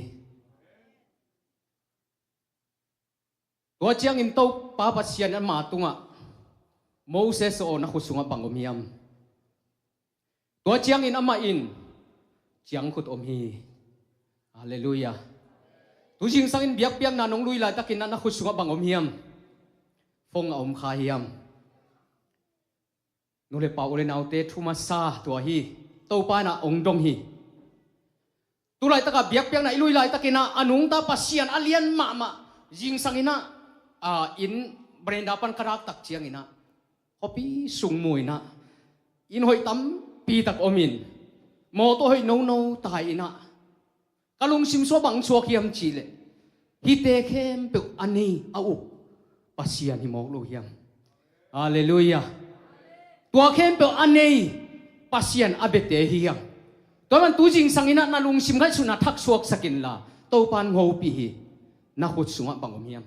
Tua ciangin Topa Pasian in ama tungah, Moses aw, na khut sungah bang om hiam? Tua ciangin amah in, ciangkhut om hi. Halleluia. Tu zingsangin biakpiakna nong lui laitakin na, na khut sungah bang om hiam? Phone a om kha hiam? Nu le pa, u le naute, thu masa tua hi. Topa inah hong dong hi. Tu laitakah biakpiakna i lui laitakinah a nungta Pasian a lian mahmah zingsang inah, a, inn veranda pan ka rak tak cianginah khuapi sung mu inah inn hoih tampi tak omin mawtaw hoih nono tai inah ka lungsim sungah bang suak hiam cihleh, hihte khempeuh a nei a uk Pasian hi mawk lo hiam? Halleluia. Tua khempeuh a nei Pasian a biate hi hiam? Tua man tu zingsang inah na lungsim ngaihsutna thak suaksak inla, Topan hong hopih hi. Na khut sungah bang om hiam?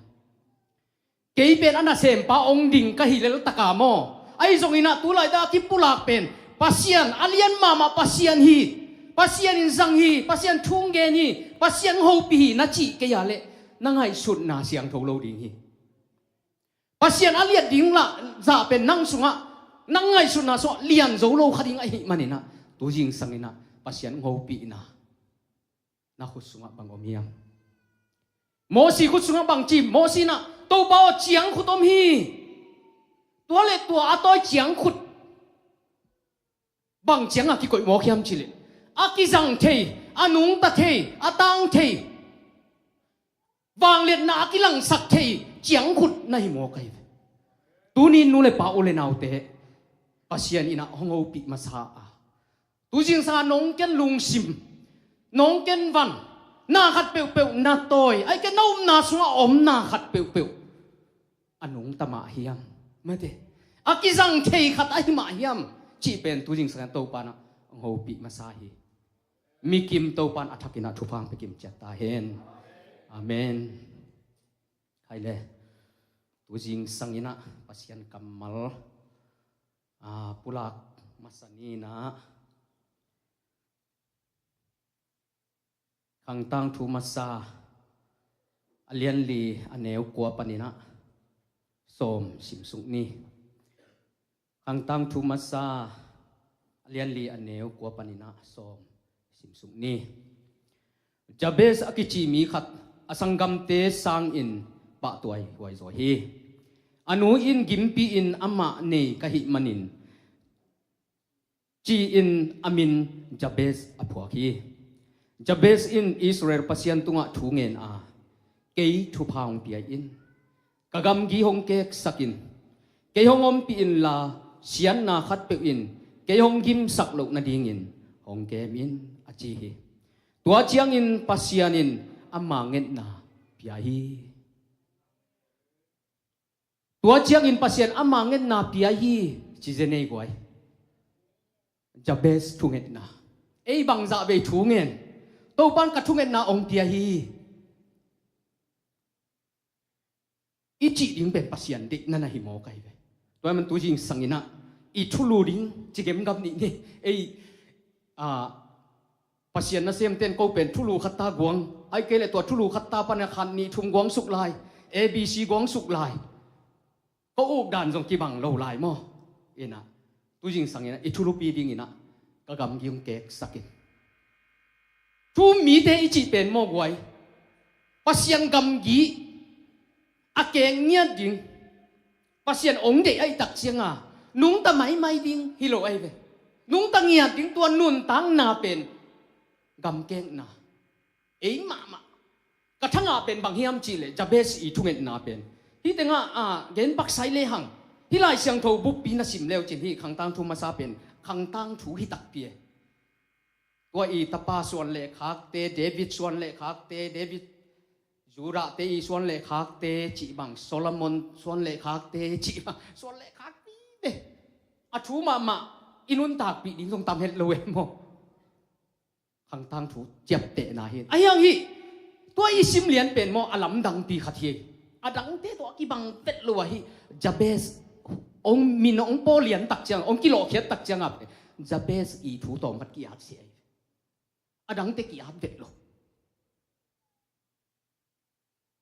Kei pen a nasempa hong ding ka hi leltaka maw? Ahi zonginah tu laitak a kipulak pen Pasian a lian mahmah Pasian hi. Pasian in zang hi. Pasian thu hong gen hi. Pasian hong hopih hi na cih kei a leh na ngaihsutna siangtho lo ding hi. Pasian a liat ding lah zah pen nang sungah, nang ngaihsutna sungah lian zo lo kha ding ahih maninah tu zingsang inah Pasian hong hopihna na khut sungah bang om hiam? Mosi khut sungah bang ci? Mosi inah, Topa aw, ciangkhut om hi. Tua le tua a tawi ciangkhut bang ciangah kikoih mawk hiam cihleh, a kizang thei, a nungta thei, a tang thei, vangliatna a kilangsak thei ciangkhut na hi mawk ahi ve. Tuni nu le pa, u le naute, Pasian inah hong hopih masa a, tu zingsang a nong ken lungsim, nong ken van, na khat peuhpeuh na tawi, ahih kei leh na upna sungah a om na khat peuhpeuh a nungta mah hiam? Mate, a kizang thei khat ahi mah hiam? Cih pen tu zingsang a Topa inah hong hopih masa hi. Mi kim Topan a thakin ah thupha hong pia kim ciat ta hen. Amen. Hai le, tu zingsang inah Pasian kammal, a, pulak masa ni inah Khangtangthu masa a lianli a neu kua paninah sawm simsuk ni. Khangtangthu masa a lianli a neu kua paninah sawm simsuk ni. Jabez a kici mi khat a sanggamte sangin pahtuai huaizaw hi. A nu in gimpi-in amah nei ka hih manin ci-in a min Jabez a phuak hi. Jabez in Israel Pasian tungah thu ngen a, kei thupha hong pia in, ka gamgi hong keksak in, kei hong ompih inla siatna khatpeuh in kei hong gimsak loh nadingin hong kem in, a ci hi. Tua ciangin Pasian in ama ngetna pia hi. Tua ciangin Pasian ama ngetna pia hi, ci zen ei guai. Jabez thungetna. Ei bangzah vei thu ngen. Topan ka thungetna ong pia hi. I cih ding pen Pasian deihna na hi mawk ahi ve. Tua man tu zingsang inah i thulu ding ci gemgam nih ni. Ei, a, Pasian nasemten ko pen thulu khatta guang, ai kei le tua thulu khatta pana khan nih thum guang suk lai, A B C guang suk lai. Ko uk dan zong kibang lo lai maw? Inah tu zingsang inah i thulupi ding inah ka gamgi ong keksak in. Thu mite i cih pen maw guai, Pasian gamgi a kek ngiat ding, Pasian ong deih ahih tak cianga nungta maimai ding hi lo ahi ve. Nungta ngiat ding tua nuntakna pen gamkekna. Ei mahmah. Ka thangah pen bang hiam cihleh Jabez i thungetna pen. Hih tengah, a, gen paksai lehang. Hih Lai Siangtho bukpi na sim leu cin hih khangtang thu masa pen khangtang thu hi takpi e. Tua i tapa suan le khakte, David suan le khakte, David Judah te i suan le khakte cih bang, Solomon suan le khakte cih bang, suan le khak vive. A thu mahmah i nuntakpih ding zong tam het lo e maw? Khangtang thu ciaptehna hi. A hiang hih tua i sim lian pen maw a lamdangpi khat hi. A dangte tawh a kibang vet lo ahi. Jabez ong min ong pawlian tak ciang, ong kilawhkhiat tak ciangah pen Jabez i thu tawm khat ki-at sia hi. A dangte ki-at vet lo.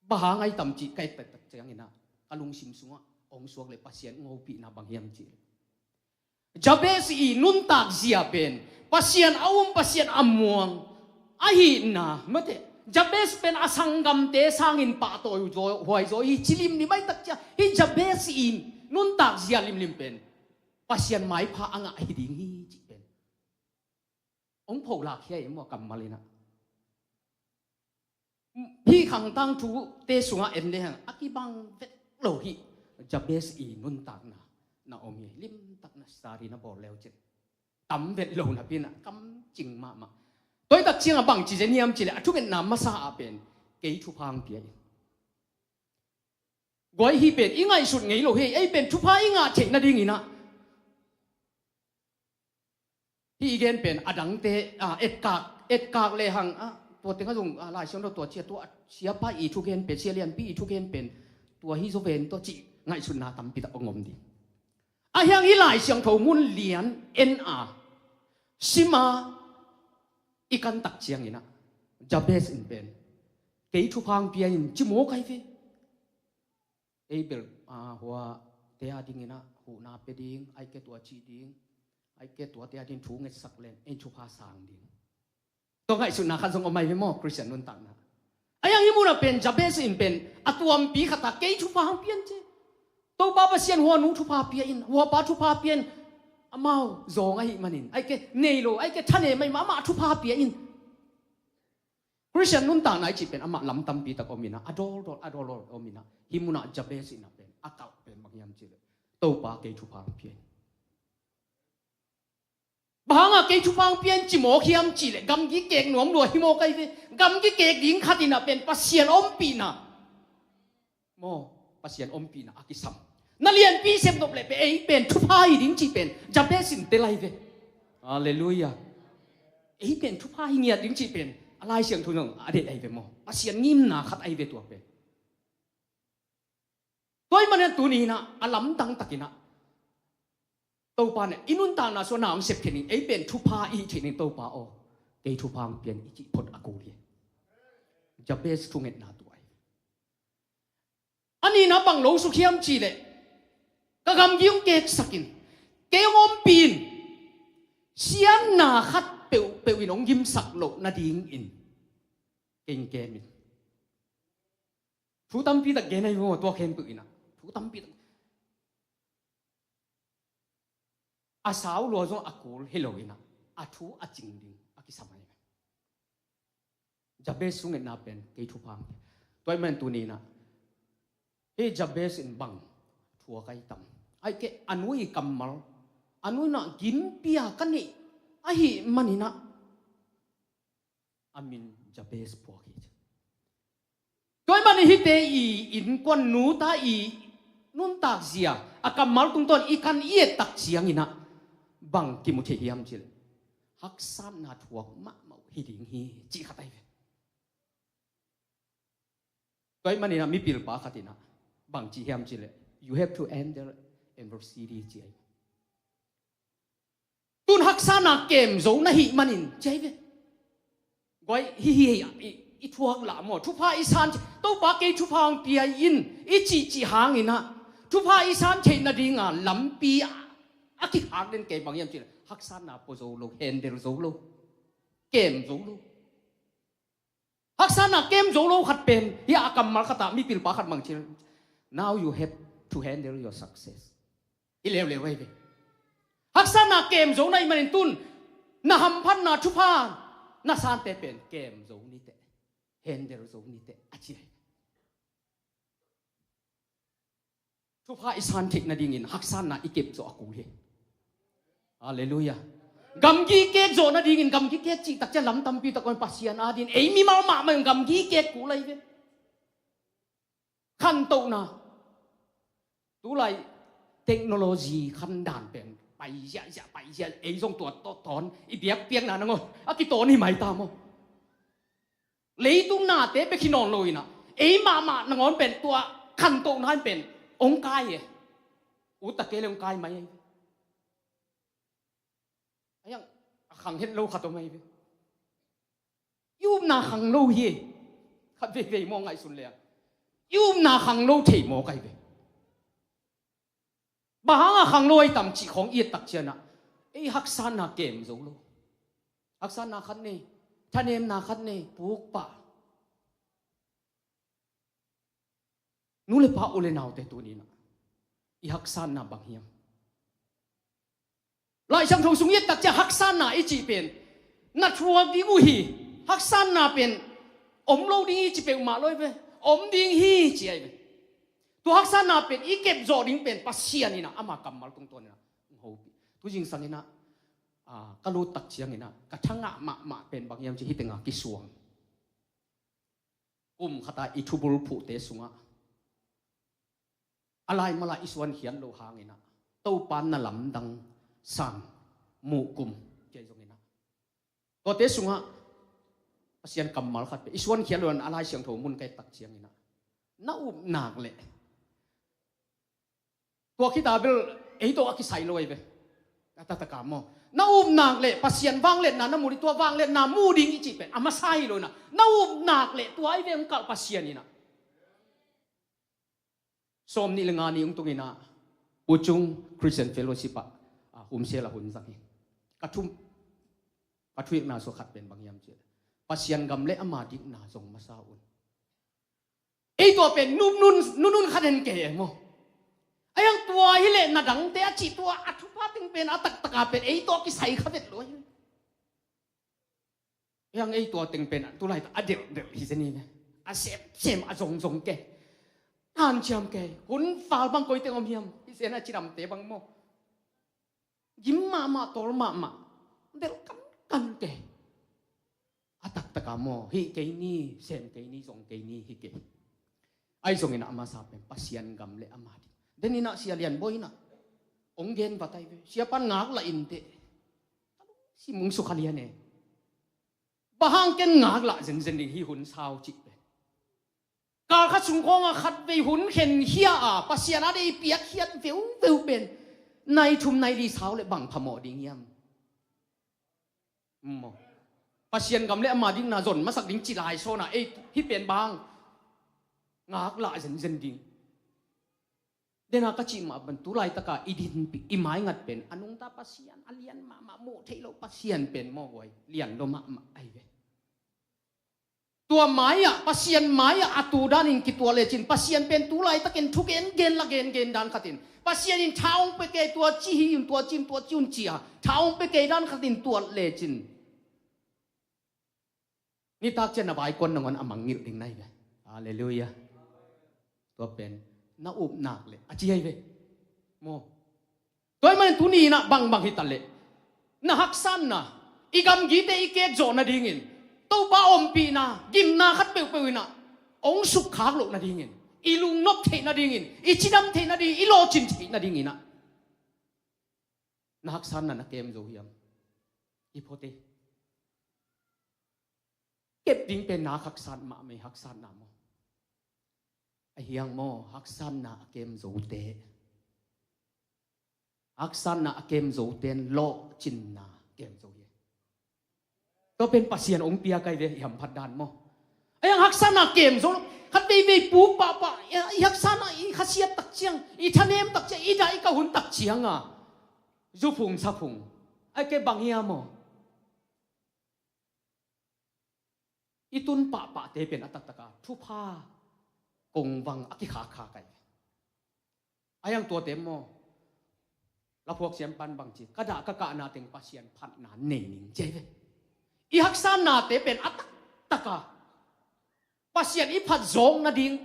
Bang hang ai tam cih ka et taktak cianginah ka lungsim sungah ong suak le Pasian ngopihna bang hiam cih le Jabez i nuntak zia pen Pasian a um, Pasian a muang ahihna mate. Jabez pen a sanggamte sangin pahtawi huai zaw hi ci limlim ai tak cia. Hih Jabez i nuntak zia limlim pen Pasian maipha a ngah hi ding hi cih pen ong pholak hi a i mua kammal inah. Hih khangtang thute sungah en lehang a kibang vet lo hih Jabez i nuntakna na om hi. Limtakna sari na bawl leu cin tam vet lo napi inah kamcing mahmah. Toitak ciangah bang ci zen hiam cileh a thungetna masa ah pen kei thupha hong pia in. Guai hih pen i ngaihsut ngei lo hi. Ei pen thupha i ngah theih nadinginah hih i gen pen a dangte, a, etkak, etkak lehang, a, tua tengah zong, a, Lai Siangtho tua cia tua siapa i thugen pen, sia lianpi i thugen pen tua hi zaw ven tua cih ngaihsutna tampi tak ong om ding. A hiang hih Lai Siangtho mun lian en a sima i kantak cianginah Jabez in pen kei thupha hong pia in ci mawk ai ve. Ei bel, a, hua te a dinginah huhna pe ding, ai ke tua cih ding, ai ke tua te a ding thu ngetsak len ei thupha sang ding. Tua ngaihsutna khat zong om ai ve maw Khristian nuntakna. A hiang hih munah pen Jabez in pen a tuampi khatah kei thupha hong pian ci. Topa Pasian hua nu thupha pia in, hua pa thupha pia in. Amau zawng ahih manin ai ke nei lo, ai ke thane mai mah amah thupha pia in. Khristian nuntakna i cih pen amah lam tampi tak om inah a dawldawl a dawldawl om inah hih munah Jabez inah pen a kalh pen bang hiam cihleh Topa kei thupha hong pia in. Bang hangah kei thupha hong pia in ci mawk hiam cihleh gamgi kek nuam lua hi mawk ai ve. Gamgi kek ding khat inah pen Pasian ompihna maw Pasian ompihna a kisam. Na lianpi sem nop leh pen ei pen thupha hi ding cih pen Jabez in tel ai ve. Halleluiah. Ei pen thupha hi ngiat ding cih pen a Lai Siangtho nong a deih ai ve maw? Pasian ngimna khat ai ve tua pen. Tua ahih manin tuni inah a lamdang takinah Topa inah i nuntakna sungah na hong sep khin in ei pen thupha i hih theih ning Topa aw. Kei thupha hong pia in i cih phot a kul hi. Jabez thungetna tua hi. A nihna bang lo suk hiam cihleh ka gamgi hong keksak in kei hong ompih in siatna khat peuhpeuh in hong gimsak loh nadingin kei hong kem in. Thu tampi tak gen ahi maw tua khempeuh inah thu tampi tak a sau lua zong a kul hi lo inah a thu a cing ding a kisam ahi. Jabez thungetna pen kei thupha hong pia. Tua ahih manin tuni inah hih Jabez in bang thuak ai tam? Ai ke a nu i kammal a nu inah ginpi a ka neih ahih maninah a min Jabez phuak hi. Tua ahih manin hihte i innkuan, nu ta i nuntak zia, a kammal tungtawn i kan i et tak ciangin ah bang kimu thei hiam cih leh, haksatna thuak mahmah uh hi ding hi, cih khat ahi ve. Tua ahih manin ah mipilpa khat in ah bang ci hiam cih leh, "You have to handle adversity," ci ahi. Tun haksatna kem zo na hih manin ci ahi ve. Guai, hi hi hi, i, i thuak lah maw, thupha i san, Topa kei thupha hong pia in, i cihcih hangin ah thupha i san theih nadinga lampi a, a kikhak den kei bang hiam cih leh, haksatna pua zo lo, handle zo lo, kem zo lo. Haksatna kem zo lo khat pen, hi a kammal khat ah mipilpa khat bang ci, "Now you have to handle your success." Hi leuleu ahi ve. Haksatna kem zo na hih manin tun na hamphatna thupha na sante pen kem zo ni teh, handle zo ni teh, a ci ahi. Thupha i san theih nadingin haksatna i kep zawh a kul hi. Halleluiah. Gamgi kek zawh nadingin, gamgi kek cih tak ciang lam tampi tak om, Pasian adingin ei mimal mahmah in gamgi kek kul ahi ve. Khantohna. Tulai technology khandan pen pai ziahziah, pai ziah, ei zong tua tawh tawn, i biakpiakna nangawn a kitawn hi mai ta maw? Leitung nate bek hi nawn lo in ah, ei mahmah nangawn pen tua khantohna in pen hong kai e. Ut tak kei le hong kai mai e. Ahi hang a khang het lo khat om ahi ve. I upna khang lo hi e. Khat veivei maw ngaihsun le a, i upna khang lo thei mawk ahi ve. Bang hanga khang lo ahi tam cih khawng i et tak ciang ah, ei haksatna kem zo lo. Haksatna khat nei, thanemna khat nei, pukpah. Nu le pa, u le naute, tuni-in ah i haksatna bang hiam? Lai Siangtho sung i et tak ciang haksatna i cih pen na thuak ding uh hi. Haksatna pen om lo ding hi ci peuhmah lo ahi ve. Om ding hi ci ahi ve. Tua haksatna pen i kep zawh ding pen Pasian in ah ama kammal tungtawn in ah hong hopih. Tu zingsang in ah, ah, ka lut tak ciangin ah ka thangah mahmah pen bang hiam cih, hih tengah kisuang. Kum khat ah i thubul phuhte sungah a laimal ah i suankhiat loh hangin ah Topa na lamdang sang muh kum kei zongin ah, tuate sungah Pasian kammal khat pen i suankhiat loh in a Lai Siangtho mun ka et tak ciangin ah, na upna leh, tua khit a bel ei tawh a kisai lo ahi ve. A taktak a maw, na upna leh Pasian vangliatna na mu ding, tua vangliatna mu ding i cih pen a masa hi lo in ah, na upna leh tua ahi ve hong kalh Pasian in ah. Sawmnih le nga ni hong tung in ah, Pu Cung Christian Fellowship ah, ah, hun sel a hun zang hi. Ka thum, ka thuhilhna sung khat pen bang hiam cih leh, Pasian gam le ama dikna zong masa un. Ei, tua pen nunung, nunung khat hen kei e maw. Ahi hang tua hi leh na dangte a cih, tua a thupha teng pen a taktak a pen ei tawh kisai kha vet lo hi. Ahi hang ei tua teng pen a tulaitak a delhdelh hi zen hi ve. A semsem, a zongzong kei. Hanciam kei. Hun val bang koi teng om hiam? Hi zen a cidamte bang maw. Gim mahmah, tawl mahmah, delh kankan kei. A taktak a maw, hih kei ni, sem kei ni, zong kei ni, hi kei. Ahi zongin ah a masa pen Pasian gam le ama dik. Den in ah Sia Lian Bawi in ah hong gen vat ahi ve. Sia pan ngaklah in teh, ka lungsim hong sukha lian e. Bang hang ken ngaklah zenzen ding hi, hun sau cih pen. Kal khat sung khawngah khatvei hun khenkhia a, Pasian a dei piakkhiat veuveu pen nai thum nai li sau leh bang phamawh ding hiam? Maw. Pasian gam le ama dikna zon masak ding ci lai sawn a, ei, hih pen bang ngaklah zenzen ding. Den a ka cih mah bang, tulaitak a i dinpih, i maingat pen a nungta Pasian, a lian mahmah, muh theih loh Pasian pen maw, guai, lian lua mahmah ahi ve. Tua mai-ah, Pasian mai-ah a tu danin kituat lecin, Pasian pen tulaitakin thugen gen la gengen dan khatin, Pasian in tha hong pia kei, tua ci hi un, tua ci un, tua ci un ci-a tha hong pia kei dan khatin tuat lecin, nitak ciang na vaikuan nangawn a mangngilh ding na hi ve. Halleluiah. Tua pen na upna leh a ci ahi ve. Maw. Tua ahih manin tuni in ah bangbang hi ta leh, na haksatna, i gamgite i kek zawh nadingin Topa ompihna, gimna khat peuhpeuh in ah Hong sukkhak loh nadingin, i lungnop theih nadingin, i cidam theih nadingin, i lawhcin theih nadingin ah na haksatna na kem zo hiam? I phawte kep ding pen nak haksat mahmah i haksatna maw? A hiang maw, haksatna a kem zote, haksatna a kem zote in lawhcinna kem zo hi. Tua pen Pasian hong piak ahi ve, i hamphat dan maw? A hiang haksatna kem zo lo. Khat veivei puk pahpah, i haksatna i khasiat tak ciang, i thanem tak ciang, i dah i kah hun tak ciang a, zuphung saphung, a ke bang hiam maw? I tun pahpahte pen a taktak a thupha kongvang a kikhakkhak ahi. A hiang tuate maw, laphuak siampan bangci, ka dah ka kahna teng Pasian phatna nei ning ci ahi ve. I haksatnate pen a taktak a Pasian i phat zawk nading,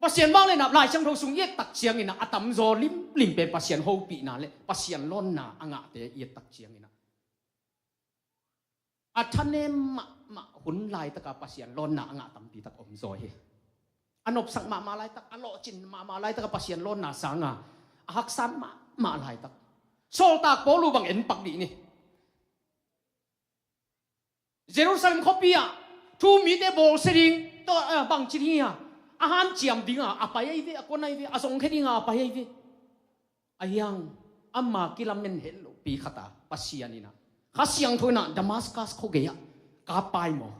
Pasian vang le nap Lai Siangtho sung i et tak ciangin ah a tamzaw limlim pen Pasian hopihna le Pasian lawnna a ngahte i et tak ciangin ah a thanem mahmah hun laitaka Pasian lawnna a ngah tampi tak om zaw hi. A nopsak mahmah laitak, a lawhcin mahmah laitaka Pasian lawnna sanga a haksat mahmah laitak. Sawltak Paul uh bang en pak dih ni. Jerusalem khuapi ah thu mite bawlsia ding tawh, ah, bangci ding hi a, a hanciam dinga a pai ahi ve, a kuan ahi ve, a zongkhia dinga a pai ahi ve. A hiang ama kilamen het lopi khata Pasian in ah Kha Siangtho in ah Damascus khuagei ah ka pai maw?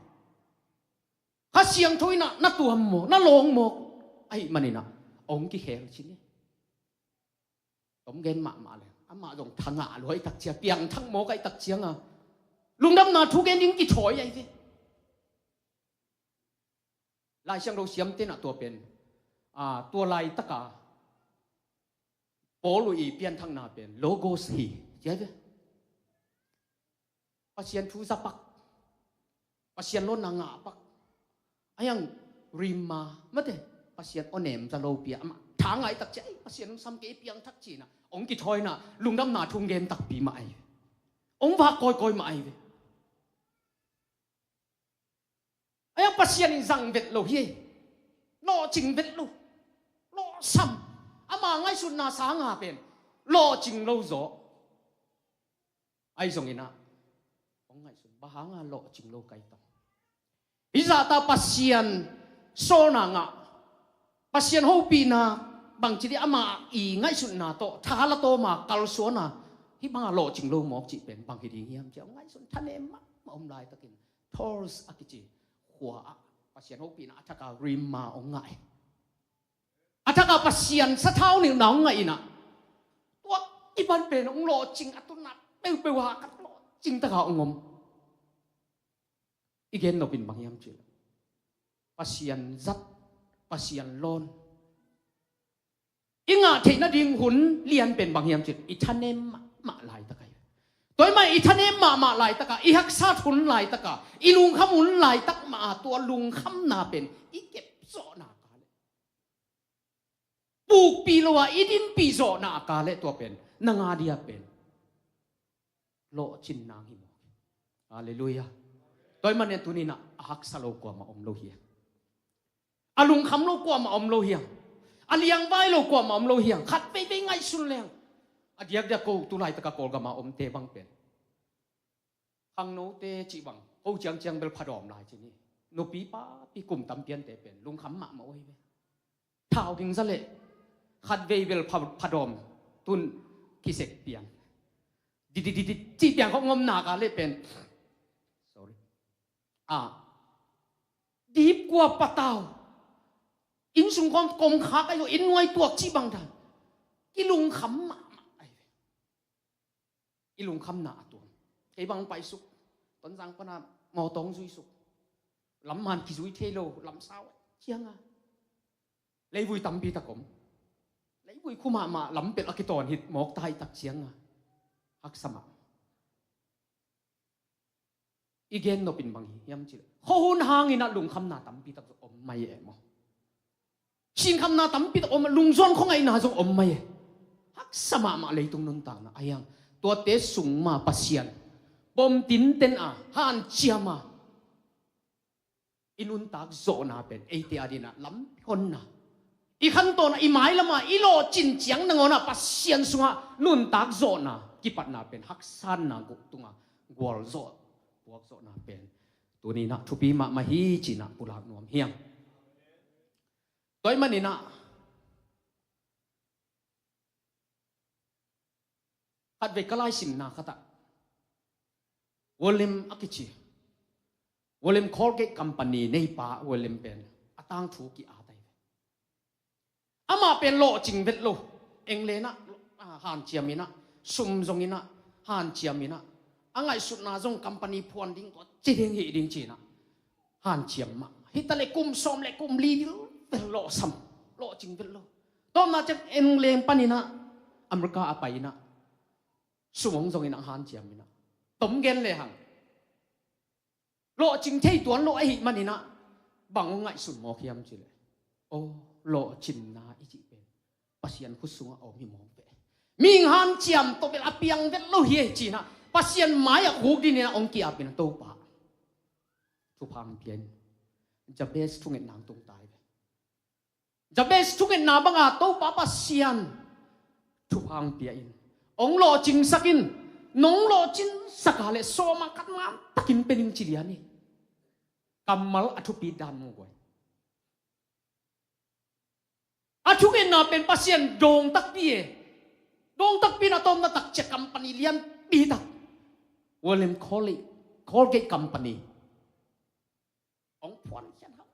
Kha Siangtho in ah na tuam maw, na lawng maw? Ahi manin ah hong kikhel ci ni. Tom gen mahmah le amah zong thangah lua i tak cia, piangthak mawk a i tak cianga lungdamna thu gen ding kithawi ahi ve. Lai Siangtho siam tenah tua pen, a, tua laitaka Paul uh i pianthakna pen Logos hi, cia ve. Pasian thu za pak, Pasian lawnna ngah pak. A hiang Rhema mate, Pasian awnem za lopi a amah tha ngai tak cia, ei, Pasian hong sam kei piangthak cina hong kithawina lungdamna thu hong gen takpi mah ahi ve. Hong vak kawikawi mah ahi ve. A hiang Pasian in zang vet lo hi. Lawhcing vet lo. Lawhsam. Ama ngaihsutna sanga pen lawhcing lo zaw. Ahi zongin ah hong ngaihsun, bang hanga lawhcing lo ka hi tam? Hih zahta Pasian sawlna ngah, Pasian hopihna bangci dih ama i ngaihsutna tawh tha la tawma kalsuana hih banga lawhcing lo mawk cih pen bang hi ding hiam cia hong ngaihsun. Thanem mahmah om laitakin Tours a kici khua ah Pasian hopihna a thaka Rhema hong ngah hi. A thaka Pasian sathau nilhna hong ngah inah tua i pan pen hong lawhcing a tunna peuhpeuh a ka lawhcing taka hong om. I gen nopin bang hiam cih leh Pasian zat, Pasian lawn i ngah theih nading hun lian pen bang hiam cih leh i thanem mahmah laitak ahi. Tua i mah i thanem mahmah laitaka, i haksat hun laitaka, i lungkham hun laitak mah a tua lungkhamna pen i kepzawhna ka leh pukpih lo a i dinpih zawhna a ka leh tua pen na nga dia pen lawhcin nang hi maw? Halleluiah. Tua i manin tuninah a haksa lo kuamah om lo hi a, a lungkham lo kuamah om lo hi a, a liangvai lo kuamah om lo hi a, khat veivei ngaihsun leng. A diakdiak ko tulaitaka Kawlgama omte bang pen khangnote cih bang ko ciangciang bel phadawm lai ci ni. Nupi papi kum tampiante pen lungkham mahmah uh hi ve. Thau ding za leh khat vei bel pha, phadawm tun kisek piang didididi cih piang khawk ngomnak a leh pen, sorry, a, dip kua patau, inn sung kom, kom khak ahi zo, inn nuai tuak cih bang dan kilungkham mahmah ahi ve. I lungkhamna a tuam. Kei bang paisuk, Tonzang pana mawtawng zuisuk, lamman kizui thei lo lamsau cianga leivui tampi tak om. Leivui khu mahmah lampelh a kitawn hit mawk ta i tak cianga haksa mah. I gen nopin bang hiam cih leh khuahun hangin ah lungkhamna tampi tak zong om mai e maw? Sinkhamna tampi tak om, lungzuan khuangaihna zong om mai e. Haksa mahmah leitung nuntakna a hiang tuate sung ma Pasian pom tinten a hanciam a I nuntak zawhna pen eite adingin ah lampi honna, i khantawn ah, i mailam ah i lawhcin ciang nangawn ah Pasian sungah nuntak zawhna, kipatna pen haksatna guk tungah gualzawh, puakzawhna pen tuni-in ah thupi mahmah hi ci-in ah pulak nuam hi hang. Tua ahih manin ah khatvei ka laisimna khat ah William a kici, William Colgate Company neipa William pen a tangthu ki-at ahi ve. Amah pen lawhcing vet lo. England ah, ah, hanciam in ah, sum zong in ah, hanciam in ah, a ngaihsutna zong company phuan ding, tua ci ding, hih ding ci-in ah hanciam mah. Hi ta leh kum sawm leh kum li vel lawhsam, lawhcing vet lo. Tawpna ciang England panin ah America a pai in ah, sum hong zong in ah hanciam in ah, tom gen lehang, lawhcing thei tuan lo ahih manin ah bang hong ngaihsun mawk hiam cih leh, aw, lawhcinna i cih pen Pasian khut sungah a om hi mawk ve. Mihing hanciam tawh bel a piang vet lo hi ei ci-in ah Pasian mai-ah khukdin in ah hong ki-ap in ah Topa thupha hong pia in. Jabez thungetna hong tung ta hi ve. Jabez thungetna banga Topa Pasian thupha hong pia in, hong lawhcingsak in. Nong lawhcingsak a leh sawm ah khat man takin pia ning ci lian hi. Kammal a thupi dan mawk guai. A thungetna pen Pasian dawng takpi e. Dawng takpi in a tawpna tak ciang company lianpi tak, William Colgate, Colgate Company, hong phuan khian hau.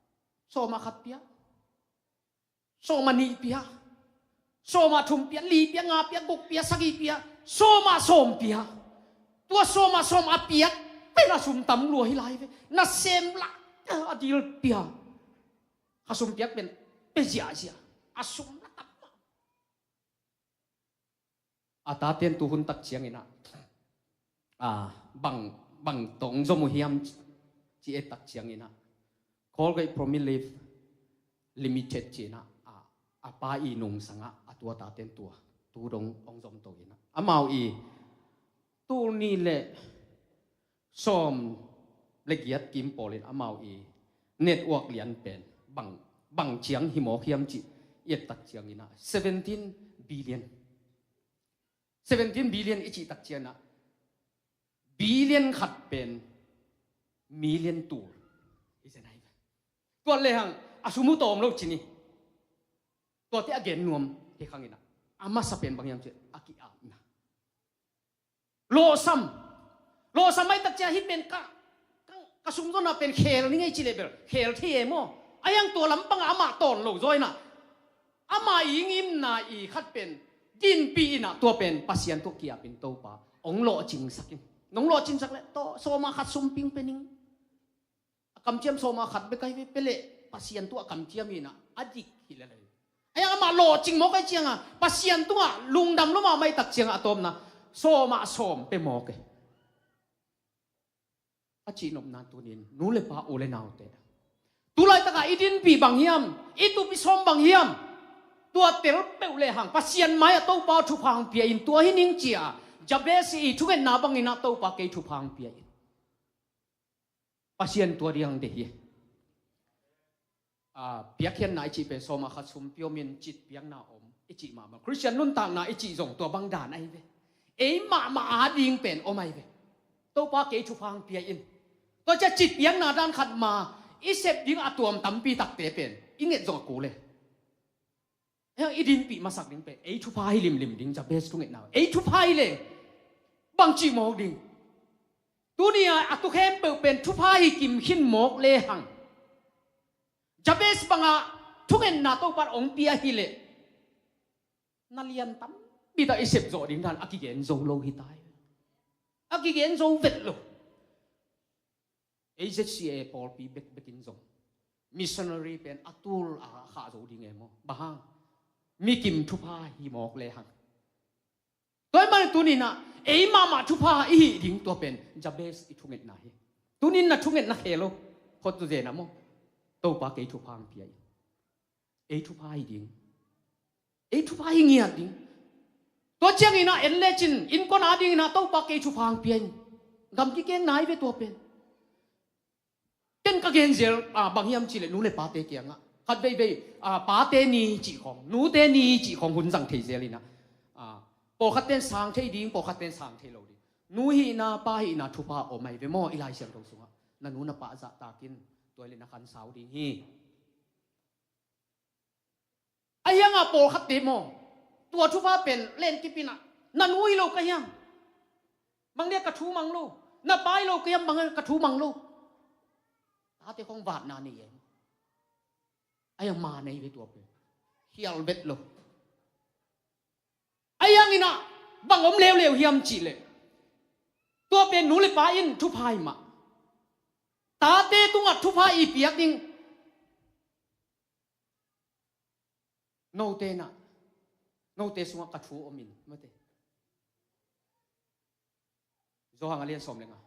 Sawm ah khat pia, sawm ah nih pia, sawm ah thum pia, li pia, nga pia, guk pia, sagih pia, sawm ah sawm pia. Tua sawm ah sawm a piak pen a sum tam lua hi lai ve. Nasem lah a dil pia. A sum piak pen pia ziahziah. A sum lah tam mah. A taten tu hun tak ciangin ah, ah, bang, bang tawh hong zom uh hiam ci et tak ciangin ah, Colgate Palmolive Limited ci-in ah, a, a pa i nungsang ah, a tua taten tua, tu dong hong zom to in ah, amau i tul nih leh sawm leh giat kim pawl in amau i net worth lian pen bang, bang ciang hi mawk hiam cih i et tak ciangin ah, seventeen billion. Seventeen billion i cih tak ciangin ah, billion khat pen million tul hi zen ahi ve. Tua lehang a sum uh tawm lo ci ni. Tuate a gen nuam hi khang in ah, a masa pen bang hiam cih leh a ki-apna. Lawhsam. Lawhsam ahih tak ciang hih pen ka, ka, ka sumzonna pen khel ning ei ci leh bel khel thei e maw. A hiang tua lampang ah amah tawn lo zaw in ah, amah i ngimna i khat pen dinpih in ah, tua pen Pasian tawh ki-ap in, Topa, hong lawhcingsak in. Nong lawhcingsak leh tawh sawm ah khat sum pia ning. A kamciam sawm ah khat bek ahi ve, pia leh Pasian tungah a kamciam hi in ah, a dik hi lel ahi. A hiang amah lawhcing mawk ahih ciangin, Pasian tungah lungdam lua mahmah ahih tak ciangin, a tawpna sawm ah sawm pia mawk e. A cihnopna tunin, nu leh pa, u leh naute, tu laitak ah i dinpih bang hiam, i tup i sawm bang hiam, tua tel peuh lehang Pasian mai-ah, Topa, thupha hong pia in, tua hi ning ci-a, Jabez i thungetna bangin ah, Topa, kei thupha hong pia in. Pasian tua ding deih hi. Ah, piakkhiatna i cih pen sawm ah khat sum pia om in, citpiakna om i cih mahmah. Khristian nuntakna i cih zong tua bang dan ahi ve. Ei mahmah ading pen om ahi ve. Topa, kei thupha hong pia in. Tua ciang citpiakna dan khat ma, i sep ding a tuam tampi takte pen i nget zong a kul e. Hei, i dinpih masak ding pen ei thupha hi limlim ding, Jabez thungetna. Ei thupha hi leng bangci mawk ding? Tuni-a a tu khempeuh pen thupha hi kim khin mawk lehang, Jabez banga thungetna Topa in hong pia hi leh, na lian tampi tak i sep zawh ding dan a kigen zo lo hi ta hi. A kigen zo vet lo. A Z C A pawlpi bekbek in zong missionary pen a tul a khah zo ding e maw? Bang hang? Mi kim thupha hi mawk lehang. Tua ahih manin tuni-in ah ei mahmah thupha i hih ding, tua pen Jabez i thungetna hi. Tuni-in na thungetna khel lo, khut tu zen a maw? Topa, kei thupha hong pia in. Ei thupha hi ding. Ei thupha hi ngiat ding. Tua ciangin ah en lecin, innkuan adingin ah, Topa, kei thupha hong pia in. Gam kikeng nai ve tua pen. ka gen zel, ah, bang hiam cih leh nu le pate kiangah khat veivei, ah, pate ni cih khawng, nute ni cih khawng hun zang thei zel inah, ah, pawlkhat ten sang thei ding, pawlkhat ten sang thei lo ding. Nu hihna, pa hihna thupha om ahi ve maw, i Lai Siangtho sungah. Na nu na pa zahtakin, tua hi leh na khansau ding hi. A hiangah pawlkhatte maw, tua thupha pen lenkip inah, na nu hi lo ka hiam, bang dia ka thu mang lo, na pa hi lo ka hiam, bang dia ka thu mang lo. Tate khawng vatna nei em? A hiang ma nei ve tua pen. Khial vet lo. A hiang inah bang om leuleu hiam cih leh, tua pen nu le pa in thupha hi mah. Tate tungah thupha i piak ding. Note nah, note sungah ka thu om in, mate. Johan a lian sawm le nga.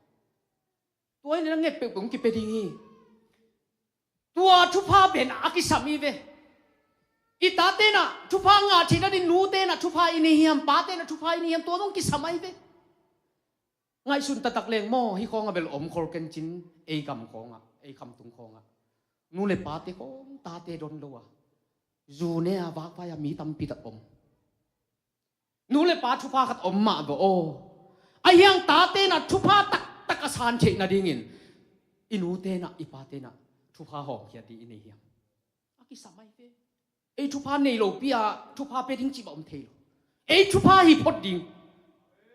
Tua in na nget peuhpeuh hong kipia ding hi. Tua thupha pen a kisam hi ve. I tate nah thupha ngah theihna ding nute nah thupha i nei hiam, pate nah thupha i nei hiam, tua zong kisam ahi ve. Ngaihsun taktak leng maw, hih khawng a bel om khol kencin, ei gam khawngah, ei khamtung khawngah. Nu le pate khawng tate don lo a, zu ne a, vakvai a mi tampi tak om. Nu le pa thupha khat om mah ve aw. A hiang tate nah thupha taktak a san theih nadingin i nute nah, i pate nah thupha hawmkhiat ding i nei hiam? A kisam ahi ve. Ei thupha nei lopi a thupha pia ding cih bang om thei lo. Ei thupha hi phot ding.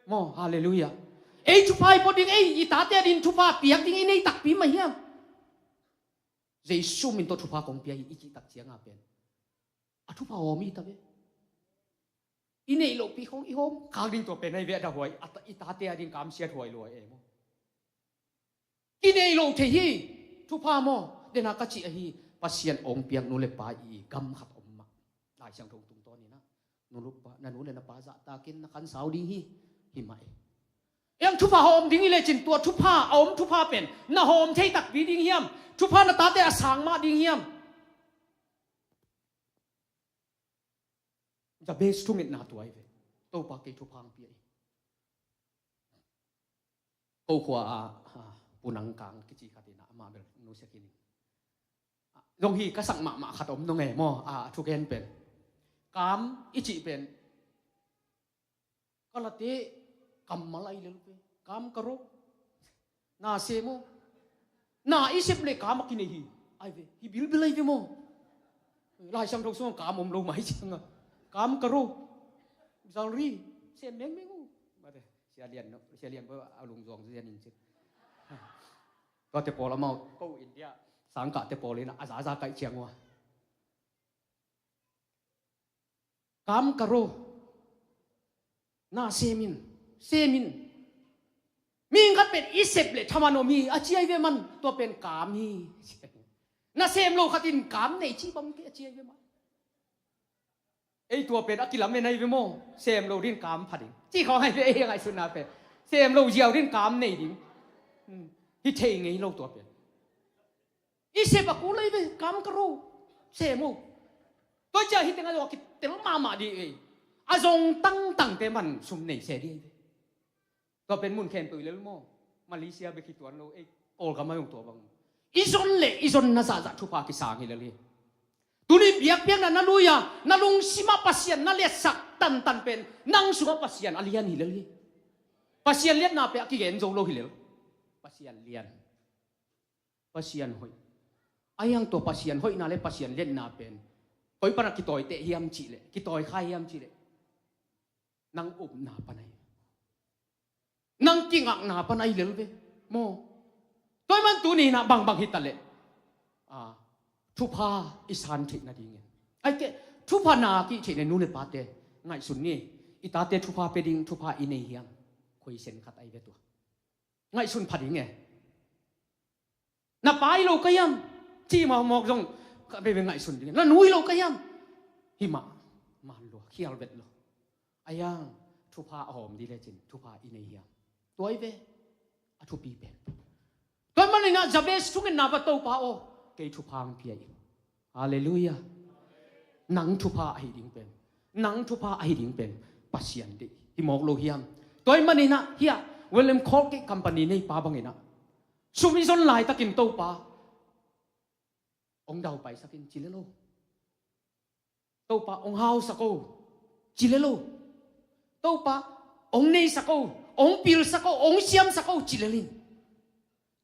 Maw, halleluiah. Ei thupha hi phot ding, ei i tate ading thupha piak ding i nei takpi mah hiam? Jesu min tawh thupha kong pia hi i cih tak cianga pen, a thupha hawm hi ta ve. I neih lohpi khawng i hawm khak ding tua pen ahi ve, a dahuai, a ta-, i tate ading kamsiat huai lua e maw. Kinei lo thei hi, thupha maw, dena ka cih ahi, Pasian hong piak nu le pa i gam khat om mah. Lai Siangtho tungtawn inah, nu le pa, na nu le na pa zahtakin na khansau ding hi, hi mah e. Ei ang thupha hawm ding i lecin tua thupha, a om thupha pen na hawm thei takpi ding hiam? Thupha na tate a sang mah ding hiam? Jabez thungetna tua hi ve. Topa kei thupha hong pia hi. Ko khua a, a, Pu Nang Kang kici khat inah amah bel nusia khin in. Zong hi ka sak mahmah khat om nong e maw, a, a thugen pen. Kam i cih pen. Ka late kammal ahi lel pe. Kam ka ro. Na sem aw. Na i sep le kam a kinei hi. Ai ve, hi bilbil ahi ve maw. Lai Siangtho sung kam om lo mai cianga. Kam ka ro. Zalri. Sem mengmeng uh. Mate, Sia Lian, Sia Lian bo a lungzuang Sia Lian in cik. Tuate pawl amau, ko India sangkahte pawl inah a zaza kaih ciang uh a. Kam ka ro. Na sem in, sem in. Mihing khat pen i sep le thaman om hi, a ci ahi ve man, tua pen kam hi. Na sem lo khat in kam nei ci bang kei, a ci ahi ve man. Ei tua pen a kilamen ahi ve maw, sem lo din kam pha ding. Ci khawng ahi ve ei ngaihsutna pen. Sem lo ziau din kam nei ding. Hmm. Hi thei ngei lo tua pen. I sep a kul ahi ve, kam ka ro. Sem aw. Tua cia hi teng a zong a kitel mahmah dih ei. A zong tangtangte man sum nei se dih ahi ve. Tua pen mun khempeuh hi lel maw. Malaysia bek hi tuan lo, ei, Kawlgam a zong tua bang. I zon le i zonna zahzah thupha kisang hi lel hi. Tuni biakpiakna na lui a, na lungsim ah Pasian na liatsak tantan pen, nang sungah Pasian a lian hi lel hi. Pasian liatna pen a kigen zo lo hi lel. Pasian lian. Pasian hoih. A hiang tua Pasian hoihna le Pasian liatna pen koi pana kitawiteh hiam cihleh, kitawi kha hiam cihleh, nang upna pana hi. Nang kingakna pana hi lel ve. Maw. Tua hi man tuni inah bangbang hitaleh, a, thupha i san theih nadingin, ai keh, thupha na kih theih ne nu le pate ngaihsun ni. I tate thupha pia ding thupha i nei hiam? Khuaisen khat ahi ve tua. Ngaihsun pha ding e. Na pa hi lo ka hiam? Ci mawkmawk zong ka veve ngaihsun ding e. Na nu hi lo ka hiam? Hi mah. Man lua, khial vet lo. A hiang thupha a hawm dih lecin thupha i nei hiam? Tua hi ve. A thupi pen. Tua hi man inah Jabez thungetna va, Topa aw, kei thupha hong pia in. Halleluiah. Nang thupha ahi ding pen, nang thupha ahi ding pen Pasian deih hi mawk lo hiam? Tua hi man inah hiah William Colgate Company neipa bang inah, sum i zon laitakin Topa, Hong daupaisak in ci le lo. Topa hong hausak o, ci le lo. Topa hong neisak o, hong pilsak o, hong siamsak o, ci le lo in.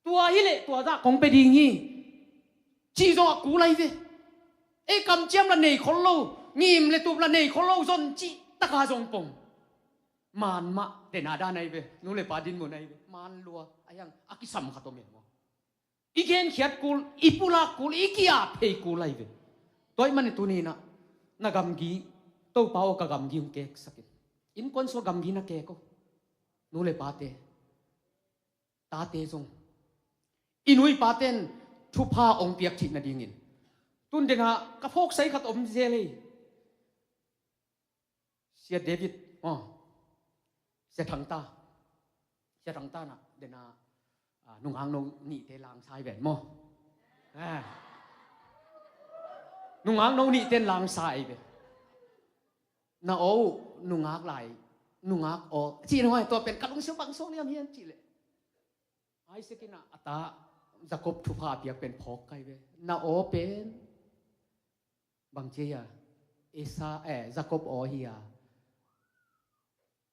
Tua hi leh tua zah kong pia ding hi, cih zong a kul lai ve. Ei kamciam la nei khol lo, ngim le tup la nei khol lo, zon cih taka zong pong. Maan mah dena dan ahi ve, nu le pa dinmun ahi ve. Maan lua a hiang a kisam khat om e maw. I genkhiat kul, i pulak kul, i ki-ap phei kul lai ve. Tua ahih manin tuni-in ah na gamgi, Topa aw ka gamgi hong keksak in. Innkuan sung a gamgi na kek o, nu le pate, tate zong. I nu i pate'n thupha hong piak theih nadingin. Tun dena ka phawk sai khat om zel hi. Sia David, oh. Sia Thangta. Sia Thangta na, dena, ah, nungak no nihte langsa hi ven maw. Eh. Nungak no nihte langsa hi ve. Na aw uh nungak lai, nungak aw. Cih nungak tua pen ka lungsim bang suak liam hiam cih leh, Isaac in ah a ta Jacob thupha a piak pen phawk kai ve. Na aw pen bang ci a, Esau, eh, Jacob aw hi a,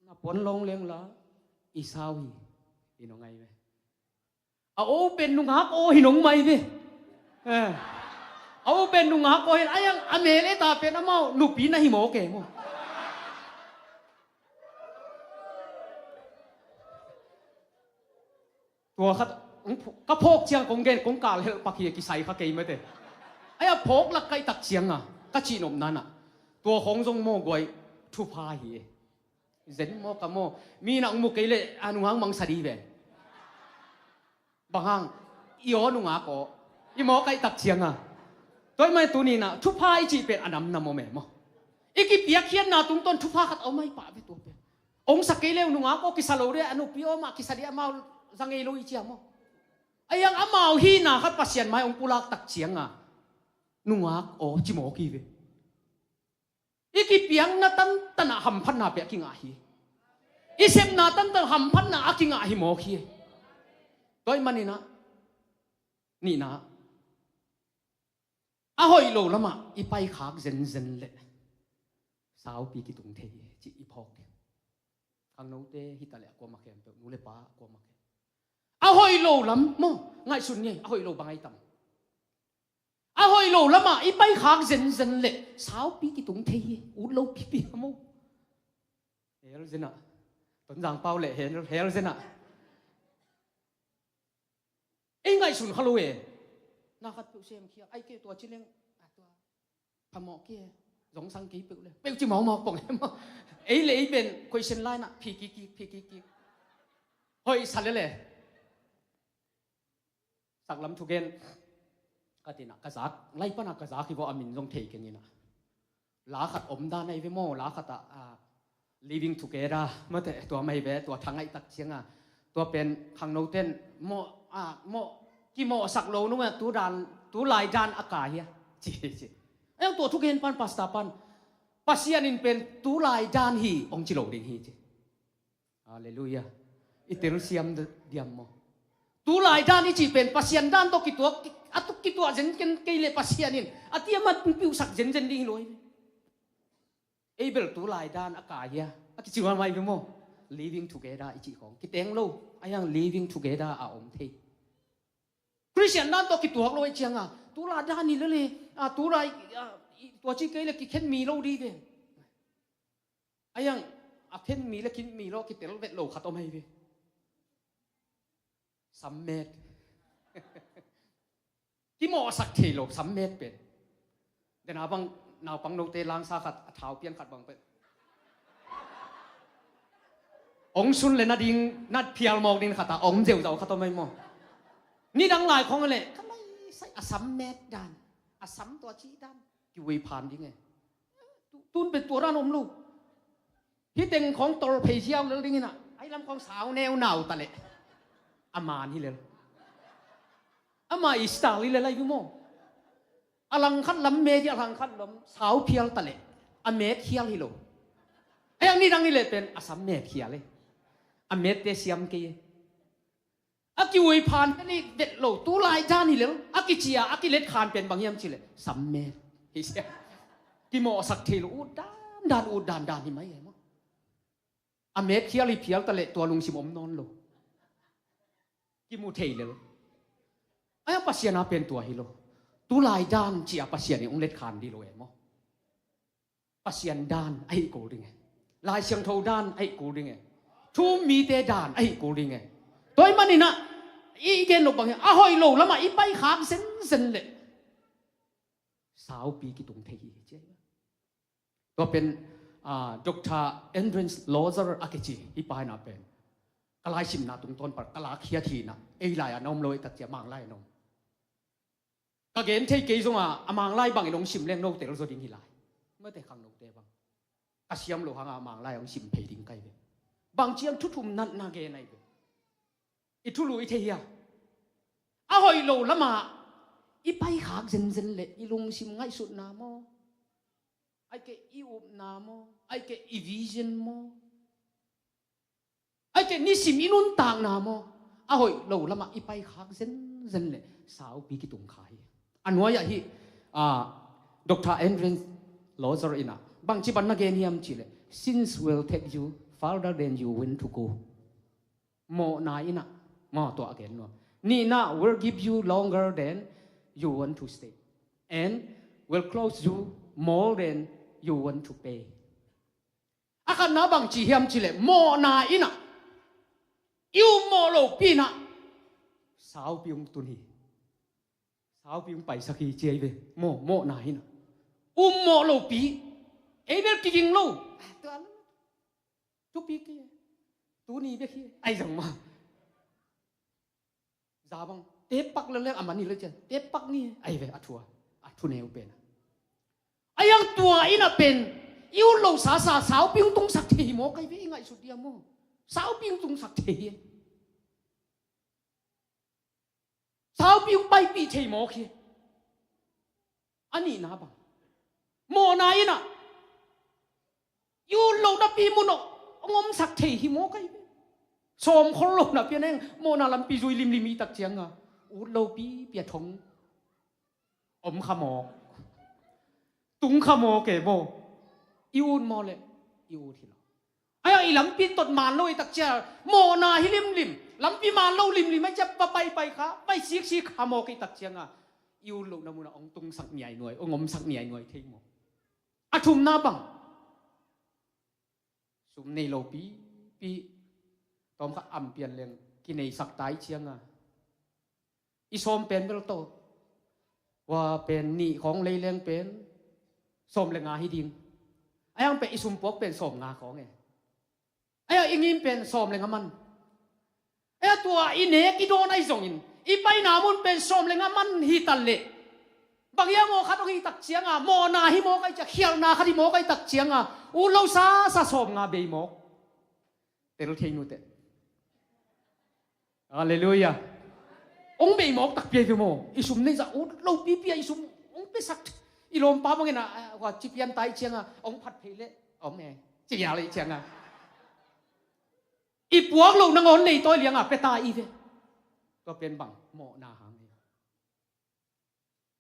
na puan long leng la Esau hi, hi nong ai ve. A aw pen nungak aw hi nong mai ve. Eh. A aw pen nungak aw hi, a hiang a mel e ta pen amau nupi na hi mawk e maw. Tua khat ka phawk ciang kong gen, kong kal helh pak hi, kisai kha kei mate. Ai a phawk lak ka hih tak ciang a ka cihnopna-in ah tua khawng zong maw guai thupha hi e. Zen maw ka maw, mi na hong mu kei leh a nungak mangsa dih ve. Bang hang, i aw nungak aw, i maw ka hih tak ciang a. Tua ahih manin tuni-in ah thupha i cih pen a namnam om e maw. I kipiakkhiatna tungtawn thupha khat a om ahi pah ve tua pen. Hong sa kei leh nungak aw kisa lo dih, a nupi aw mah kisa dih, amau za ngei lo i ci a maw. A hiang amau hihna khat Pasian mai hong pulak tak ciang a nungak aw ci mawk hi ve. I kipiakna tantan ah hamphatna pia kingah hi. I sepna tantan hamphatna a kingah hi mawk hi. Tua ahih manin ah, nihna, a hoih lo lamah i paikhak zenzen leh saupi kitung thei hi, cih i phawk hi. Khangnote hi ta leh a kuamah khempeuh, nu le pa a kuamah khempeuh. A hoih lo lam maw, ngaihsun ni, a hoih lo bang ahi tam. A hoih lo lamah i paikhak zenzen leh saupi kitung thei hi, ut lo pipi a maw. Hell zen ah, Tonzang pau leh hell, hell zen ah. Ei ngaihsun kha lo e. Na khat peuh semkhia, ai kei tua ci leng, a tua phamawh kei e. Zong sang kei peuh le, peuh ci maumau pong e maw. Ei le ei pen question line ah phi kikik, phi kikik. Hoih sa lele. Saklam thugen ka tin ah ka zak, lai pan ah ka zak hi vaw, a min zong thei keng in ah. La khat om dan ahi ve maw, la khat ah, ah, living together mate, tua mai ve, tua thang ahi tak ciang a. Tua pen khangnote'n mawh, ah, mawh, kimawhsak lo nung a, tu dan, tu lai dan a kai hi a, ci, ci. A hiang tua thugen pan, pastor pan, Pasian in pen tu lai dan hi hong ci lo ding hi ci. Halleluiah. I telsiam diam maw? Tu lai dan i cih pen Pasian dan tawh kituak, a tuk kituak zenzen kei leh Pasian in a tiamat hong piuhsak zenzen ding hi lo hi. Ei bel tu lai dan a kai hi a, a kici mahmah hi ve maw. Living together i cih khawng kiteng lo, a hiang living together a om thei. Khristian dan tawh kituak lo ahih ciang a, tu lai dan hi lele, a, tu lai, a, i, tua ci kei leh kikhen mi lo dih ve. A hiang a khen mi le khin mi lo, kitel vet lo khat om ahi ve. Sammet. Kimawhsak thei lo sammet pen. Dena bang naupang note langsa khat, a thau pian khat bang pen. Hong sun le na ding, na phial mawk ding khat a om zeuzau khat om ahi maw. Nidang lai khawng leh ka lai sai a sammet dan, a sam tua ci dan. Kiwei phan ding e. Tu, tun pen tua dan om lo. Hih teng khawng tol phei ziau lel ding in ah, ai lam khawng sau neu nau ta leh a man hi lel. Ama i style hi lel ahi ve maw. A langkhat lam met hi, a langkhat lam sau phial ta leh a met khial hi lo. A hiang nidang hi leh pen a sam met khial e. A mette siam kei e. A Kiui phan pen i vet lo, tulai dan hi lel, a kici a, a kilet khan pen bang hiam cih leh sammet hi sia. Kimawhsak thei lo, ut dandan, ut dandan hi mai e maw. A met khial hi phial ta leh tua lungsim om nawn lo. Kimu thei lel. Ai, a Pasian a pen tua hi lo. Tulai dan ci a Pasian in hong let khan dih lo e maw. Pasian dan ahi kul ding e. Lai Siangtho dan ahi kul ding e. Thu-um mite dan ahi kul ding e. Tua ahih manin ah i gen lo bang hi, a hoih lo lamah i paikhak zenzen leh saupi kitung thei hi ci. Tua pen, ah, Doctor Andreas Lorzer a kici, hih pa in ah pen ka laisimna tungtawn pan ka lakkhiat hi in ah, ei lai-ah na om lo, ei tak ciang Manglai-ah na om. Ka gen thei kei zong a, a Manglai bangin hong sim leng note tel zaw ding hi lai. Mate, khangnote bang ka siam loh hangah a Manglai hong sim phei ding ka hi ve. Bang ciang thu thum natna gen ahi ve. I thulu i thei hia? A hoih lo lamah i paikhak zenzen leh i lungsim ngaihsutna maw, ahih keh i upna maw, ahih keh i vision maw, ahih keh nisim i nuntakna maw, a hoih lo lamah i paikhak zenzen leh saupi kitung kha hi. A nuai-ah hih, ah, Doctor Andreas Lorzer in ah bangci bang na gen hiam cih leh, "Sins will take you farther than you want to go." Mawhna in ah, maw, tua a gen nuam. "Nihna will give you longer than you want to stay, and will cost you more than you want to pay." A khatna bang ci hiam cih leh, mawhna in ah i um mawh lopi in ah saupi hong tun hi. Saupi hong paisak hi ci ahi ve. Maw, mawhna in ah um mawh lopi, ei bel kiging lo. Tua thupi kei, tuni bek hi, ahi zong maw. Za bang, tep pak lel leng a man hi lel ciang, tep pak ni, ahi ve, a thu a, a thuneu pen. Ahi hang tua in ah pen i ut lo sasa saupi hong tungsak thei hi mawk ahi ve, i ngaihsut dia maw. Saupi hong tungsak thei hi. Saupi hong paipih thei mawk hi. A nihna bang, mawhna in ah i ut loh napi mun ah hong omsak thei hi mawk ahi ve. Sawm khol lo napi a neng mawhna lampi zui limlim i tak ciang a, ut lopi pi a thong om kha mawk, tung kha mawk e maw. I ut maw leh i ut hi lo. Ahi hang i lampi tot man lo i tak ciang, mawhna hi limlim, lampi man lo limlim ahi ciang, va paipai kha, pai siksik kha mawk i tak ciang a, i ut lohna mun ah hong tungsak niainuai, hong omsak niainuai thei maw. A thumna bang, sum nei lopipi, tawm kha am pian leng kineisak ta i ciang a, i sawm pen bel tawh, ua pen nih khawng lei leng pen sawm le nga hi ding. Ahi hang pen i sum puak pen sawm nga khawng e. Ahi hang i ngim pen sawm le nga man. Ahi hang tua i nek i dawn ahi zongin i paina mun pen sawm le nga man hi ta leh, bang hiam aw khat hong hi tak ciang a, mawhna hi mawk ahi ciang, khialhna khat hi mawk ahi tak ciang a, ut lo sasa sawm nga bei mawk. Tel thei nute. Halleluiah. Hong bei mawk takpi ahi ve maw. I sum nei zah ut lopipi a i sum hong piasak. I lawmpa bangin a, a, hua ci pian ta i ciang a, hong phat phei leh om e, ci gial i ciang a, i puak loh nangawn nei tawi liang a pia ta i ve. Tua pen bang, mawhna hang e.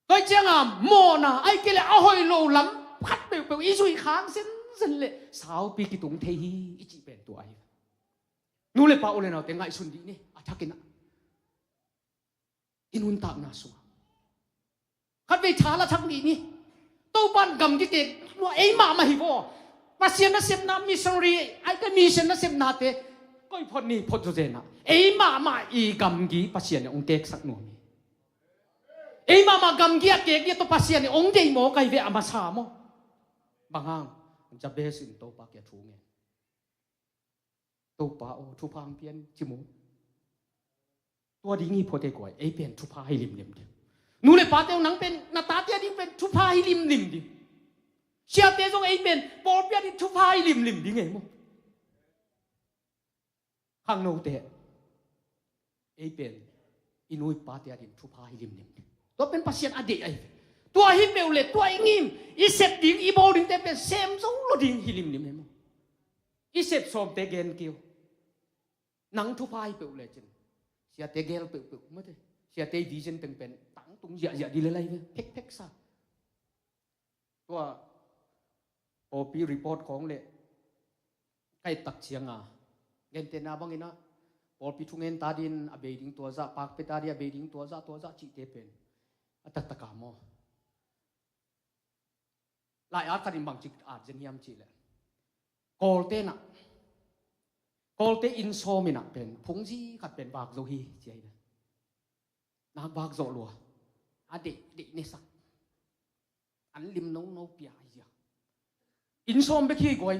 Tua ciang a mawhna, ahih kei leh a hoih lo lam khat peuhpeuh i zuih khak zenzen leh saupi kitung thei hi i cih pen tua ahi. Nu le pa, u le naute, ngaihsun dih ni, a thak in a, i nuntakna sungah khatvei tha la thak dih ni. Topa'n gamgi kek lua, ei mahmah hi vaw. Pasian nasepna, missionary, ahih kei leh mission nasepnate koi phot ni, phot zawzen a, ei mahmah i gamgi Pasian in hong keksak nuam hi. Ei mahmah gamgi a kek ding tawh Pasian in hong deih mawk ahi ve, a masa maw. Bang hang? Jabez in Topa kiang thu ngen. Topa aw, thupha hong pia in ci maw. Tua ding hi phot e guai, ei pen thupha hi limlim ding. Nu le pate aw, nang pen na tate a ding pen thupha hi limlim ding. Siate zong ei pen pawlpi a ding thupha hi limlim ding e maw. Khangnote, ei pen i nu i pate a ding thupha hi limlim ding. Tua pen Pasian a deih ahi ve. Tua hi peuh leh tua i ngim, i sep ding, i bawl dingte pen sem zo lo ding hi limlim e maw. I sep sawmte gen kei uh. Nang thupha hi peuh lecin, Siate gel peuhpeuh mate. Siate vision teng pen tangtung ziahziah di le lai ve. Phekphek sa. Tua pawlpi report khawng le ka et tak cianga, gentehna bangin ah pawlpi thungen ta din a bei ding tua zah, pakpia ta din a bei ding tua zah, tua zah cihte pen a taktaka maw? Lai-at khat in bangci at zen hiam cihleh, Kawlte'n ah, Kawlte inn sawm in ah pen phungzi khat pen vak zo hi ci ahi ve. Nak vak zo lua. A deih deih nesak. An lim nono pia ahi zia. Inn sawm bek hi guai.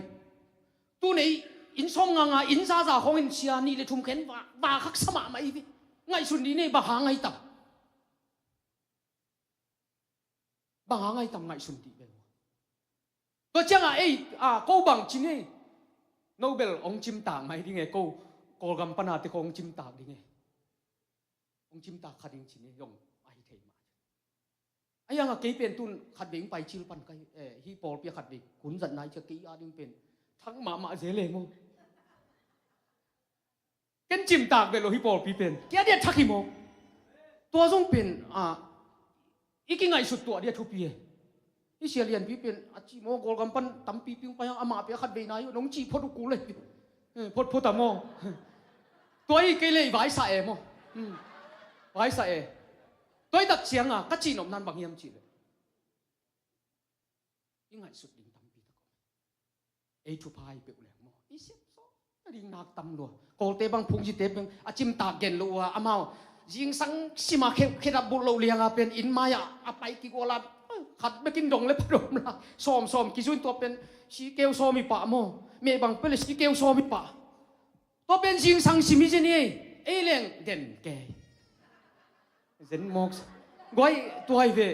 Tu nei inn sawm nganga inn zaza khawng in sia nih le thum khen vak, vak haksa mahmah hi ve. Ngaihsun dih nei, bang hang ahi tam? Bang hang ahi tam ngaihsun dih bel. Tua ciangah ei, a, ko bang ci ngei. No bel hong cimtak mai ding e, ko Kawlgam pana te ko hong cimtak ding e. Hong cimtak kha ding ci ngei, zong ahi thei mah. A iangah kei pen tun khatvei hong pai cil pan kai, eh, hih pawlpi ah khatvei kun zat nai cia kei a ding pen thak mahmah zel e maw? Ken cimtak beh lo hih pawlpi pen. Kia dia thak hi maw? Tua zong pen, ah, i kingaihsut tuah dia thupi e. Hih sia lianpi pen, a ci maw, Kawlgam pan tampi ping pai hang amah pia khatvei nai uh, nong ci phot uh kul e. Eh, phot phot a maw? Tua i kei lei vaisa e maw? Hmm. Vaisa e. Tua i tak cianga, ka cih nop nan bang hiam cihleh, i ngaihsut ding tampi tak om. Ei thupha hi peuh leng maw? I sep sawm a ding nak tam lua. Kawlte bang phungzite bang a cimtak gen lo uh a, amau zingsang sima khe, khedap bulh loh lianga pen inn mai-ah a pai kigual a, khat bekin dong le pha dom la. Sawm sawm kizui in tua pen sikeu sawm hi pah maw? Meh bang peuh le sikeu sawm hi pah. Tua pen zingsang sim hi zen hi ei. Ei leng den kei. Zen mawk sa. Guai, tua hi ve.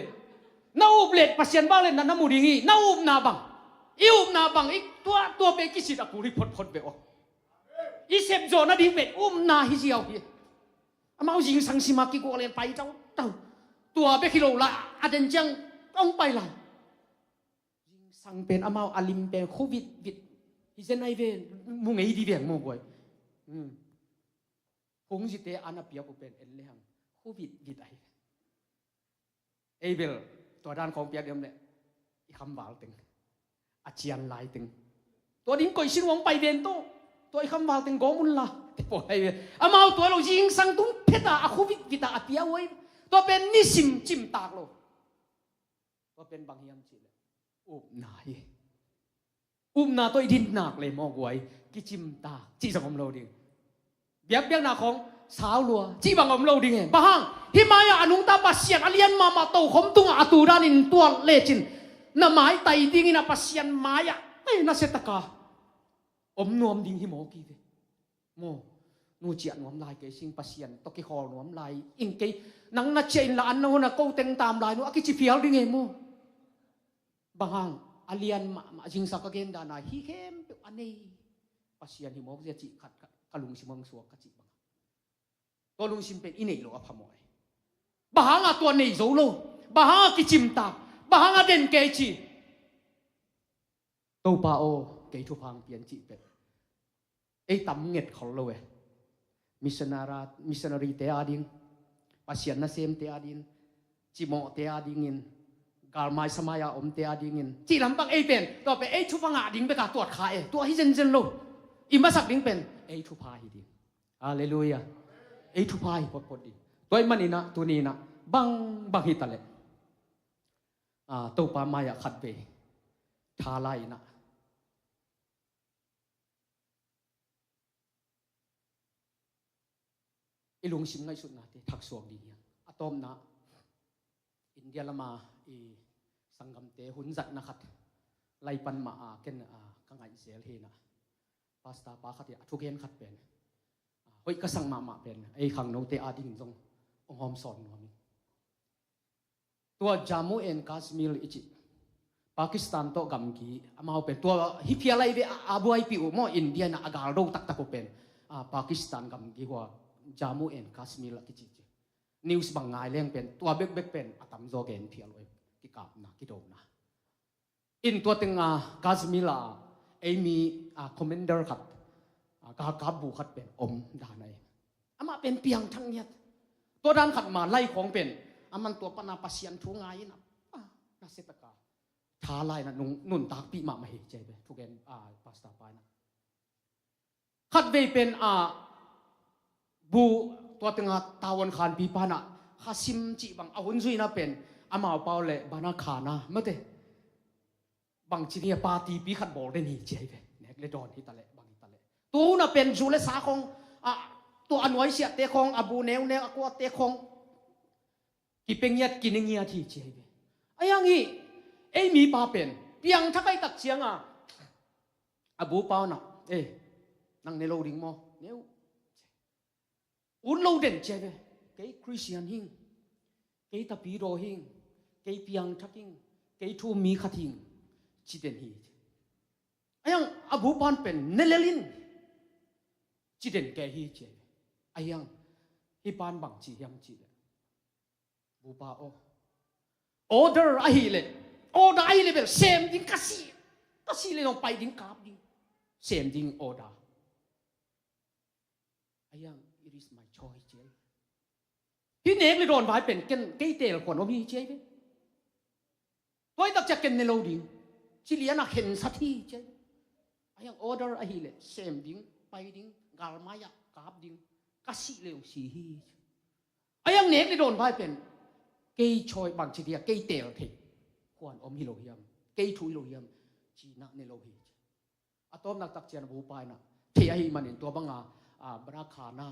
Na up let Pasian vak let na na mu ding hi. Na upna bang, i upna bang, i tua, tua pen kisit a kul hi photphot beh aw. I sep zawh nading pen upna hi ziau hi. Amau zingsang sima kigual in pai tautau. Tua bek hi lo la, a den ciang hong pai lai. Zingsang pen amau a lim pen khu vitvit hi zen ahi ve, mu ngei di veng maw guai. Hmm. Phungzite an a piak uh pen en le hang khu vitvit ahi ve. Ei bel tua dan khawng piak diam leh i khamval teng, a cian lai teng. Tua ding koisin uang pai ven tawh, tua i khamval teng gawm un la. Te pawl ahi ve. Amau tua lo zingsang tung pheta a khu vitvita a pia uh ahi. Tua pen nisim cimtak lo. Tua pen bang hiam cihleh, upna hi. Upna tawh i dinnak le maw guai, kicimtak cih zong om lo ding. Biakbiakna khawng sau lua cih bang om lo ding e. Bang hang? Hih mai-ah a nungta Pasian a lian mahmah tokhom tungah a tu danin tuat lecin na maitai dingin a Pasian mai-ah, eh, na setaka om nuam ding hi maw ki ve. Maw, nu ciah nuam lai kei sing, Pasian tawh kikhawl nuam lai ing kei. Nang na ciah in la an na hona ko teng tam lai nu a kici phial ding e maw? Bang hang? A lian mahmah, zingsa ka gen dana hi khempeuh a nei Pasian hi mawk zia cih khat ka, ka lungsim hong suak ka cih bang. Tua lungsim pen i neih loh a phamawh e. Bang hanga tua nei zo lo? Bang hanga kicimtak? Bang hanga den kei ci? Topa aw, kei thupha hong pia in cih peuh. Ei tam nget khol lo e. Missionary, missionary te ading, Pasian nasemte ading, cimawhte adingin, galmai samai a omte adingin cih lampang ei pen tua pen ei thupha ngah ding beka tuat kha e. Tua hi zenzen lo. I masak ding pen ei thupha hi ding. Halleluiah. Ei thupha hi photphot ding. Tua ahih maninah tuninah bangbang hitaleh, ah, Topa mai-ah khatvei tha lai-inah i lungsim ngaihsutnate thaksuak ding hi hang. A tawpna, India lama i sanggamte hun zatna khat lai pan mah a ken, a, ka ngaih zel hinah, pastor pa khat hi a thugen khat pen, a, hoih ka sak mahmah pen ei khangnote adingin zong hong hawmsawn nuam ing. Tua Jammu and Kashmir i cih Pakistan tawh gamgi amau pen tua hi phial lai ve, a, a buaipih uh maw, India inah a galdo taktak uh pen, a, Pakistan gamgi hua Jammu and Kashmir a kici ci. News bang ngai leng pen tua bekbek pen a tamzaw gen phial uh, kikapna, kidona. In tua teng, a, Kashmir a ei mi, a, commander khat, a, galkap bu khat pen om dan ahi. Amah pen piangthak ngiat. Tua dan khat ma lai khawng pen a man tua pana Pasian thu ngai in a, ah, na setaka tha lai na nung, nuntakpih mahmah hi ci ahi ve. Thugen a pastor pa in a khatvei pen a bu tua tenga tavuan khanpi pana khasim cih bang a hun zuina pen amau pau le bana khana mate bang ci ni a party pi khat bawl den hi ci ahi ve. Nek le dawn hi ta le bang hi ta le tu na pen zu le sa khong a tua a nuaisiahte khong a bu neuneu a kuate khong kipengiat kiningiat hi ci ahi ve. A yang hi ei mipa pen piangthak ai tak cianga a bu pau na, eh, nang ne lo ding maw? Neu. Un lo den ci ahi ve. Kei Christian hing, kei tapidaw hing, kei piangthak hing, kei thu mi khat hing ci den hi. A yang a bu pan pen ne lel in ci den kei hi ci ahi ve. A yang hi pan bang ci hiam ci le bupa aw. Order ahileh, order ahileh bel sem ding ka si, ka si le nong pai ding kap ding. Sem ding order. A yang it is my choice ci ahi. Hi nek le dawn vai pen ken kei teel khuan om hi ci ahi ve. Tua hi tak ciang ken ne lo ding ci lian a khensat hi ci ahi. A yang order ahileh sem ding, pai ding, galmai ah kap ding, ka si le ong si hi. A yang nek le dawn vai pen kei choice bang ci dia kei teel thei khuan om hi lo hiam, kei thu hi lo hiam ci na ne lo hi. A tawpna tak ciang a bupa in a thei ahih manin tua banga a bana khana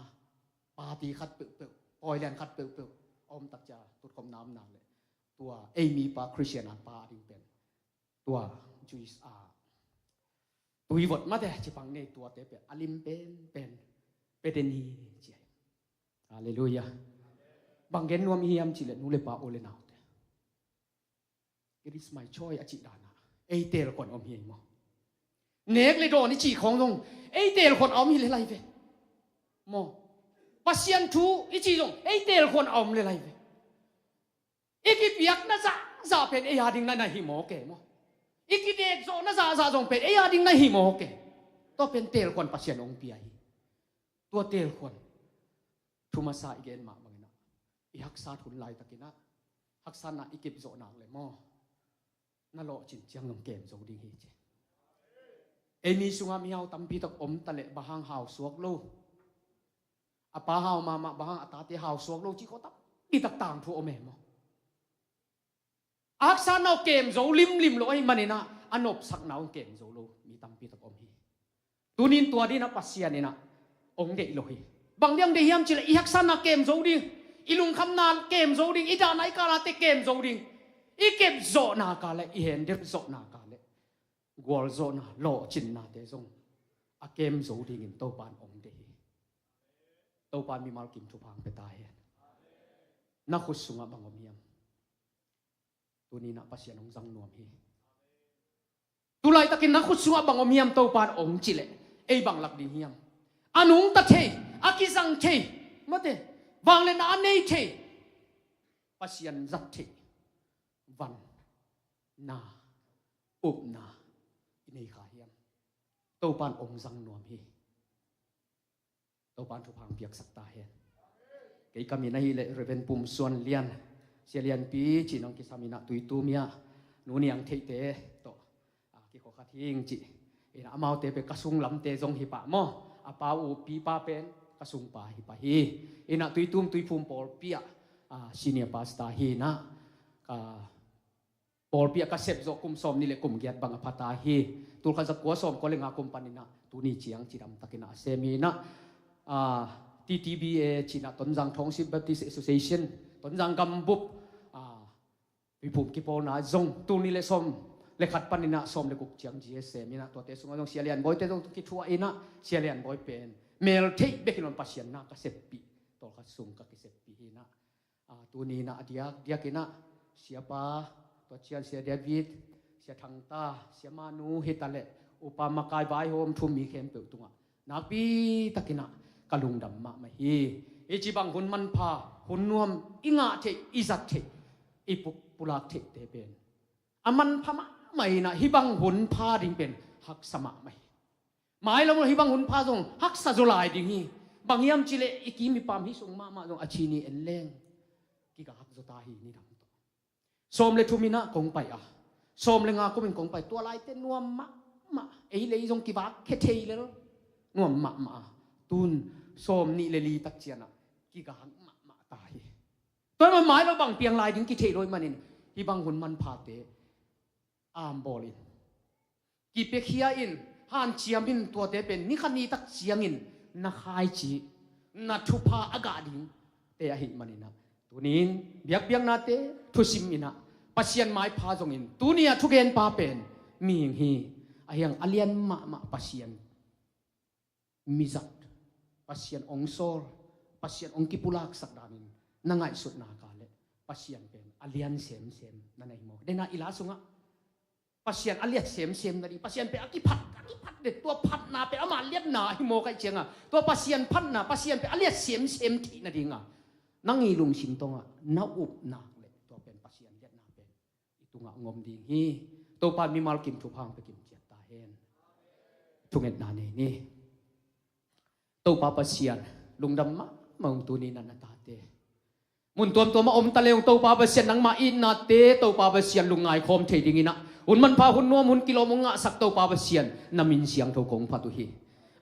party khat peuhpeuh, pawi lian khat peuhpeuh a om tak ciang tutkhopna om nak le tua ei mipa Christian a pa a ding pen tua Jewish a tuivot mate cipang nei tuate pen a lim penpen pe den hi ci ahi. Halleluiah. Bang gen nuam i hiam cih le nu le pa u le naute, it is my choice a cih dana ei teel khuan om hi ei maw? Nek le dawn i cih khawng zong ei teel khuan a om hi le lai ve maw? Pasian thu i cih zong ei teel khuan a om le lai ve. I kipiakna zahzah pen ei a ding na na hi maw ke maw? I kidekzawhna zahzah zong pen ei a ding na hi maw ke? Tua pen teel khuan Pasian hong pia hi. Tua teel khuan thu masa i gen mah bangin ah i haksat hun laitakin ah haksatna i kipzawh nak le maw? Na lawhcin ciang zong kem zo ding hi ci. Ei mi sungah mihau tampi tak om ta le bang hang hau suak lo? A pa hau mahmah bang hang a tate hau suak lo cih khawh tampi tak tangthu om e maw? A haksatna uh kem zo limlim lo ahih manin ah a nopsakna uh kem zo lo mi tampi tak om hi. Tunin tua dingin ah Pasian in ah hong deih lo hi. Bang ding hong deih hiam cih leh i haksatna kem zo ding, i lungkhamna kem zo ding, i dahna i kahnate kem zo ding, i kepzawhna kah le i hendep zawhna kah le gualzawhna lawhcinnate zong a kem zo dingin Topa in hong deih hi. Topa in mimal kim thupha hong pia ta hen. Na khut sungah bang om hiam? Tunin ah Pasian hong zang nuam hi. Tulaitakin na khut sungah bang om hiam Topa in hong cih leh ei bang lak ding hiam? A nungta thei, a kizang thei mate, vangliatna a nei thei, Pasian zat thei van na, upna i nei kha hiam? Topa in hong zang nuam hi. Topa in thupha hong piaksak ta hen. Kei ka min ahih leh Reverend Pum Suan Lian, Sia Lianpi cih nong kisam in ah Tuitum ah Nu Niang Theihte tawh a kikhua khat hing cih in ah amaute pen ka sung lamte zong hi pah maw? A pa u pipa pen ka sungpa hi pah hi. In ah Tuitum Tuiphum pawlpi ah senior pastor hi in ah ka pawlpi ah ka sep zawh kum sawmnih le kum giat bang a pha ta hi. Tul khat za kua sawmkua le nga kum panin ah tuni ciang cidam takin ah a sem hi in ah, ah, T T B A cih in ah Tonzang Township Baptist Association, Tonzang gambup, ah, Tuiphum kipawlna zong tul nih le sawm le khat panin ah sawm le guk ciang G S sem in ah tuate sungah zong Sia Lian Bawite zong kithuah in ah Sia Lian Bawi pen mel theih bekin on Pasian na ka seppih, tawlkhat sung ka kiseppih hi in ah, ah, tuni in ah a diakdiak in ah Siapa, tua ciang Sia David, Sia Thangta, Sia Manu hi ta leh upa makai vaihawm thu mi khempeuh tungah nakpi takin ah ka lungdam mahmah hi. Hih ci bang hun manpha, hun nuam i ngah theih, i zat theih, i puk pulak theihte pen a manpha mahmah in ah hih bang hun pha ding pen haksa mahmah hi. Mailam lo hih bang hun pha zong haksa zaw lai ding hi. Bang hiam cih leh i kim i pam hih sung mahmah zong a ci ni en leng kigak zo ta hi, nidang tawh. Sawm le thum in ah kong pai a, sawm le nga kum in kong pai. Tua laite nuam mahmah, ei le ei zong kivak khia thei lel, nuam mahmah a. Tun sawm nih le li tak ciang ah kigak mahmah ta hi. Tua mah mai lo, bang piang lai ding kitheih lo ahih manin hih bang hun manphate ambawl in, kipiakhia in, hanciam in, tuate pen ni khat ni tak ciangin na khaici, na thupha a gah dingte ahih manin ah, tuni in biakpiaknate thusim in ah, Pasian maipha zongin, tuni a thugenpa pen mihing hi. Ahi hang a lian mahmah Pasian mizat, Pasian hong sawl, Pasian hong kipulaksak danin na ngaihsutna ka leh Pasian pen a lian semsem na na hi maw? Dena i la sungah Pasian a liat semsem na ding, Pasian pen a kiphat, a kiphat de, tua phatna pen ama liatna hi maw, kaih cianga tua Pasian phatna, Pasian pen a liat semsem theih na dinga nang i lungsim tawngah na upna leh tua pen Pasian liatna pen i tungah ngom ding hi. Topa mimal kim thupha hong pia kim ciat ta hen. Thungetna nei ni. Topa Pasian, lungdam mahmah ung tuni in ah na tate mun tuamtuam a om ta le ung, Topa Pasian, nangma itnate Topa Pasian lungngai khawm thei dingin ah, hun manpha, hun nuam, hun kilawm hong ngahsak Topa Pasian, na min siangtho kong phat uh hi.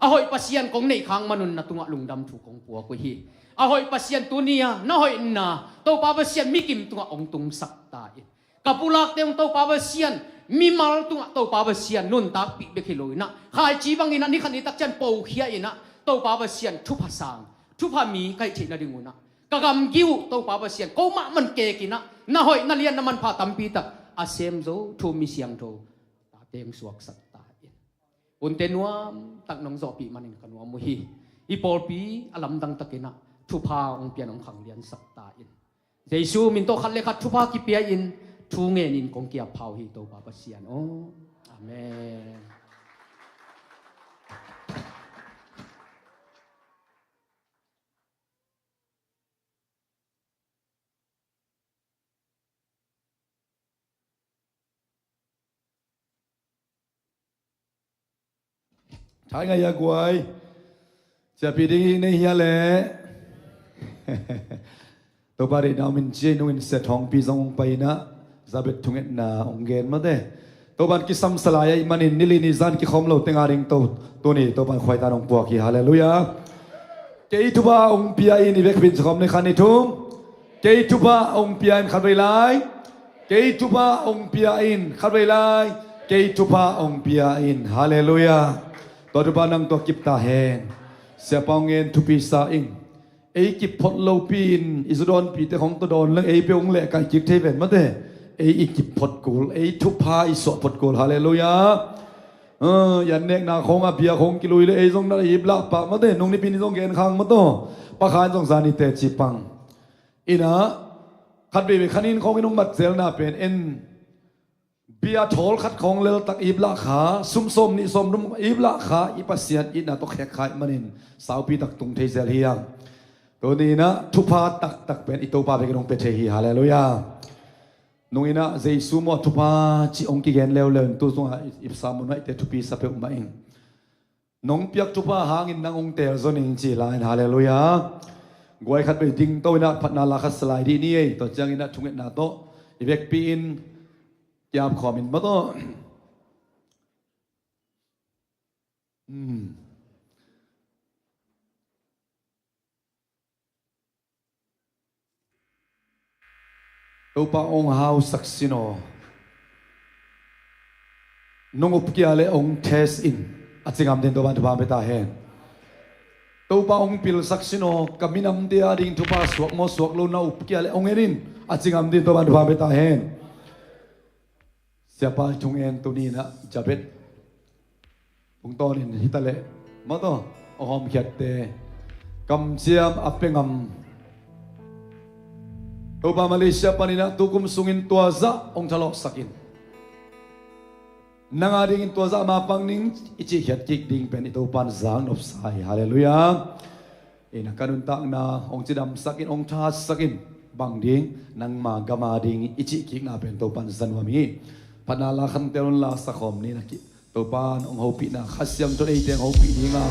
A hoih Pasian kong neih khak manun na tungah lungdam thu kong puak uh hi. A hoih Pasian, tuni a na hoihna Topa Pasian mikim tungah hong tungsak ta in. Ka pulakte ung Topa Pasian, mimal tungah Topa Pasian nuntakpih bek hi lo in ah, khaici bangin ah ni khat ni tak ciang pokhia in ah, Topa Pasian thupha sang, thupha mi kaih theih na ding un ah, ka gamgi uh Topa Pasian, ko mahmah in kek in ah, na hoih na lian na manpha tampi tak a sem zo thu mi siangtho tate hong suaksak ta in. Hunte nuam tak nong zawhpih manin ka nuam uh hi. I pawlpi a lamdang takin ah thupha hong pia in hong khangliansak ta in. Jesu min tawh khat le khat thupha kipia in, thu ngenin kong ki-ap pha uh hi, Topa Pasian aw. Amen. Thai ngai a guai. Ciapi ding i nei hia le. Topa deihna min ci a, i nungin Sia Thawngpi zong hong pai in ah, Zabet thungetna hong gen mate. Topa in kisam sa lai ahih manin nili ni zan kikhawm lo teng a ding to, tuni Topa in khuaitan hong puak hi. Halleluiah. Kei thupha hong pia in, i vekpi in ci khawm ni, khat ni thum. Kei thupha hong pia in, khatvei lai. Kei thupha hong pia in, khatvei lai. Kei thupha hong pia in. Halleluiah. Tua thupha nang tawh kip ta hen. Siapa hong ngen thupi sa ing. Ei kip phot lopi in i zu dawnpite khong tawh dawn leng ei peuh hong lehkaih kik thei ven mate. Ei i kip phot kul, ei thupha i suah phot kul. Halleluiah. Ah, i an nekna khong a bia khong kilui le ei zong na ip lah pah mate. Nung nipi ni zong gen khang mataw. Pa Khan zong zani teci pang. Ina, khat veivei khan in khong in hong mat zelna pen en. Bia thawl khat khong lel tak ip lah kha, sum sawm nih sawm thum ip lah kha, i Pasian itna tawh khek kha ahih manin saupi tak tung thei zel hi hang. Tuni in ah thupha taktak pen i Topa bek in hong pia thei hi. Halleluiah. Nung in ah Jesu maw thupha cih hong kigen leuleu in tu zongah i, i sermon ah i te thupi sa peuhmah ing. Nong piak thupha hangin nang hong tel zaw ning ci lai in, halleluiah. Guai khat vei ding to in ah phatna la khat sa lai dih ni ei. Tua ciangin ah thungetna tawh i vekpi in kiap khawm in mataw. Hmm. Topa hong hausak sin aw. Nong upkia le hong test in, a ci ngam din Topa in thupha hong pia ta hen. Topa hong pilsak sin aw, ka minamte a ding thupha suak maw suak lo na upkia le hong en in, a ci ngam din Topa in thupha hong pia ta hen. Siapa i thungen tuni in ah Jabez tungtawnin hi ta leh mataw, a hawmkhiatte kamciam a pia ngam. Topa Malaysia panin ah tukum sungin tua zah hong thalawhsak in. Nang a dingin tua zah ma pang ning i cihkhiat kik ding pen i Topa in zak nopsa hi. Halleluiah. Ina ka nuntakna hong cidamsak in, hong thatsak in, bang ding nangma gam a ding i cihkikna pen Topa in za nuam hi. Phatna la khat tel un la sa khawm ni na ki. Topa in hong hopihna Kha Siangtho in eite hong hopih ding a.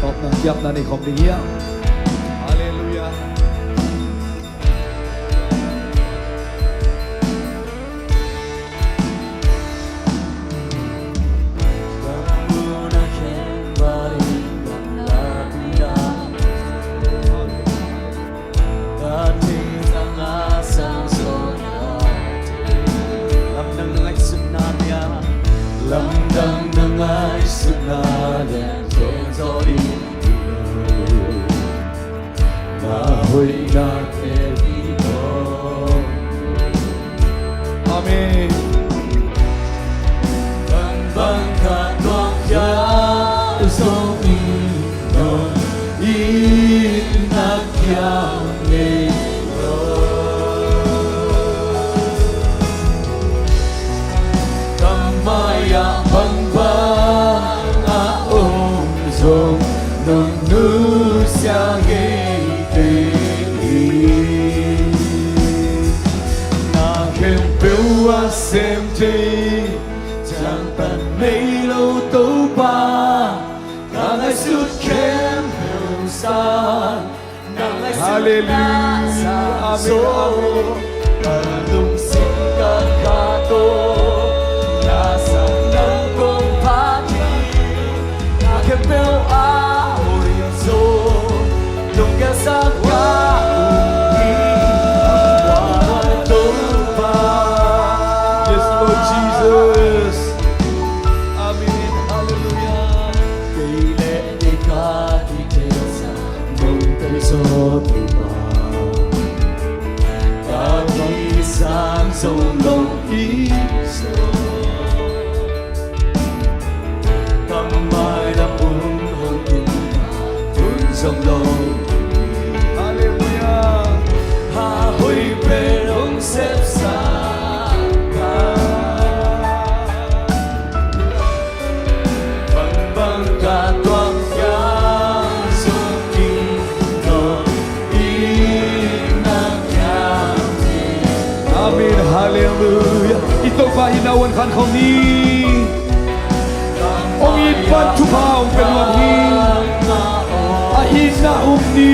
Tawpna kiapna nei khawm ding hi a. Halleluiah. Lamdang na ngaihsutna lian, lamdang na ngaihsutna lian, zawzaw ding na hoihna te hi ko. Amen. Bangbang ka tuak khia zong in, non in na kiang ngei lo. Ka mai-ah bangbang a om zong, nong nusia ngei kei hi. Na khempeuh a sem thei, ciangtan nei lo Topa, ka ngaihsut khempeuh sang. Halleluiah. Amen, amen. Yes, Lord Jesus. Amen. Halleluiah. Kei le kei ka thei thei sa, nong tel zaw Topa, ka kisam zong nong hi zaw. Ka mailam un hong in, tun zong nong hi. Halleluiah. Hoih pen hong sepsa ka. Bangbang ka tuak khia zong in, non in na kiang ngei. Amen. Halleluiah. I Topa hihna uh khan khawm ni. Hong it pan thupha hong pia nuam hi. A hihna um ni.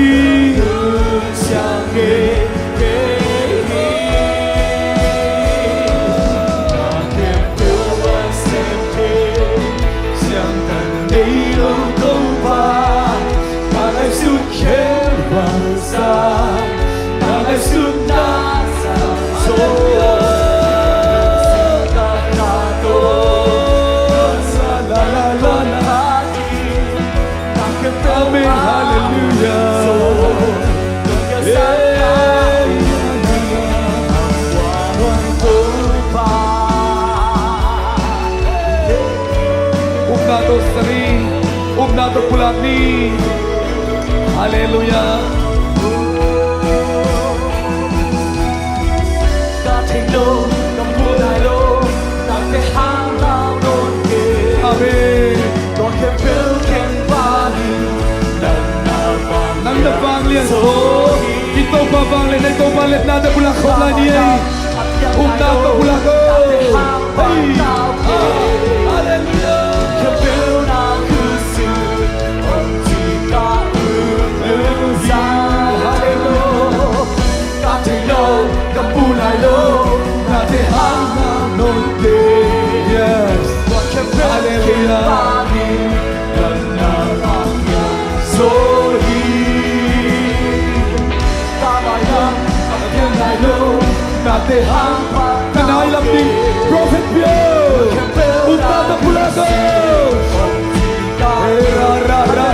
Amen. Halleluiah. Upna tawh sang ni, upna tawh pulak ni. Halleluiah. Amen. Nang na vanglian zaw. I Topa vanglian, i Topa liatna tawh pulak khawm lai ni ei. Upna tawh pulak o. Hei. Halleluiah. Halleluiah. Yes. Halleluiah. Ka nai lam ding Prophet Pio. Upna tawh pulak o. Ra, ra, ra.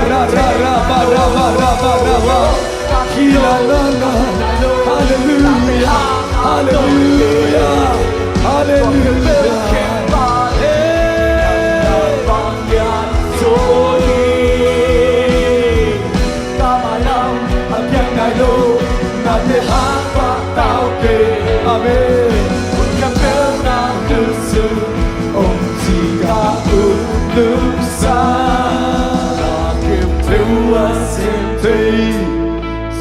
Kila la la. Halleluiah. Halleluiah. Halleluiah. Amen.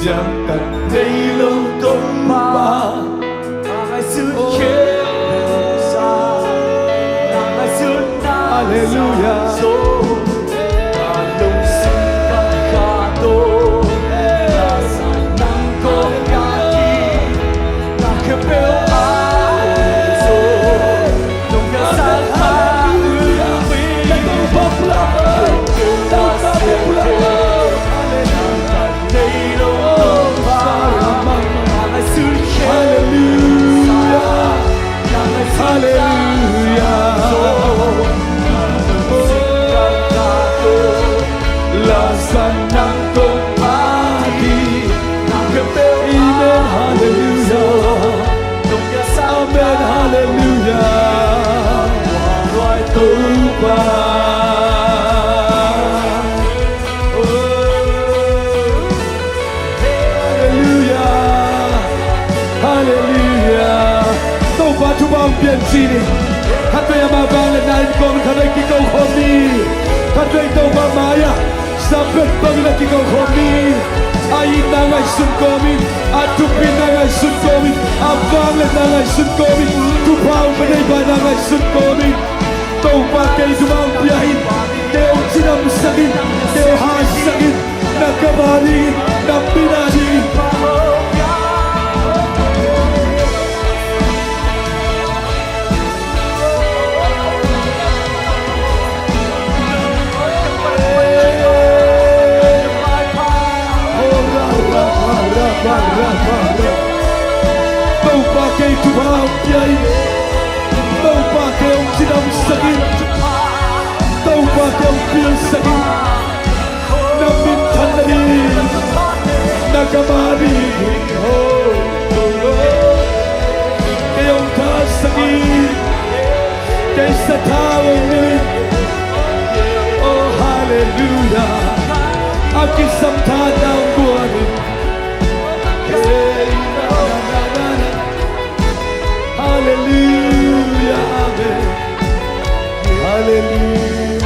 Siangtho thei lo Topa. Halleluiah. Hong pian ci ni. Khatvei ama vangliatna en kawmin khatvei kiko khawm ni. Khatvei Topa mai-ah Sabbath bangin a kiko khawm ni. A itna ngaihsun kawmin, a thupina ngaihsun kawmin, a vangliatna ngaihsun kawmin, thupha hong pia thei paina ngaihsun kawmin, Topa kei thupha hong pia in. Kei hong cidamsak in. Kei hong haisak in. Na gam a dingin, na min a dingin. Topa kei thupha hong pia in. Topa kei hong cidamsak in. Topa kei hong pilsak in. Na minthanna ding, na gam a ding. Kei hong thasak in. Kei sathau hong nei in. Oh, halleluiah. A kisam tha na hong guan in. Halleluiah. Amen. Halleluiah.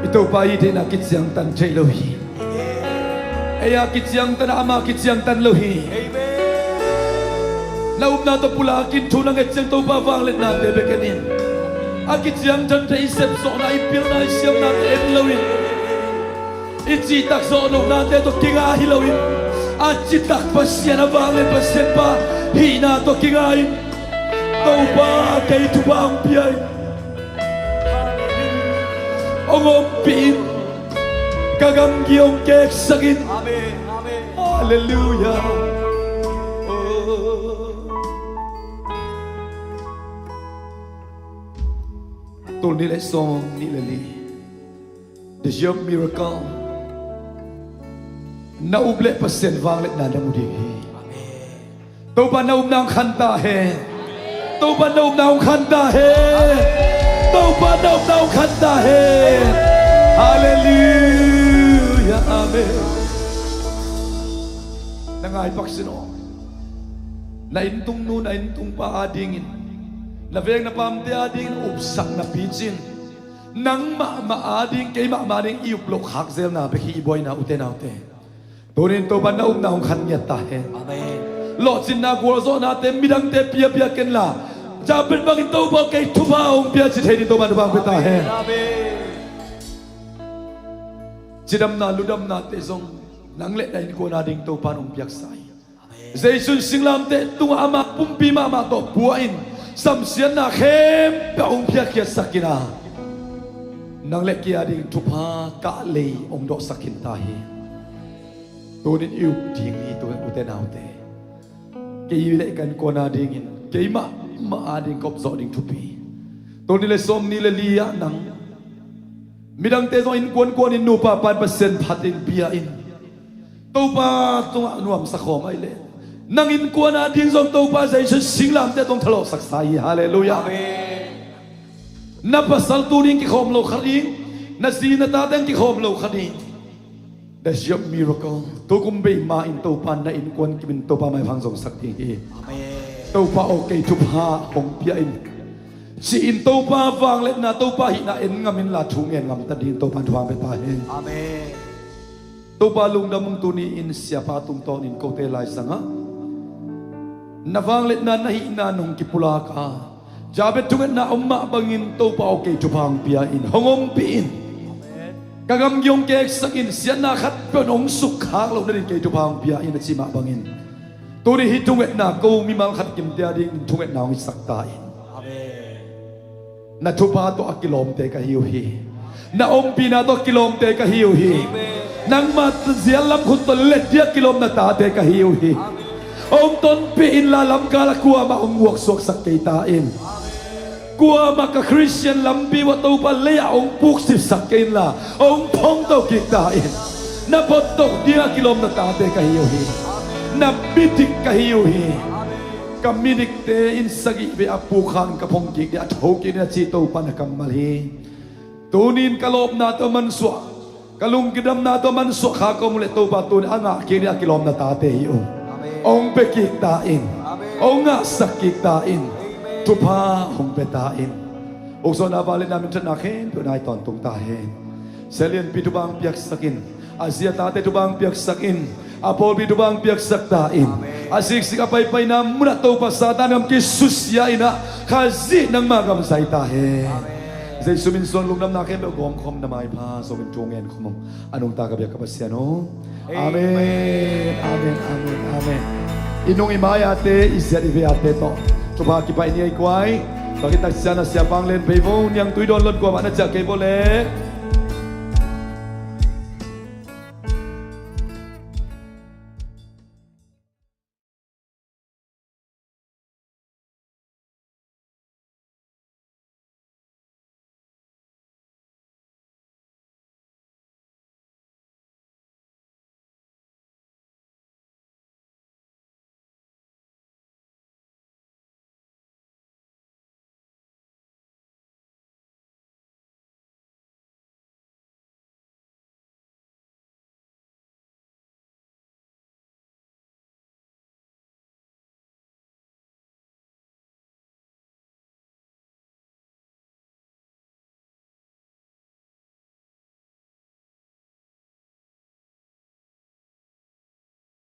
I Topa i theihna kiciangtan thei lo hi. Ei a kiciangtan a, ama kiciangtan lo hi. Na upna tawh pulakin thu na nget ciang Topa vangliatnate bek en in. A kiciangtan thei i sepsawhna, i pilna, i siamnate en loin, i cihtak zawh lohnate tawh kinga hi loin, a citak Pasian, a vanglian Pasian pa hihna tawh kinga in. Topa kei thupha hong pia in. Hong ompih in. Ka gamgi hong keksak in. Amen. Amen. Halleluiah. Oh. Tul nih le sawm nih le li. The Year of Miracle. Na up leh Pasian vangliatna na mu ding hi. Topa na upna hong khan ta hen. Topa na upna hong khan ta hen. Topa na upna hong khan ta hen. Halleluiah. Amen. Na ngai pak sin aw. Na inntung nu, na inntung pa adingin, na veng na pamte adingin upsakna picin, nang mahmah ading, kei mahmah ading i up loh khak zelna bek hi i buaina, ute naute. Tunin Topa na upna hong khan ngiat ta hen. Amen. Lawhcinna gualzawhnate midangte piapia kenla, Jabez bangin Topa kei thupha hong pia ci thei ding Topa thupha hong pia ta hen. Amen. Cidamna ludamnate zong nang le na innkuan ading Topa in hong piaksa hi. Jesu in singlamteh tungah ama pumpi mahmah tawh pua in samsiatna khempeuh hong phiatkhiatsak in a, nang le kei ading thupha kahlei hong dawhsak khin ta hi. Tunin i up ding hi, ute naute. Kei le ka innkuan adingin, kei mahmah ading ka up zawh ding thupi. Tul nih le sawm nih le li ah nang midangte zong innkuan kuanin nupa pa in Pasian phatin bia in Topa tungah nuamsa khawm ahih leh nang innkuan ading zong Topa Jesu singlamteh tawh hong thalawhsak sa hi. Halleluiah. Amen. Na pasal tunin kikhawm lo kha ding, na zi na tate hong kikhawm lo kha ding. The Year of Miracle. Tukum bei ma-in Topa na innkuan kimin Topa maiphang zongsak ding hi. Amen. Topa aw kei thupha hong pia in ci-in Topa vangliatna, Topa hihna en ngam inla thu ngen ngam ta dingin Topa in thupha hong pia ta hen. Amen. Topa lungdam ung. Tuni-in siapa tungtawnin kote laisangah na vangliatna, na hihna nong kipulak a, Jabez thungetna om mah bangin Topa aw kei thupha hong pia in, hong ompih in. Ka gamgi hong keksak in, siatna khatpeuh in hong sukkhak loh nadingin kei thupha hong pia in a cih mah bangin tuni hih thungetna ko mimal khat kimte adingin thungetna hong hisak ta in. Amen. Na thupha tawh a kilawmte ka hi uh hi. Na ompihna tawh kilawmte ka hi uh hi. Nangma zial lam khut tawh let dia kilawm na tate ka hi uh hi. Hong tonpih inla lamkal ah kuamah hong vuaksuaksak kei ta in. Kuamah ka Khristian lampi uah Topa lei-ah hong puksitsak kei inla hong phongto kik ta in. Na phottoh dia kilawm na tate ka hi uh hi. Na midik ka hi uh hi. Ka midikte in sagih vei a pukkhang ka phong kik ding, a tho kik ding a ci Topa na kammal hi. Tunin ka lawpna tawh mansuah, Ka lungkidamna tawh mansuah kha ka om uh leh Topa tuni a ngah kik ni a kilawmna tate hi uh. Hong pia kik ta in. Hong ngahsak kik ta in. Thupha hong pia ta in. Ukzawhna, vangliatna, minthanna khempeuh nai tawntung ta hen. Sia Lianpi thupha hong piaksak in. A zi a tate thupha hong piaksak in. A pawlpi thupha hong piaksak ta in. A siksik a paipaina munah Topa Satan gam kisusia in ah, Khazih nangma gam zai ta hen. Jesu min suang lungdamna khempeuh gawmkhawm na maipha zongin thu ngen khawm ung. A nungta ka biak ka Pasian aw. Amen. Amen, amen, amen. I nung i mai-ate, i siat i vei-ate tawh thupha kipaih ni ei kuai. Tua khit tak ciang a Sia Pang Len Pei vo, Niang Tui Dawn Lon Kua mah na ciah kei vo leh.